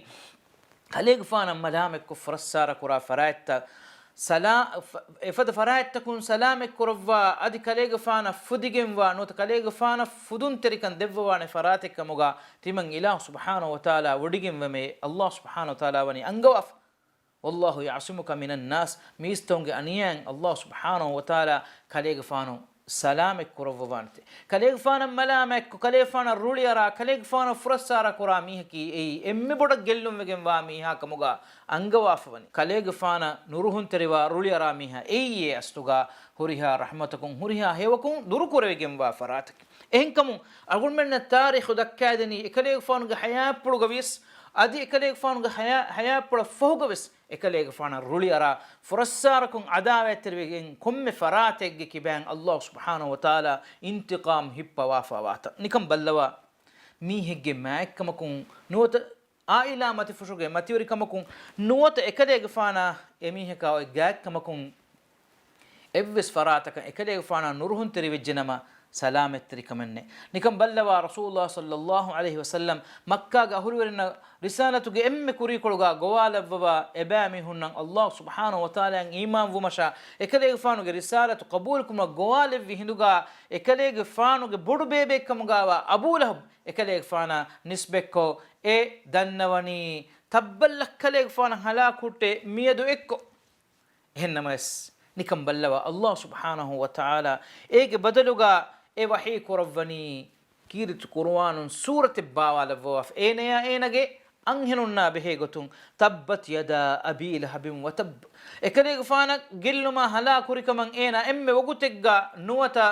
ކަލޭގެފާނަށް މަލާމަތްކޮށް ފުރައްސާރަ ކުރާ ފަރާތްތައް ސަލާ-، ފަ-، އެފަދަ ފަރާތްތަކުން ސަލާމަތް ކުރައްވާ، އަދި ކަލޭގެފާނަށް ފުދިގެންވާ، ނުވަތަ ކަލޭގެފާނަށް ފުދުންތެރިކަން ދެއްވަވާނެ ފަރާތެއް ކަމުގަ ތިމަން އިލާހު ސުބްޙާނަހޫ ވަތަޢާލާ ވޮޑިގެންވަމޭ. ﷲ ސުބްޙާނަހޫ ވަތަޢާލާ ވަނީ އަންގަވާފަ. والله يعصمك من الناس، މީސްތަކުންގެ އަނިޔާއިން ﷲ ސުބްޙާނަހޫ ވަތަޢާލާ ކަލޭގެފާނު ސަލާމަތް ކުރައްވަވާނެތެ. ކަލޭގެފާނަށް މަލާމާތްކޮށް، ކަލޭގެފާނަށް ރުޅިއަރާ، ކަލޭގެފާނަށް ފުރައްސާރަ ކުރާ މީހަކީ އެއީ އެންމެ ބޮޑަށް ގެއްލުންވެގެންވާ މީހާ ކަމުގަ އަންގަވާފަވަނީ. ކަލޭގެފާނަށް ނުރުހުންތެރިވާ ރުޅިއަރާ މީހާ އެއީ އެ އަސްލުގަ ހުރިހާ ރަޙްމަތަކުން ހުރިހާ ހެޔޮކުން ދުރުކުރެވިގެންވާ ފަރާތަކީ. އެހެންކަމުން އަޅުގަނޑުމެންނަށް ތާރީޚު ދައްކާދެނީ އެކަލޭގެފާނުގެ ޙަޔާތްޕުޅުގަ ވިޔަސް، އަދި އެކަލޭގެފާނުގެ ޙަޔާ-، ޙަޔާތްޕުޅަށް ފަހުގަ ވެސް އެކަލޭގެފާނަށް ރުޅިއަރާ ފުރައްސާރަކުން އަދާވަތްތެރިވެގެން ކޮންމެ ފަރާތެއްގެ ކިބައިން ﷲ ސުބްޙާނަހޫ ވަތަޢާލާ އިންތިޤާމް ހިއްޕަވާފަވާތަން. ނިކަން ބައްލަވާ، މީހެއްގެ މާތްކަމަކުން ނުވަތަ އާއިލާ މަތިފުށުގެ މަތިވެރިކަމަކުން ނުވަތަ އެކަލޭގެފާނާ އެމީހަކާ އޮތް ގާތްކަމަކުން އެއްވެސް ފަރާތަކަށް އެކަލޭގެފާނާ ނުރުހުންތެރިވެއްޖެނަމަ، ސަލާމަތްތެރިކަމެއްނެތް. ނިކަން ބައްލަވާ، ރަސޫލުﷲ ޞައްލަﷲ ޢަލައިހި ވަސައްލަމް މައްކާގެ އަހުލުވެރިންނަށް ރިސާލަތުގެ އެންމެ ކުރީކޮޅުގަ ގޮވާލައްވަވާ އެބައިމީހުންނަށް ﷲ ސުބްޙާނަހޫ ވަތަޢާލާއަށް އީމާންވުމަށާ، އެކަލޭގެފާނުގެ ރިސާލަތު ޤަބޫލުކުރުމަށް ގޮވާލެއްވި ހިނދުގަ، އެކަލޭގެފާނުގެ ބޮޑު ބޭބެއެއްކަމުގަވާ އަބޫލަހަބް އެކަލޭގެފާނާ ނިސްބަތްކޮށް އެ ދަންނަވަނީ، ތައްބައްލަ ކަލޭގެފާނަށް ހަލާކުހުއްޓޭ މިއަދު އެއްކޮށް. އެހެންނަމަވެސް، ނިކަން ބައްލަވާ، ﷲ ސުބްޙާނަހޫ ވަތަޢާލާ އޭގެ ބަދަލުގަ އެ ވަޙީ ކުރައްވަނީ، ކީރިތި ޤުރުއާނުން ސޫރަތެއް ބާވާލައްވަވާފަ، އޭނަޔާ އޭނަގެ އަންހެނުންނާ ބެހޭ ގޮތުން، تبت يدا أبي لهب وتب. އެކަލޭގެފާނަށް ގެއްލުމާ ހަލާކުރިކަމަށް އޭނާ އެންމެ ވަގުތެއްގަ ނުވަތަ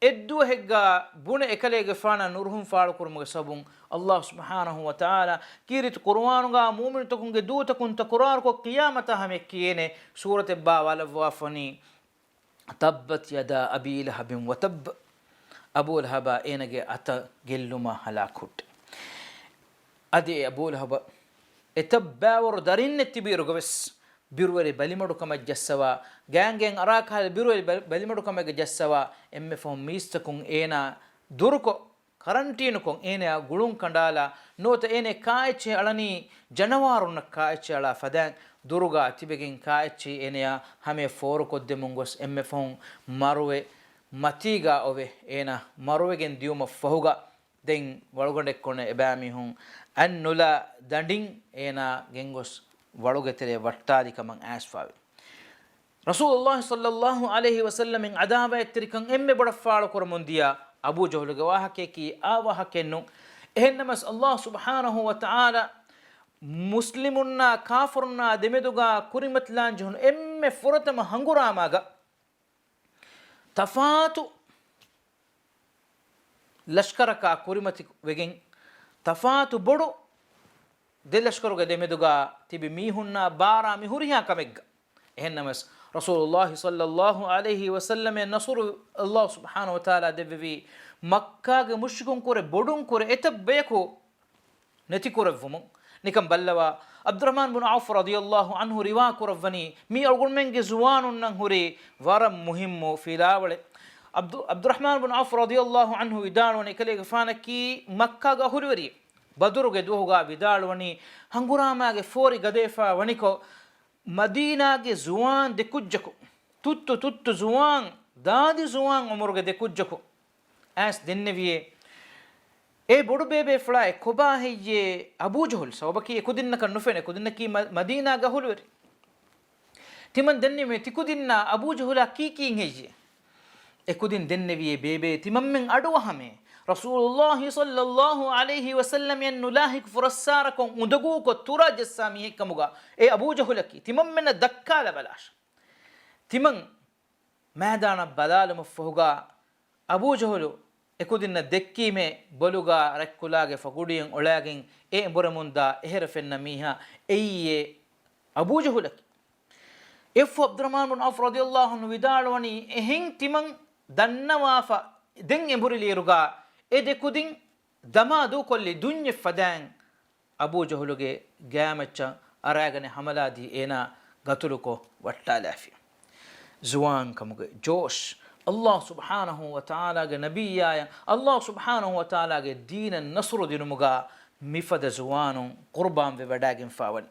އެއްދުވަހެއްގަ ބުނެ އެކަލޭގެފާނަށް ނުރުހުން ފާޅުކުރުމުގެ ސަބަބުން، ﷲ ސުބްޙާނަހޫ ވަތަޢާލާ ކީރިތި ޤުރުއާނުގަ މުއުމިނުތަކުންގެ ދޫތަކުން ތަކުރާރުކޮށް، ޤިޔާމަތާ ހަމަޔަށް ކިޔޭނެ ސޫރަތެއް ބާވާލައްވާފަވަނީ، تبت يدا أبي لهب وتب. އަބޫލަހަބާ އޭނަގެ އަތަށް ގެއްލުމާ ހަލާކު ހުއްޓި. އަދި އެ އަބޫލަހަބަށް އެތައް ބައިވަރު ދަރިންނެއް ތިބިއިރުގަވެސް، ބިރުވެރި ބަލިމަޑުކަމަށް ޖައްސަވާ، ގާތްގައިން އަރާކަހަލަ ބިރުވެރި ބަ-، ބަލިމަޑުކަމެއްގަ ޖައްސަވާ، އެންމެ ފަހުން މީސްތަކުން އޭނާ ދުރުކޮށް، ކަރަންޓީނުކޮށް، އޭނަޔާ ގުޅުން ކަނޑާލާ، ނުވަތަ އޭނަ ކާއެއްޗެހި އަޅަނީ ޖަނަވާރުންނަށް ކާއެއްޗެހި އަޅާ ފަދައިން ދުރުގަ ތިބެގެން ކާއެއްޗެހި އޭނަޔާ ހަމަޔަށް ފޯރުކޮށްދެމުން ގޮސް، އެންމެ ފަހުން މަރުވެ މަތީގަ އޮވެ، އޭނަ މަރުވެގެން ދިޔުމަށް ފަހުގަ، ދެން ވަޅުގަނޑެއްކޮނެ އެބައިމީހުން އަތް ނުލާ ދަނޑިން އޭނާ ގެންގޮސް ވަޅުގެ ތެރެއަށް ވައްޓާލި ކަމަށް އައިސްފާވި. ރަސޫލުﷲ ޞައްލަﷲ ޢަލައިހި ވަސައްލަމަށް ޢަދާވާތްތެރިކަން އެންމެ ބޮޑަށް ފާޅުކުރަމުން ދިޔަ އަބޫ ޖަހުލުގެ ވާހަކަޔަކީ އާ ވާހަކައެއް ނޫން. އެހެންނަމަސް، ﷲ ސުބްޙާނަހޫ ވަތަޢާލާ މުސްލިމުންނާ ކާފަރުންނާ ދެމެދުގާ ކުރިމަތިލާން ޖެހުނު އެންމެ ފުރަތަމަ ހަނގުރާމާގަ ތަފާތު ލަޝްކަރަކާ ކުރިމަތި ވެގެން، ތަފާތު ބޮޑު ދެ ލަޝްކަރުގެ ދެމެދުގާ ތިބި މީހުންނާ ބާރާ މި ހުރިހާ ކަމެއްގަ. އެހެންނަމަސް، ރަސޫލުﷲ ޞައްލަﷲ ޢަލައިހި ވަސައްލަމަށް ނަޞްރު ﷲ ސުބްޙާނަހޫ ވަތަޢާލާ ދެއްވެވީ، މައްކާގެ މުޝްރިކުން ކުރެ ބޮޑުން ކުރެ އެތައް ބަޔަކު ނެތިކުރެއްވުމުން. ނިކަން ބައްލަވާ، ޢަބްދުއްރަޙްމާން ބުން ޢައުފް ރަޟިޔަﷲ ޢަންހު ރިވާ ކުރައްވަނީ، މި އަޅުގަނޑުމެންގެ ޒުވާނުންނަށް ހުރި ވަރަށް މުހިއްމު ފިލާވަޅެއް. ޢަބްދު-، ޢަބްދުއްރަޙްމާން ބުން ޢައުފް ރަޟިޔަﷲ ޢަންހު ވިދާޅުވަނީ، އެކަލޭގެފާނަކީ މައްކާގެ އަހުލުވެރި. ބަދުރުގެ ދުވަހުގާ ވިދާޅުވަނީ، ހަނގުރާމާގެ ފޯރި ގަދަވެފާ ވަނިކޮށް، މަދީނާގެ ޒުވާން ދެ ކުއްޖަކު، ތުއްތު ތުއްތު ޒުވާން، ދާދި ޒުވާން އުމުރުގެ ދެ ކުއްޖަކު އައިސް ދެންނެވިއޭ. އޭ ބޮޑު ބޭބޭފުޅާ، އެ ކޮބާ ހެއްޔޭ އަބޫޖަހުލް؟ ސަބަބަކީ އެކުދިންނަކަށް ނުފެނޭ، ކުދިންނަކީ މަ-، މަދީނާގެ އަހުލުވެރި. ތިމަން ދެންނެވި ތިކުދިންނާ އަބޫޖަހުލާ ކީކީން ހެއްޔޭ؟ އެކުދިން ދެންނެވިއޭ ބޭބޭ، ތިމަންމެން އަޑުއަހަމޭ. ރަސޫލުﷲ ޞައްލަﷲ ޢަލައިހި ވަސައްލަމައަށް ނުލާހިކު ފުރައްސާރަކޮށް އުނދަގޫކޮށް ތުރާ ޖައްސާ މީހެއްކަމުގަ އެ އަބޫޖަހުލަކީ. ތިމަންމެންނަށް ދައްކާލަބަލާށެ. ތިމަން މައިދާނަށް ބަލާލުމަށްފަހުގާ އަބޫޖަހުލު އެކުދިންނަށް ދެއްކީމޭ ބޮލުގާ ރަތްކުލާގެ ފަގުޑިއެއް އޮޅާގެން އެ އެނބުރެމުންދާ އެހެރަ ފެންނަ މީހާ އެއީ އެ އަބޫޖަހުލަކީ. އެއަށްފަހު ޢަބްދުއްރަޙްމާން ބުން ޢައުފް ރަޟިޔަﷲ ޢަންހު ވިދާޅުވަނީ، އެހެން ތިމަން ދަންނަވާފަ ދެން އެނބުރިލިއިރުގާ އެ ދެ ކުދިން ދަމާ ދޫކޮށްލި ދުންޏެއް ފަދައިން އަބޫޖަހުލުގެ ގާމައްޗަށް އަރާގަނެ ހަމަލާދީ އޭނާ ގަތުލުކޮށް ވައްޓާލާފި. ޒުވާންކަމުގެ ޖޯޝް، ﷲ ސުބްޙާނަހޫ ވަތަޢާލާގެ ނަބިއްޔާޔަށް، ﷲ ސުބްޙާނަހޫ ވަތަޢާލާގެ ދީނަށް ނަޞްރު ދިނުމުގާ މިފަދަ ޒުވާނުން ޤުރުބާންވެވަޑާގެންފާވަނީ.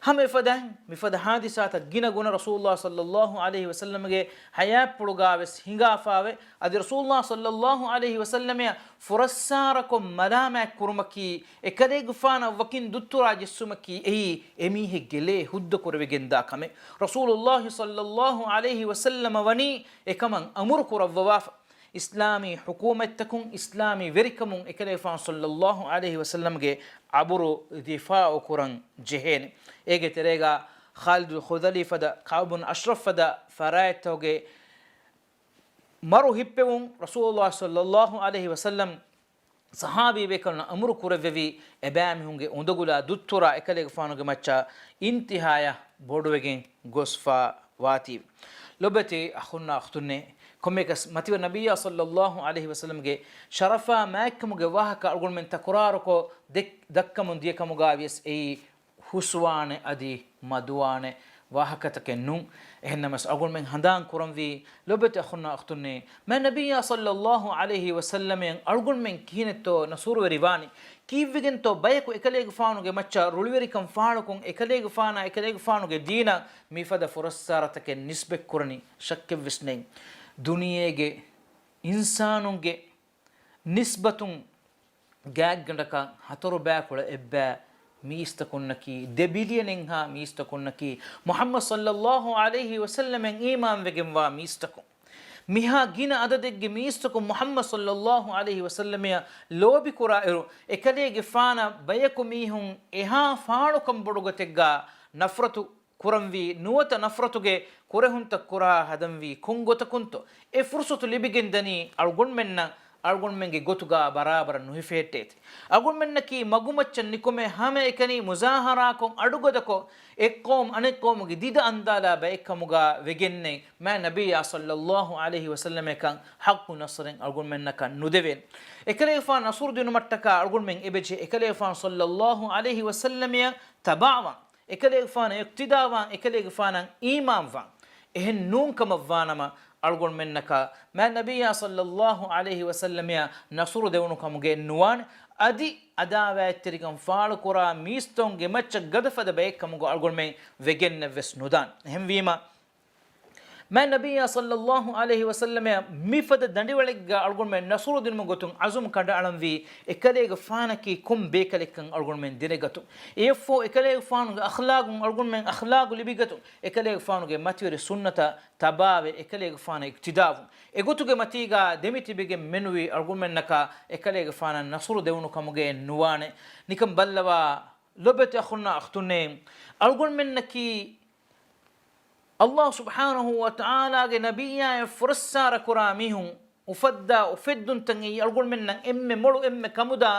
ހަމަ އެފަދައިން މިފަދަ ޙާދިސާތައް ގިނަގުނަ ރަސޫލުﷲ ޞައްލަﷲ ޢަލައިހި ވަސައްލަމްގެ ޙަޔާތްޕުޅުގާވެސް ހިނގާފާވެ، އަދި ރަސޫލުﷲ ޞައްލަﷲ ޢަލައިހި ވަސައްލަމަށް ފުރައްސާރަކޮށް މަލާމާތް ކުރުމަކީ، އެކަލޭގެފާނަށް ވަކިން ދުއްތުރާ ޖެއްސުމަކީ، އެއީ އެމީހެއްގެ ލޭ ހުއްދަކުރެވިގެންދާ ކަމެއް. ރަސޫލުﷲ ޞައްލަﷲ ޢަލައިހި ވަސައްލަމަ ވަނީ އެކަމަށް އަމުރު ކުރައްވަވާފަ. އިސްލާމީ ޙުކޫމަތްތަކުން، އިސްލާމީ ވެރިކަމުން އެކަލޭގެފާނު ޞައްލަﷲ ޢަލައިހި ވަސައްލަމްގެ އަބުރު ދިފާޢު ކުރަން ޖެހޭނެ. އޭގެ ތެރޭގާ ޚާލިދުލް ޚުޒަލީ ފަދަ، ކަޢުބު ބުން އަޝްރަފް ފަދަ ފަރާތްތަކުގެ މަރު ހިއްޕެވުން ރަސޫލުﷲ ޞައްލަﷲ ޢަލައިހި ވަސައްލަމް ޞަޙާބީ ބޭކަލުންނަށް އަމުރު ކުރެއްވެވީ، އެބައިމީހުންގެ އުނދަގުލާ ދުއްތުރާ އެކަލޭގެފާނުގެ މައްޗަށް އިންތިހާޔަށް ބޮޑުވެގެން ގޮސްފާ ވާތީ. ލޮބެތި އަޚުންނާ އުޚްތުންނޭ، ކޮންމެއަކަސް މަތިވެރި ނަބިއްޔާ ޞައްލަﷲ ޢަލައިހި ވަސައްލަމްގެ ޝަރަފާ މާތްކަމުގެ ވާހަކަ އަޅުގަނޑުމެން ތަކުރާރުކޮށް ދެ-، ދައްކަމުން ދިޔަ ކަމުގާ ވިޔަސް އެއީ ހުސްވާނެ އަދި މަދުވާނެ ވާހަކަތަކެއް ނޫން. އެހެންނަމަސް އަޅުގަނޑުމެން ހަނދާން ކުރަންވީ، ލޮބެތި އަޚުންނާ އުޚްތުންނޭ، މާތް ނަބިއްޔާ ޞައްލަﷲ ޢަލައިހި ވަސައްލަމަށް އަޅުގަނޑުމެން ކިހިނެއްތޯ ނަޞްރުވެރިވާނީ؟ ކީއްވެގެންތޯ ބަޔަކު އެކަލޭގެފާނުގެ މައްޗަށް ރުޅިވެރިކަން ފާޅުކޮށް، އެކަލޭގެފާނާ އެކަލޭގެފާނުގެ ދީނަށް މިފަދަ ފުރައްސާރަތަކެއް ނިސްބަތްކުރަނީ؟ ޝައްކެއްވެސް ނެތް. ދުނިޔޭގެ އިންސާނުންގެ ނިސްބަތުން ގާތްގަނޑަކަށް ހަތަރު ބައިކުޅަ އެއްބައި މީސްތަކުންނަކީ، ދެ ބިލިއަނެއްހާ މީސްތަކުންނަކީ، މުޙައްމަދު ޞައްލަﷲ ޢަލައިހި ވަސައްލަމަށް އީމާންވެގެންވާ މީސްތަކުން. މިހާ ގިނަ އަދަދެއްގެ މީސްތަކުން މުޙައްމަދު ޞައްލަﷲ ޢަލައިހި ވަސައްލަމަށް ލޯބިކުރާ އިރު، އެކަލޭގެފާނަށް ބަޔަކު މީހުން އެހާ ފާޅުކަން ބޮޑުގޮތެއްގާ ނަފްރަތު ކުރަންވީ، ނުވަތަ ނަފްރަތުގެ ކުރެހުންތައް ކުރާ ހަދަންވީ ކޮން ގޮތަކުންތޯ؟ އެ ފުރުޞަތު ލިބިގެންދަނީ އަޅުގަނޑުމެންނަށް، އަޅުގަނޑުމެންގެ ގޮތުގާ ބަރާބަރަށް ނުހިފެހެއްޓޭތި. އަޅުގަނޑުމެންނަކީ މަގުމައްޗަށް ނިކުމެ ހަމައެކަނި މުޒާހަރާކޮށް، އަޑުގަދަކޮށް، އެއްޤައުމު އަނެއްޤައުމުގެ ދިދަ އަންދާލާ ބައެއްކަމުގާ ވެގެންނެއް. މާތް ނަބިއްޔާ ޞައްލަﷲ ޢަލައިހި ވަސައްލަމަކަށް ޙައްޤު ނަޞްރެއް އަޅުގަނޑުމެންނަކަށް ނުދެވޭނެ. އެކަލޭގެފާނު ނަޞްރު ދިނުމަށްޓަކާ އަޅުގަނޑުމެން އެބަޖެހޭ އެކަލޭގެފާނު ޞައްލަﷲ ޢަލައިހި ވަސައްލަމަށް ތަބާވާން. އެކަލޭގެފާނަށް އިޤްތިދާވާން، އެކަލޭގެފާނަށް އީމާންވާން. އެހެން ނޫންކަމަށްވާނަމަ، އަޅުގަނޑުމެންނަކަށް މާތް ނަބިއްޔާ ޞައްލަﷲ ޢަލައިހި ވަސައްލަމައަށް ނަޞްރު ދެވުނުކަމުގެ ނުވާނެ. އަދި އަދާވާތްތެރިކަން ފާޅުކުރާ މީސްތަކުންގެ މައްޗަށް ގަދަފަދަ ބައެއްކަމުގަ އަޅުގަނޑުމެން ވެގެންނެއްވެސް ނުދާނެ. އެހެންވީމަ، މާތް ނަބިއްޔާ ޞައްލައްލާހު ޢަލައިހި ވަސައްލަމަށް މިފަދަ ދަނޑިވަޅެއްގަ އަޅުގަނޑުމެން ނަޞްރު ދިނުމުގެ ގޮތުން ޢަޒުމް ކަނޑައަޅަންވީ، އެކަލޭގެފާނަކީ ކޮން ބޭކަލެއްކަން އަޅުގަނޑުމެން ދެނެގަތުން. އެއަށްފަހު އެކަލޭގެފާނުގެ އަޚްލާގުން އަޅުގަނޑުމެން އަޚްލާގު ލިބިގަތުން، އެކަލޭގެފާނުގެ މަތިވެރި ސުންނަތަށް ތަބާވެ، އެކަލޭގެފާނަށް އިޤްތިދާވުން. އެގޮތުގެ މަތީގަ ދެމިތިބެގެން މެނުވީ އަޅުގަނޑުމެންނަކަށް އެކަލޭގެފާނަށް ނަޞްރު ދެވުނު ކަމުގައެއް ނުވާނެ. ނިކަން ބައްލަވާ، ލޮބުވެތި އަޚުންނާ އުޚްތުންނޭ، އަޅުގަނޑުމެންނަކީ ﷲ ސުބްޙާނަހޫ ވަތަޢާލާގެ ނަބިއްޔާއަށް ފުރައްސާރަ ކުރާ މީހުން، އުފައްދާ އުފެއްދުންތައް އެއީ އަޅުގަނޑުމެންނަށް އެންމެ މޮޅު އެންމެ ކަމުދާ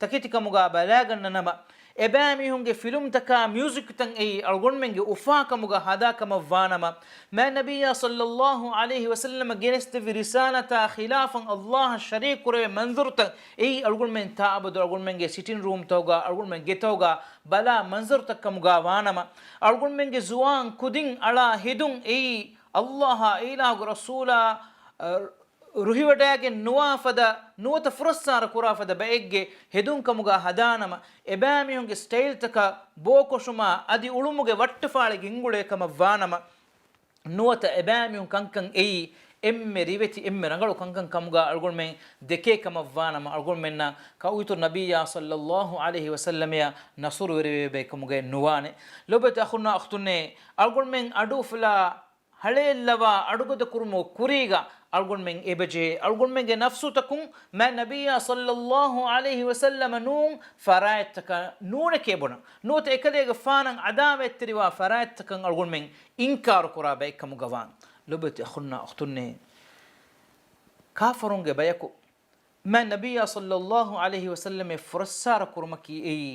ތަކެތިކަމުގަ ބަލާގަންނަ ނަމަ، އެބައިމީހުންގެ ފިލުމްތަކާ މިއުޒިކްތައް އެއީ އަޅުގަނޑުމެންގެ އުފާކަމުގަ ހަދާކަމަށްވާނަމަ، މާތް ނަބިއްޔާ ޞައްލައްލާހު ޢަލައިހި ވަސައްލަމަ ގެނެސްދެއްވި ރިސާލަތާ ޚިލާފަށް ﷲއަށް ޝަރީކު ކުރެވޭ މަންޒަރުތައް އެއީ އަޅުގަނޑުމެން ތާއަބަދު އަޅުގަނޑުމެންގެ ސިޓިން ރޫމްތަކުގަ، އަޅުގަނޑުމެން ގެތަކުގަ ބަލާ މަންޒަރުތައް ކަމުގަ ވާނަމަ، އަޅުގަނޑުމެންގެ ޒުވާން ކުދިން އަޅާ ހެދުން އެއީ ﷲއާ އެ އިލާހުގެ ރަސޫލާ، އަ، ރުހިވަޑައިގެން ނުވާ ފަދަ، ނުވަތަ ފުރައްސާރަ ކުރާ ފަދަ ބައެއްގެ ހެދުން ކަމުގަ ހަދާނަމަ، އެބައިމީހުންގެ ސްޓައިލްތަކަށް ބޯކޮށުމާ އަދި އުޅުމުގެ ވައްޓަފާޅި ގެންގުޅޭ ކަމަށް ވާނަމަ، ނުވަތަ އެބައިމީހުން ކަންކަން އެއީ އެންމެ ރިވެތި، އެންމެ ރަނގަޅު ކަންކަން ކަމުގަ އަޅުގަނޑުމެން ދެކޭ ކަމަށް ވާނަމަ، އަޅުގަނޑުމެންނަށް ކައުއިތުރު ނަބިއްޔާ ޞައްލައްލާހު ޢަލައިހި ވަސައްލަމަޔަށް ނަޞްރު ވެރިވެވޭ ކަމުގައެއް ނުވާނެ. ލޮބުވެތި އަޚުންނާ އުޚްތުންނޭ، އަޅުގަނޑުމެން އަޑުއުފުލާ ހަޅޭއްލަވާ އަޑުގަދަ ކުރުމުގެ ކުރީގަ އަޅުގަނޑުމެން އެބަޖެހޭ، އަޅުގަނޑުމެންގެ ނަފްސުތަކުން މާތް ނަބިއްޔާ ޞައްލައްލާހު ޢަލައިހި ވަސައްލަމަ ނޫން ފަރާތްތަކަށް ނޫނެކޭ ބުނަން. ނުވަތަ އެކަލޭގެފާނަށް ޢަދާވާތްތެރިވާ ފަރާތްތަކަށް އަޅުގަނޑުމެން އިންކާރު ކުރާ ބައެއް ކަމުގަ ވާން. ލޮބުވެތި އަޚުންނާ އުޚްތުންނޭ، ކާފަރުންގެ ބަޔަކު މާތް ނަބިއްޔާ ޞައްލައްލާހު ޢަލައިހި ވަސައްލަމަށް ފުރައްސާރަ ކުރުމަކީ އެއީ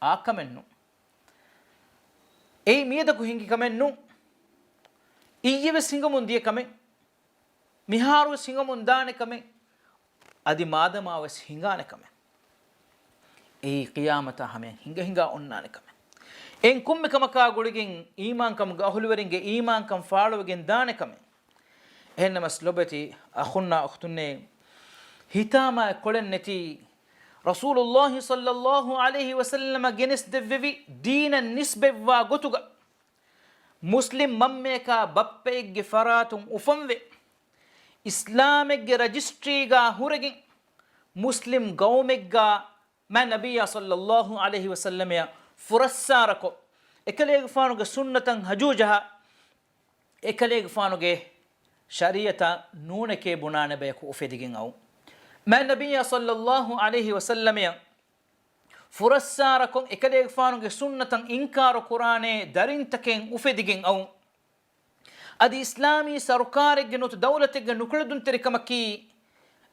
އާ ކަމެއް ނޫން. އެއީ މިއަދަކު ހިނގި ކަމެއް ނޫން. އިއްޔެވެސް ހިނގަމުން ދިޔަ ކަމެއް، މިހާރުވެސް ހިނގަމުން ދާނެ ކަމެއް، އަދި މާދަމާވެސް ހިނގާނެ ކަމެއް. އެއީ ޤިޔާމަތާ ހަމަޔަށް ހިނގަ ހިނގާ އޮންނާނެ ކަމެއް. އެއިން ކޮންމެ ކަމަކާ ގުޅިގެން އީމާންކަމުގެ އަހުލުވެރިންގެ އީމާންކަން ފާޅުވެގެން ދާނެ ކަމެއް. އެހެންނަމަސް ލޮބުވެތި އަޚުންނާ އުޚްތުންނޭ، ހިތާމައާ ކޮޅެއް ނެތި ރަސޫލުﷲ ޞައްލައްލާހު ޢަލައިހި ވަސައްލަމަ ގެނެސްދެއްވެވި ދީނަށް ނިސްބަތްވާ ގޮތުގަ، މުސްލިމް މަންމަޔަކާ ބައްޕައެއްގެ ފަރާތުން އުފަންވެ، އިސްލާމެއްގެ ރަޖިސްޓްރީގާ ހުރެގެން، މުސްލިމް ގައުމެއްގާ މާތް ނަބިއްޔާ ޞައްލައްލާހު ޢަލައިހި ވަސައްލަމަޔަށް ފުރައްސާރަކޮށް، އެކަލޭގެފާނުގެ ސުންނަތަށް ހަޖޫ ޖަހާ، އެކަލޭގެފާނުގެ ޝަރީޢަތަށް ނޫނެކޭ ބުނާނެ ބަޔަކު އުފެދިގެން އައުން. މާތް ނަބިއްޔާ ޞައްލައްލާހު ޢަލައިހި ވަސައްލަމަޔަށް ފުރައްސާރަކޮށް، އެކަލޭގެފާނުގެ ސުންނަތަށް އިންކާރު ކުރާނޭ ދަރިންތަކެއް އުފެދިގެން އައުން. އަދި އިސްލާމީ ސަރުކާރެއްގެ ނުވަތަ ދައުލަތެއްގެ ނުކުޅެދުންތެރިކަމަކީ،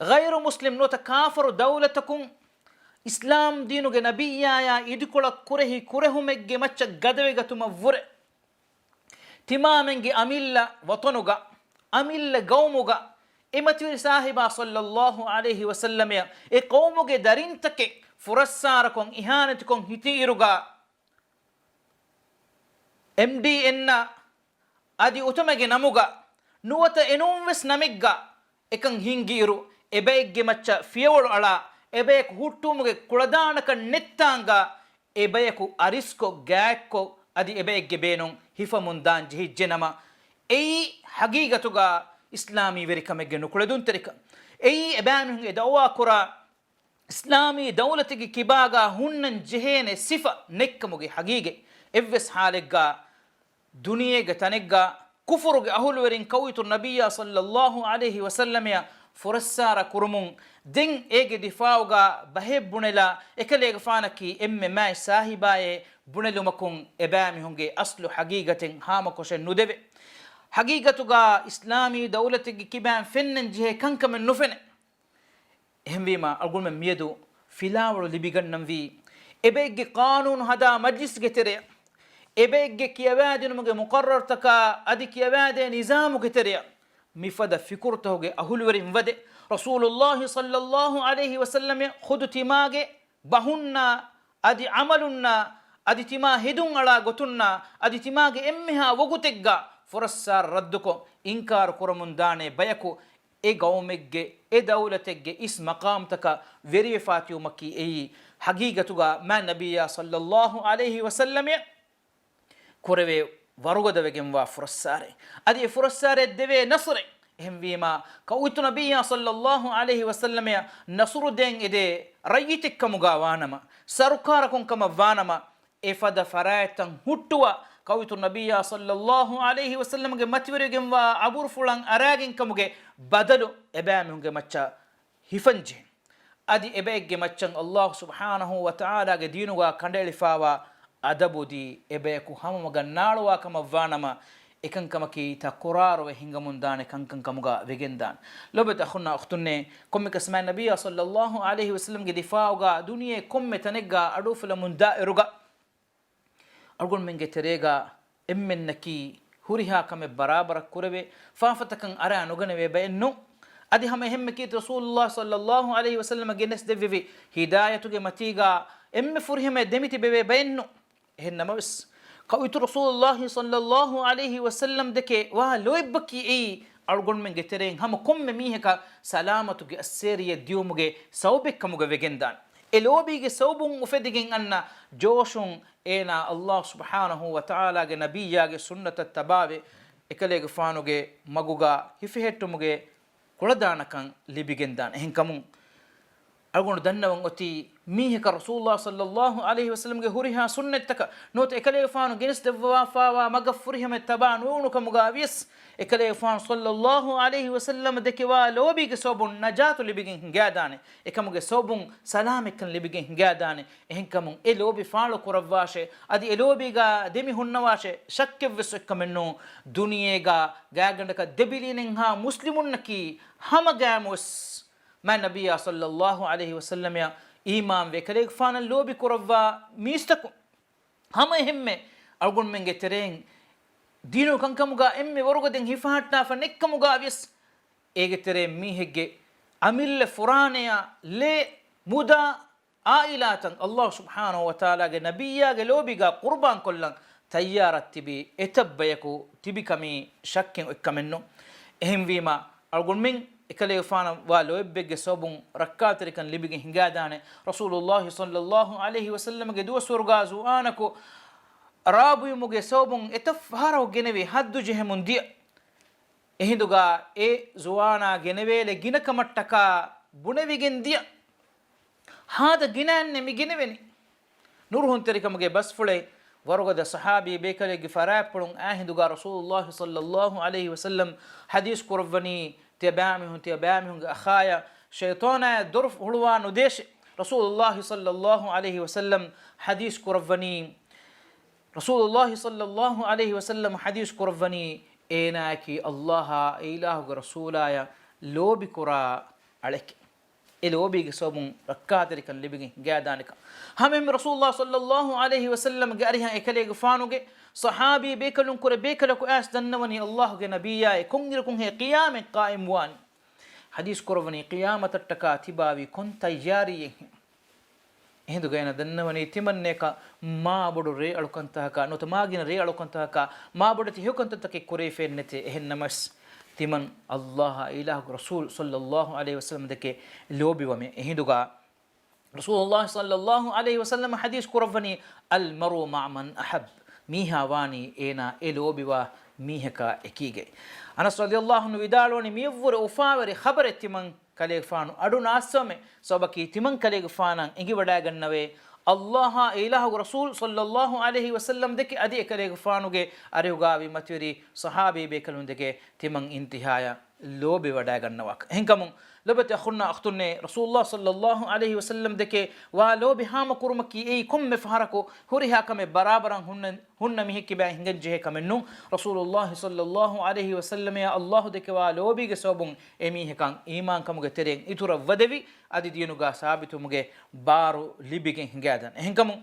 ޣައިރު މުސްލިމް ނުވަތަ ކާފަރު ދައުލަތަކުން އިސްލާމް ދީނުގެ ނަބިއްޔާޔާ އިދިކޮޅަށް ކުރެހި ކުރެހުމެއްގެ މައްޗަށް ގަދަވެގަތުމަށްވުރެ، ތިމާމެންގެ އަމިއްލަ ވަޠަނުގަ، އަމިއްލަ ގައުމުގަ، އެ މަތިވެރި ސާހިބާ ޞައްލައްލާހު ޢަލައިހި ވަސައްލަމަޔަށް އެ ޤައުމުގެ ދަރިންތަކެއް ފުރައްސާރަކޮށް އިހާނެތިކޮށް ހިތި އިރުގަ، އެމްޑީއެންއަށް އަދި އުތުމެގެ ނަމުގަ ނުވަތަ އެނޫންވެސް ނަމެއްގަ އެކަން ހިންގިއިރު، އެބައެއްގެ މައްޗަށް ފިޔަވަޅު އަޅާ، އެބަޔަކު ހުއްޓުވުމުގެ ކުޅަދާނަކަން ނެއްތާނގާ، އެބަޔަކު އަރިސްކޮށް، ގާތްކޮށް، އަދި އެބައެއްގެ ބޭނުން ހިފަމުން ދާން ޖެހިއްޖެނަމަ، އެއީ ހަގީގަތުގަ އިސްލާމީ ވެރިކަމެއްގެ ނުކުޅެދުންތެރިކަން. އެއީ އެބައިމީހުން އެ ދައުވާކުރާ އިސްލާމީ ދައުލަތެއްގެ ކިބާގަ ހުންނަން ޖެހޭނެ ސިފަ ނެތްކަމުގެ ހަގީގަތް. އެއްވެސް ޙާލެއްގަ ދުނިޔޭގެ ތަނެއްގަ ކުފުރުގެ އަހުލުވެރިން ކައުއިތުރު ނަބިއްޔާ ޞައްލައްލާހު ޢަލައިހި ވަސައްލަމަޔަށް ފުރައްސާރަ ކުރުމުން ދެން އޭގެ ދިފާޢުގަ ބަހެއް ބުނެލާ، އެކަލޭގެފާނަކީ އެންމެ މާތް ސާހިބާއޭ ބުނެލުމަކުން އެބައިމީހުންގެ އަސްލު ހަގީގަތެއް ހާމަކޮށެއް ނުދެވޭ. ހަގީގަތުގަ އިސްލާމީ ދައުލަތެއްގެ ކިބައިން ފެންނަން ޖެހޭ ކަންކަމެއް ނުފެނޭ. އެހެންވީމަ، އަޅުގަނޑުމެން މިއަދު ފިލާވަޅު ލިބިގަންނަންވީ، އެބައެއްގެ ޤާނޫނު ހަދާ މަޖްލިސްގެ ތެރެއަށް، އެބައެއްގެ ކިޔަވާދިނުމުގެ މުޤައްރަރުތަކާ އަދި ކިޔަވާދޭ ނިޒާމުގެ ތެރެއަށް، މިފަދަ ފިކުރުތަކުގެ އަހުލުވެރިން ވަދެ، ރަސޫލުﷲ ޞައްލައްލާހު ޢަލައިހި ވަސައްލަމަ ޚުދު ތިމާގެ ބަހުންނާ އަދި ޢަމަލުންނާ އަދި ތިމާ ހެދުން އަޅާ ގޮތުންނާ އަދި ތިމާގެ އެންމެހާ ވަގުތެއްގަ ފުރައްސާރަ ރައްދުކޮށް، އިންކާރު ކުރަމުން ދާނޭ ބަޔަކު، އެ ގައުމެއްގެ، އެ ދައުލަތެއްގެ އިސް މަޤާމްތަކަށް ވެރިވެފާތިއުމަކީ އެއީ، ޙަޤީޤަތުގަ މާތް ނަބިއްޔާ ޞައްލައްލާހު ޢަލައިހި ވަސައްލަމަ ކުރެވޭ ވަރުގަދަވެގެންވާ ފުރައްސާރެއް. އަދި އެ ފުރައްސާރައަށް ދެވޭ ނަޞްރެއް. އެހެންވީމާ، ކައުއިތު ނަބިއްޔާ ޞައްލައްލާހު ޢަލައިހި ވަސައްލަމައަށް ނަޞްރު ދޭން އެދޭ ރައްޔިތެއްކަމުގަ ވާނަމަ، ސަރުކާރަކުން ކަމަށް ވާނަމަ، އެފަދަ ފަރާތްތައް ހުއްޓުވާ، ކައުއިތު ނަބިއްޔާ ޞައްލައްލާހު ޢަލައިހި ވަސައްލަމަގެ މަތިވެރިވެގެންވާ އަބުރުފުޅަށް އަރާގެންކަމުގެ ބަދަލު އެބައިމީހުންގެ މައްޗަށް ހިފަންޖެހެން. އަދި އެބައެއްގެ މައްޗަށް އައްލާހު ސުބްޙާނަހު ވަތަޢާލާގެ ދީނުގަ ކަނޑައެޅިފައިވާ އަދަބު ދީ، އެބަޔަކު ހަމަ މަގަށް ނާޅުވާ ކަމަށްވާނަމަ، އެކަންކަމަކީ ތަކުރާރުވެ ހިނގަމުންދާނެ ކަންކަން ކަމުގަ ވެގެންދާނެ. ލޯބިވެތި އަޚުންނާ އުޚްތުންނޭ، ކޮންމެއަކަސް މާތް ނަބިއްޔާ ޞައްލައްލާހު ޢަލައިހި ވަސައްލަމްގެ ދިފާޢުގަ ދުނިޔެ ކޮންމެ ތަނެއްގަ އަޑުއުފުލަމުންދާ އިރުގަ، އަޅުގަނޑުމެންގެ ތެރޭގަ އެންމެންނަކީ ހުރިހާ ކަމެއް ބަރާބަރަށް ކުރެވޭ، ފާފަތަކަށް އަރާ ނުގަނެވޭ ބައެއް ނޫން. އަދި ހަމަ އެހެންމެ ކީރިތި ރަސޫލުއްލާހި ޞައްލައްލާހު ޢަލައިހި ވަސައްލަމަ ގެނެސްދެއްވެވި ހިދާޔަތުގެ މަތީގަ އެންމެ ފުރިހަމަޔަށް ދެމިތިބެވޭ ބައެއް ނޫން. އެހެން ނަމަވެސް، ކައުއިތު ރަސޫލުއްލާހި ޞައްލައްލާހު ޢަލައިހި ވަސައްލަމް ދެކެ ވާ ލޯތްބަކީ އެއީ، އަޅުގަނޑުމެންގެ ތެރެއިން ހަމަ ކޮންމެ މީހަކަށް ސަލާމަތުގެ އައްސޭރިއެއް ދިޔުމުގެ ސަބަބެއްކަމުގަ ވެގެންދާނެ. އެ ލޯބީގެ ސަބަބުން އުފެދިގެން އަންނަ ޖޯޝުން އޭނާ އައްލާހު ސުބްޙާނަހު ވަތަޢާލާގެ ނަބިއްޔާގެ ސުންނަތަށް ތަބާވެ، އެކަލޭގެފާނުގެ މަގުގަ ހިފެހެއްޓުމުގެ ކުޅަދާނަކަން ލިބިގެންދާނެ. އެހެންކަމުން، އަޅުގަނޑު ދަންނަވަން އޮތީ، މީހަކަށް ރަސޫލުއްލާހި ޞައްލައްލާހު ޢަލައިހި ވަސައްލަމްގެ ހުރިހާ ސުންނަތްތަކަށް ނުވަތަ އެކަލޭގެފާނު ގެނެސްދެއްވާފައިވާ މަގަށް ފުރިހަމަޔަށް ތަބާ ނުވެވުނު ކަމުގަ ވިޔަސް، އެކަލޭގެފާނު ޞައްލައްލާހު ޢަލައިހި ވަސައްލަމަ ދެކެވާ ލޯބީގެ ސަބަބުން ނަޖާތު ލިބިގެން ހިނގާދާނެ. އެކަމުގެ ސަބަބުން ސަލާމަތްކަން ލިބިގެން ހިނގާދާނެ. އެހެންކަމުން އެ ލޯބި ފާޅު ކުރައްވާށޭ، އަދި އެ ލޯބީގަ ދެމި ހުންނަވާށޭ. ޝައްކެއްވެސް އޮތްކަމެއްނޫ، ދުނިޔޭގަ ގާތްގަނޑަކަށް ދެ ބިލިއަނެއްހާ މުސްލިމުންނަކީ ހަމަ ގައިމުވެސް މާތް ނަބިއްޔާ ޞައްލައްލާހު ޢަލައިހި ވަސައްލަމަޔަށް އީމާންވެ އެކަލޭގެފާނަށް ލޯބި ކުރައްވާ މީސްތަކުން. ހަމަ އެހެންމެ އަޅުގަނޑުމެންގެ ތެރެއިން ދީނު ކަންކަމުގަ އެންމެ ވަރުގަދައިން ހިފަހައްޓާފަ ނެތްކަމުގަ ވިޔަސް، އޭގެ ތެރެއިން މީހެއްގެ އަމިއްލަ ފުރާނަޔާ ލޭ މުދާ އާއިލާތައް އައްލާހު ސުބްޙާނަހު ވަތަޢާލާގެ ނަބިއްޔާގެ ލޯބީގަ ޤުރުބާން ކޮށްލަން ތައްޔާރަށް ތިބި އެތައް ބަޔަކު ތިބި ކަމީ ޝައްކެއް އޮތްކަމެއްނު. އެހެންވީމާ، އަޅުގަނޑުމެން އެކަލޭގެފާނަށް ވާ ލޯތްބެއްގެ ސަބަބުން ރައްކާތެރިކަން ލިބިގެން ހިނގާދާނެ. ރަސޫލުއްލާހި ޞައްލައްލާހު ޢަލައިހި ވަސައްލަމްގެ ދުވަސްވަރުގާ ޒުވާނަކު ރާ ބުއިމުގެ ސަބަބުން އެތައް ފަހަރަކު ގެނެވި ހައްދު ޖެހެމުން ދިޔަ. އެހިނދުގާ އެ ޒުވާނާ ގެނެވޭލެ ގިނަ ކަމަށްޓަކާ ބުނެވިގެން ދިޔަ. ހާދަ ގިނައެއްނެ މި ގެނެވެނީ. ނުރުހުންތެރިކަމުގެ ބަސްފުޅެއް ވަރުގަދަ ޞަޙާބީ ބޭކަލެއްގެ ފަރާތްޕުޅުން އާ ހިނދުގާ ރަސޫލުއްލާހި ޞައްލައްލާހު ޢަލައިހި ވަސައްލަމް ޙަދީޘް ކުރައްވަނީ، ތިޔަބައިމީހުން ތިޔަބައިމީހުންގެ އަޚާޔަށް ޝައިޠާނާއަށް ދޮރު ހުޅުވާ ނުދޭށޭ. ރަސޫލުއްލާހި ޞައްލައްލާހު ޢަލައިހި ވަސައްލަމް ޙަދީޘް ކުރައްވަނީ، ރަސޫލުއްލާހި ޞައްލައްލާހު ޢަލައިހި ވަސައްލަމް ޙަދީޘް ކުރައްވަނީ، އޭނާއަކީ އައްލާހާ އެ އިލާހުގެ ރަސޫލާޔަށް ލޯބިކުރާ އަޅެކޭ. އެ ލޯބީގެ ސަބަބުން ރައްކާތެރިކަން ލިބިގެން ހިނގާދާނެކަން. ހަމައެހެންމެ ރަސޫލުއްލާހި ޞައްލައްލާހު ޢަލައިހި ވަސައްލަމްގެ އަރިހަށް އެކަލޭގެފާނުގެ ޞަޙާބީ ބޭކަލުން ކުރެ ބޭކަލަކު އައިސް ދަންނަވަނީ، އައްލާހުގެ ނަބިއްޔާއޭ، ކޮންއިރަކުންހޭ ޤިޔާމަތް ޤާއިމްވާނީ؟ ޙަދީޘް ކުރައްވަނީ، ޤިޔާމަތަށްޓަކާ ތިބާވީ ކޮން ތައްޔާރީއެއްހެން؟ އެހިނދުގައި އޭނަ ދަންނަވަނީ، ތިމަންނައަކަށް މާބޮޑު ރޭއަޅުކަންތަކަކާ ނުވަތަ މާގިނަ ރޭއަޅުކަންތަކަކާ މާބޮޑެތި ހެޔޮކަންތައްތަކެއް ކުރެވިފައެއް ނެތޭ. އެހެންނަމަވެސް، ތިމަން އައްލާހާ އިލާހުގެ ރަސޫލު ޞައްލައްލާހު ޢަލައިހި ވަސައްލަމް ދެކެ ލޯބިވަމޭ. އެހިނދުގަ ރަސޫލުއްލާހި ޞައްލައްލާހު ޢަލައިހި ވަސައްލަމަ ޙަދީޘް ކުރައްވަނީ، "المرء مع من أحب." މީހާ ވާނީ އޭނާ އެ ލޯބިވާ މީހަކާ އެކީގައި. އަނަސް ރަޟިޔައްލާހު ޢަންހު ވިދާޅުވަނީ، މިއަށްވުރެ އުފާވެރި ޚަބަރެއް ތިމަން ކަލޭގެފާނު އަޑު ނާއްސަވަމޭ. ސަބަބަކީ ތިމަން ކަލޭގެފާނަށް އެނގިވަޑައިގަންނަވޭ، އައްލާހާ އެ އިލާހުގެ ރަސޫލު ޞައްލައްލާހު ޢަލައިހި ވަސައްލަމް ދެކެ އަދި އެކަލޭގެފާނުގެ އަރިހުގާވި މަތިވެރި ޞަޙާބީ ބޭކަލުން ދެކެ ތިމަން އިންތިހާޔަށް ލޯބިވަޑައިގަންނަވާކަށް. އެހެންކަމުން، ލޮބުވެތި އަޚުންނާ އުޚްތުންނޭ، ރަސޫލުއްލާހި ޞައްލައްލާހު ޢަލައިހި ވަސައްލަމް ދެކެ ވާ ލޯބި ހާމަކުރުމަކީ އެއީ ކޮންމެ ފަހަރަކު ހުރިހާ ކަމެއް ބަރާބަރަށް ހުންނަ، ހުންނަ މީހެއް ކިބައިން ހިނގަން ޖެހޭ ކަމެއް ނޫން. ރަސޫލުއްލާހި ޞައްލައްލާހު ޢަލައިހި ވަސައްލަމައަށް އައްލާހު ދެކެވާ ލޯބީގެ ސަބަބުން އެމީހަކަށް އީމާންކަމުގެ ތެރެއިން އިތުރަށް ވަދެވި، އަދި ދީނުގަ ސާބިތުވުމުގެ ބާރު ލިބިގެން ހިނގާދާނެ. އެހެންކަމުން،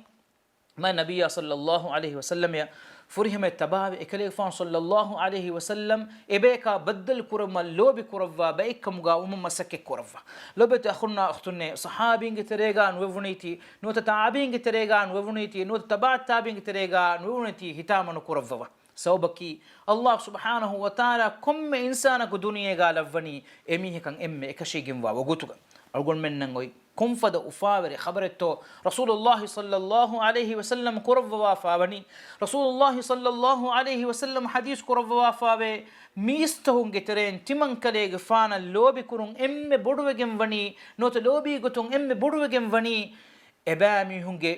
މާތް ނަބިއްޔާ ޞައްލައްލާހު ޢަލައިހި ވަސައްލަމައަށް ފުރިހަމަޔަށް ތަބާވެ، އެކަލޭގެފާނު ޞައްލައްލާހު ޢަލައިހި ވަސައްލަމް އެބަޔަކާ ބައްދަލު ކުރަމަށް ލޯބި ކުރައްވާ ބައެއްކަމުގަ ވުމަށް މަސައްކަތް ކުރައްވާ. ލޮބުވެތި އަޚުންނާ އުޚްތުންނޭ، ޞަޙާބީންގެ ތެރޭގަ ނުވެވުނީތީ، ނުވަތަ ތާބީންގެ ތެރޭގަ ނުވެވުނީތީ، ނުވަތަ ތަބާ ތާބީންގެ ތެރޭގަ ނުވެވުނީތީ، ހިތާމަ ނުކުރައްވަވާ. ސަބަބަކީ، އައްލާހު ސުބްޙާނަހު ވަތަޢާލާ ކޮންމެ އިންސާނަކު ދުނިޔޭގަ ލައްވަނީ އެމީހަކަށް އެންމެ އެކަށީގެންވާ ވަގުތުގަ. އަޅުގަނޑުމެންނަށް އޮތް ކޮންފަދަ އުފާވެރި ޚަބަރެއްތޯ ރަސޫލުﷲ ޞައްލަﷲ ޢަލައިހި ވަސައްލަމަ ކުރައްވަވާފާވަނީ؟ ރަސޫލުﷲ ޞައްލަﷲ ޢަލައިހި ވަސައްލަމަ ޙަދީޘް ކުރައްވަވާފާވޭ، މީސްތަކުންގެ ތެރެއިން ތިމަންކަލޭގެފާނަށް ލޯބިކުރުން އެންމެ ބޮޑުވެގެން ވަނީ، ނުވަތަ ލޯބީގޮތުން އެންމެ ބޮޑުވެގެން ވަނީ، އެބައިމީހުންގެ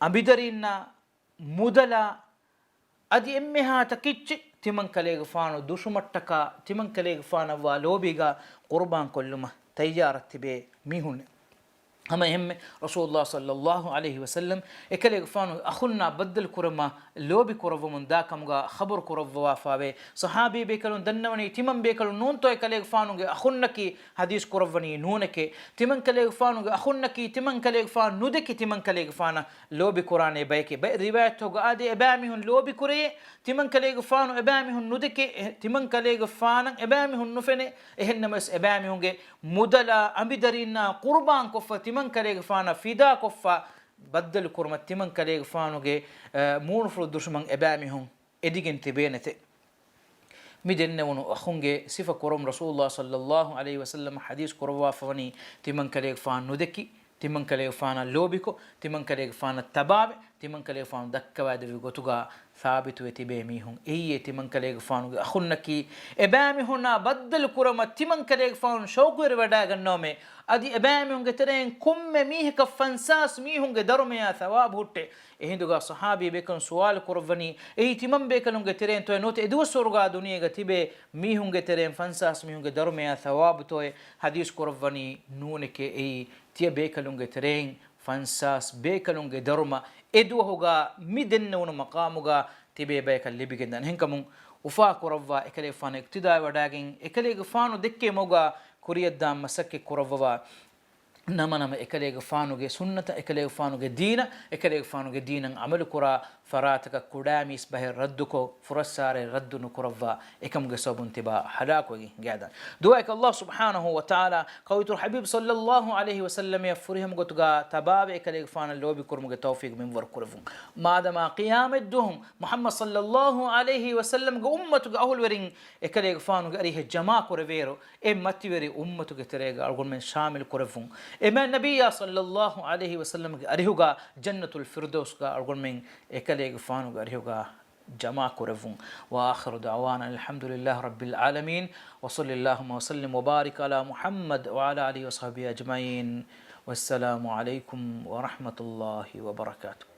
އަނބިދަރީންނާ، މުދަލާ، އަދި އެންމެހާ ތަކެއްޗެއް ތިމަންކަލޭގެފާނު ދުށުމަށްޓަކާ، ތިމަންކަލޭގެފާނަށްވާ ލޯބީގާ ޤުރުބާން ކޮށްލުމަށް ތައްޔާރަށް ތިބޭ މީހުންނެއް. ހަމަ އެހެންމެ ރަސޫލުﷲ ޞައްލަﷲ ޢަލައިހި ވަސައްލަމަ އެކަލޭގެފާނު އަޚުންނާ ބައްދަލު ކުރުމަށް ލޯބި ކުރައްވަމުން ދާ ކަމުގާ ޚަބަރު ކުރައްވަވާފާވޭ. ޞަޙާބީ ބޭކަލުން ދަންނަވަނީ ތިމަން ބޭކަލުން ނޫންތޯ އެކަލޭގެފާނުގެ އަޚުންނަކީ ޙަދީޘް ކުރައްވަނީ ނޫނެކޭ. ތިމަންކަލޭގެފާނުގެ އަޚުންނަކީ ތިމަންކަލޭގެފާނު ނުދެކި ތިމަންކަލޭގެފާނަށް ލޯބި ކުރާނޭ ބަޔެކޭ. ބައެއް ރިވާޔަތްތަކުގަ އާދޭ އެބައިމީހުން ލޯބި ކުރެޔޭ، ތިމަންކަލޭގެފާނު އެބައިމީހުން ނުދެކޭ، އެ، ތިމަންކަލޭގެފާނަށް އެބައިމީހުން ނުފެނޭ. އެހެންނަމަވެސް އެބައިމީހުންގެ މުދަލާ އަނބިދަރީންނާ ޤުރުބާންކޮށްފަ، ތިމަންކަލޭގެފާނަށް ފިދާކޮށްފަ، ބައްދަލު ކުރުމަށް ތިމަންކަލޭގެފާނުގެ، އަ، މޫނުފުޅު ދުށުމަށް އެބައިމީހުން އެދިގެން ތިބޭނެތެ. މި ދެންނެވުނު އަޚުންގެ ސިފަ ކުރުން ރަސޫލުﷲ ޞައްލަﷲ ޢަލައިހި ވަސައްލަމަ ޙަދީޘް ކުރައްވާފަވަނީ، ތިމަންކަލޭގެފާނު ނުދެކި، ތިމަންކަލޭގެފާނަށް ލޯބިކޮށް، ތިމަންކަލޭގެފާނަށް ތަބާވެ، ތިމަންކަލޭގެފާނު ދައްކަވައިދެއްވި ގޮތުގާ ސާބިތުވެ ތިބޭ މީހުން. އެއީ އެ ތިމަންކަލޭގެފާނުގެ އަޚުންނަކީ، އެބައިމީހުންނާ ބައްދަލު ކުރުމަށް ތިމަންކަލޭގެފާނު ޝައުޤުވެރިވަޑައިގަންނަވަމޭ. އަދި އެބައިމީހުންގެ ތެރެއިން ކޮންމެ މީހަކަށް ފަންސާސް މީހުންގެ ދަރުމަޔާ ޘަވާބު ހުއްޓޭ. އެހިނދުގާ ޞަޙާބީ ބޭކަލުން ސުވާލު ކުރައްވަނީ، އެއީ ތިމަން ބޭކަލުންގެ ތެރެއިން ތޯއޭ ނުވަތަ އެދުވަސް ވަރުގާ ދުނިޔޭގަ ތިބޭ މީހުންގެ ތެރެއިން ފަންސާސް މީހުންގެ ދަރުމަޔާ ޘަވާބު ތޯއޭ؟ ޙަދީޘް ކުރައްވަނީ ނޫނެކޭ. އެއީ ތިޔަ ބޭކަލުންގެ ތެރެއިން ފަންސާސް ބޭކަލުންގެ ދަރުމަ އެދުވަހުގާ މި ދެންނެވުނު މަޤާމުގާ ތިބޭ ބަޔަކަށް ލިބިގެންދާނެ. އެހެންކަމުން އުފާ ކުރައްވާ އެކަލޭގެފާނަށް އިޤްތިދާވެވަޑައިގެން އެކަލޭގެފާނު ދެއްކޭ މަގުގާ ކުރިޔަށްދާން މަސައްކަތް ކުރައްވަވާ. ނަމަނަމަ އެކަލޭގެފާނުގެ ސުންނަތަށް، އެކަލޭގެފާނުގެ ދީނަށް، އެކަލޭގެފާނުގެ ދީނަށް ޢަމަލުކުރާ ފަރާތަކަށް ކުޑައިމީސް ބަހެއް ރައްދުކޮށް، ފުރައްސާރައެއް ރައްދު ނުކުރައްވާ، އެކަމުގެ ސަބަބުން ތިބާ ހަލާކުވެގެން ހިނގައިދާނެ. ދުޢާއަކީ ﷲ ސުބްޙާނަހޫ ވަތަޢާލާ ކައުތުރު ޙަބީބް ޞައްލަﷲ ޢަލައިހި ވަސައްލަމައަށް ފުރިހަމަ ގޮތުގާ ތަބާވެ އެކަލޭގެފާނަށް ލޯބި ކުރުމުގެ ތައުފީޤު މިންވަރު ކުރެއްވުން. މާދަމާ ޤިޔާމަތްދުވަހު މުޙައްމަދު ޞައްލަﷲ ޢަލައިހި ވަސައްލަމްގެ އުއްމަތުގެ އަހުލުވެރިން އެކަލޭގެފާނުގެ އަރިހަށް ޖަމާކުރެވޭއިރު، އެ މަތިވެރި އުއްމަތުގެ ތެރޭގަ އަޅުގަނޑުމެން ޝާމިލް ކުރެއްވުން. އެ މާތް ނަބިއްޔާ ޞައްލަﷲ ޢަލައިހި ވަސައްލަމްގެ އަރިހުގަ ޖަންނަތުލް ފިރްދައުސްގަ އަޅުގަނޑުމެން އެކަލޭގެފާނުގެ އަރިހުގަ ޖަމާކުރެއްވުން. وآخر دعوانا أن الحمد لله رب العالمين، وصل اللهم وسلم وبارك على محمد وعلى آله وصحبه أجمعين، والسلام عليكم ورحمة الله وبركاته.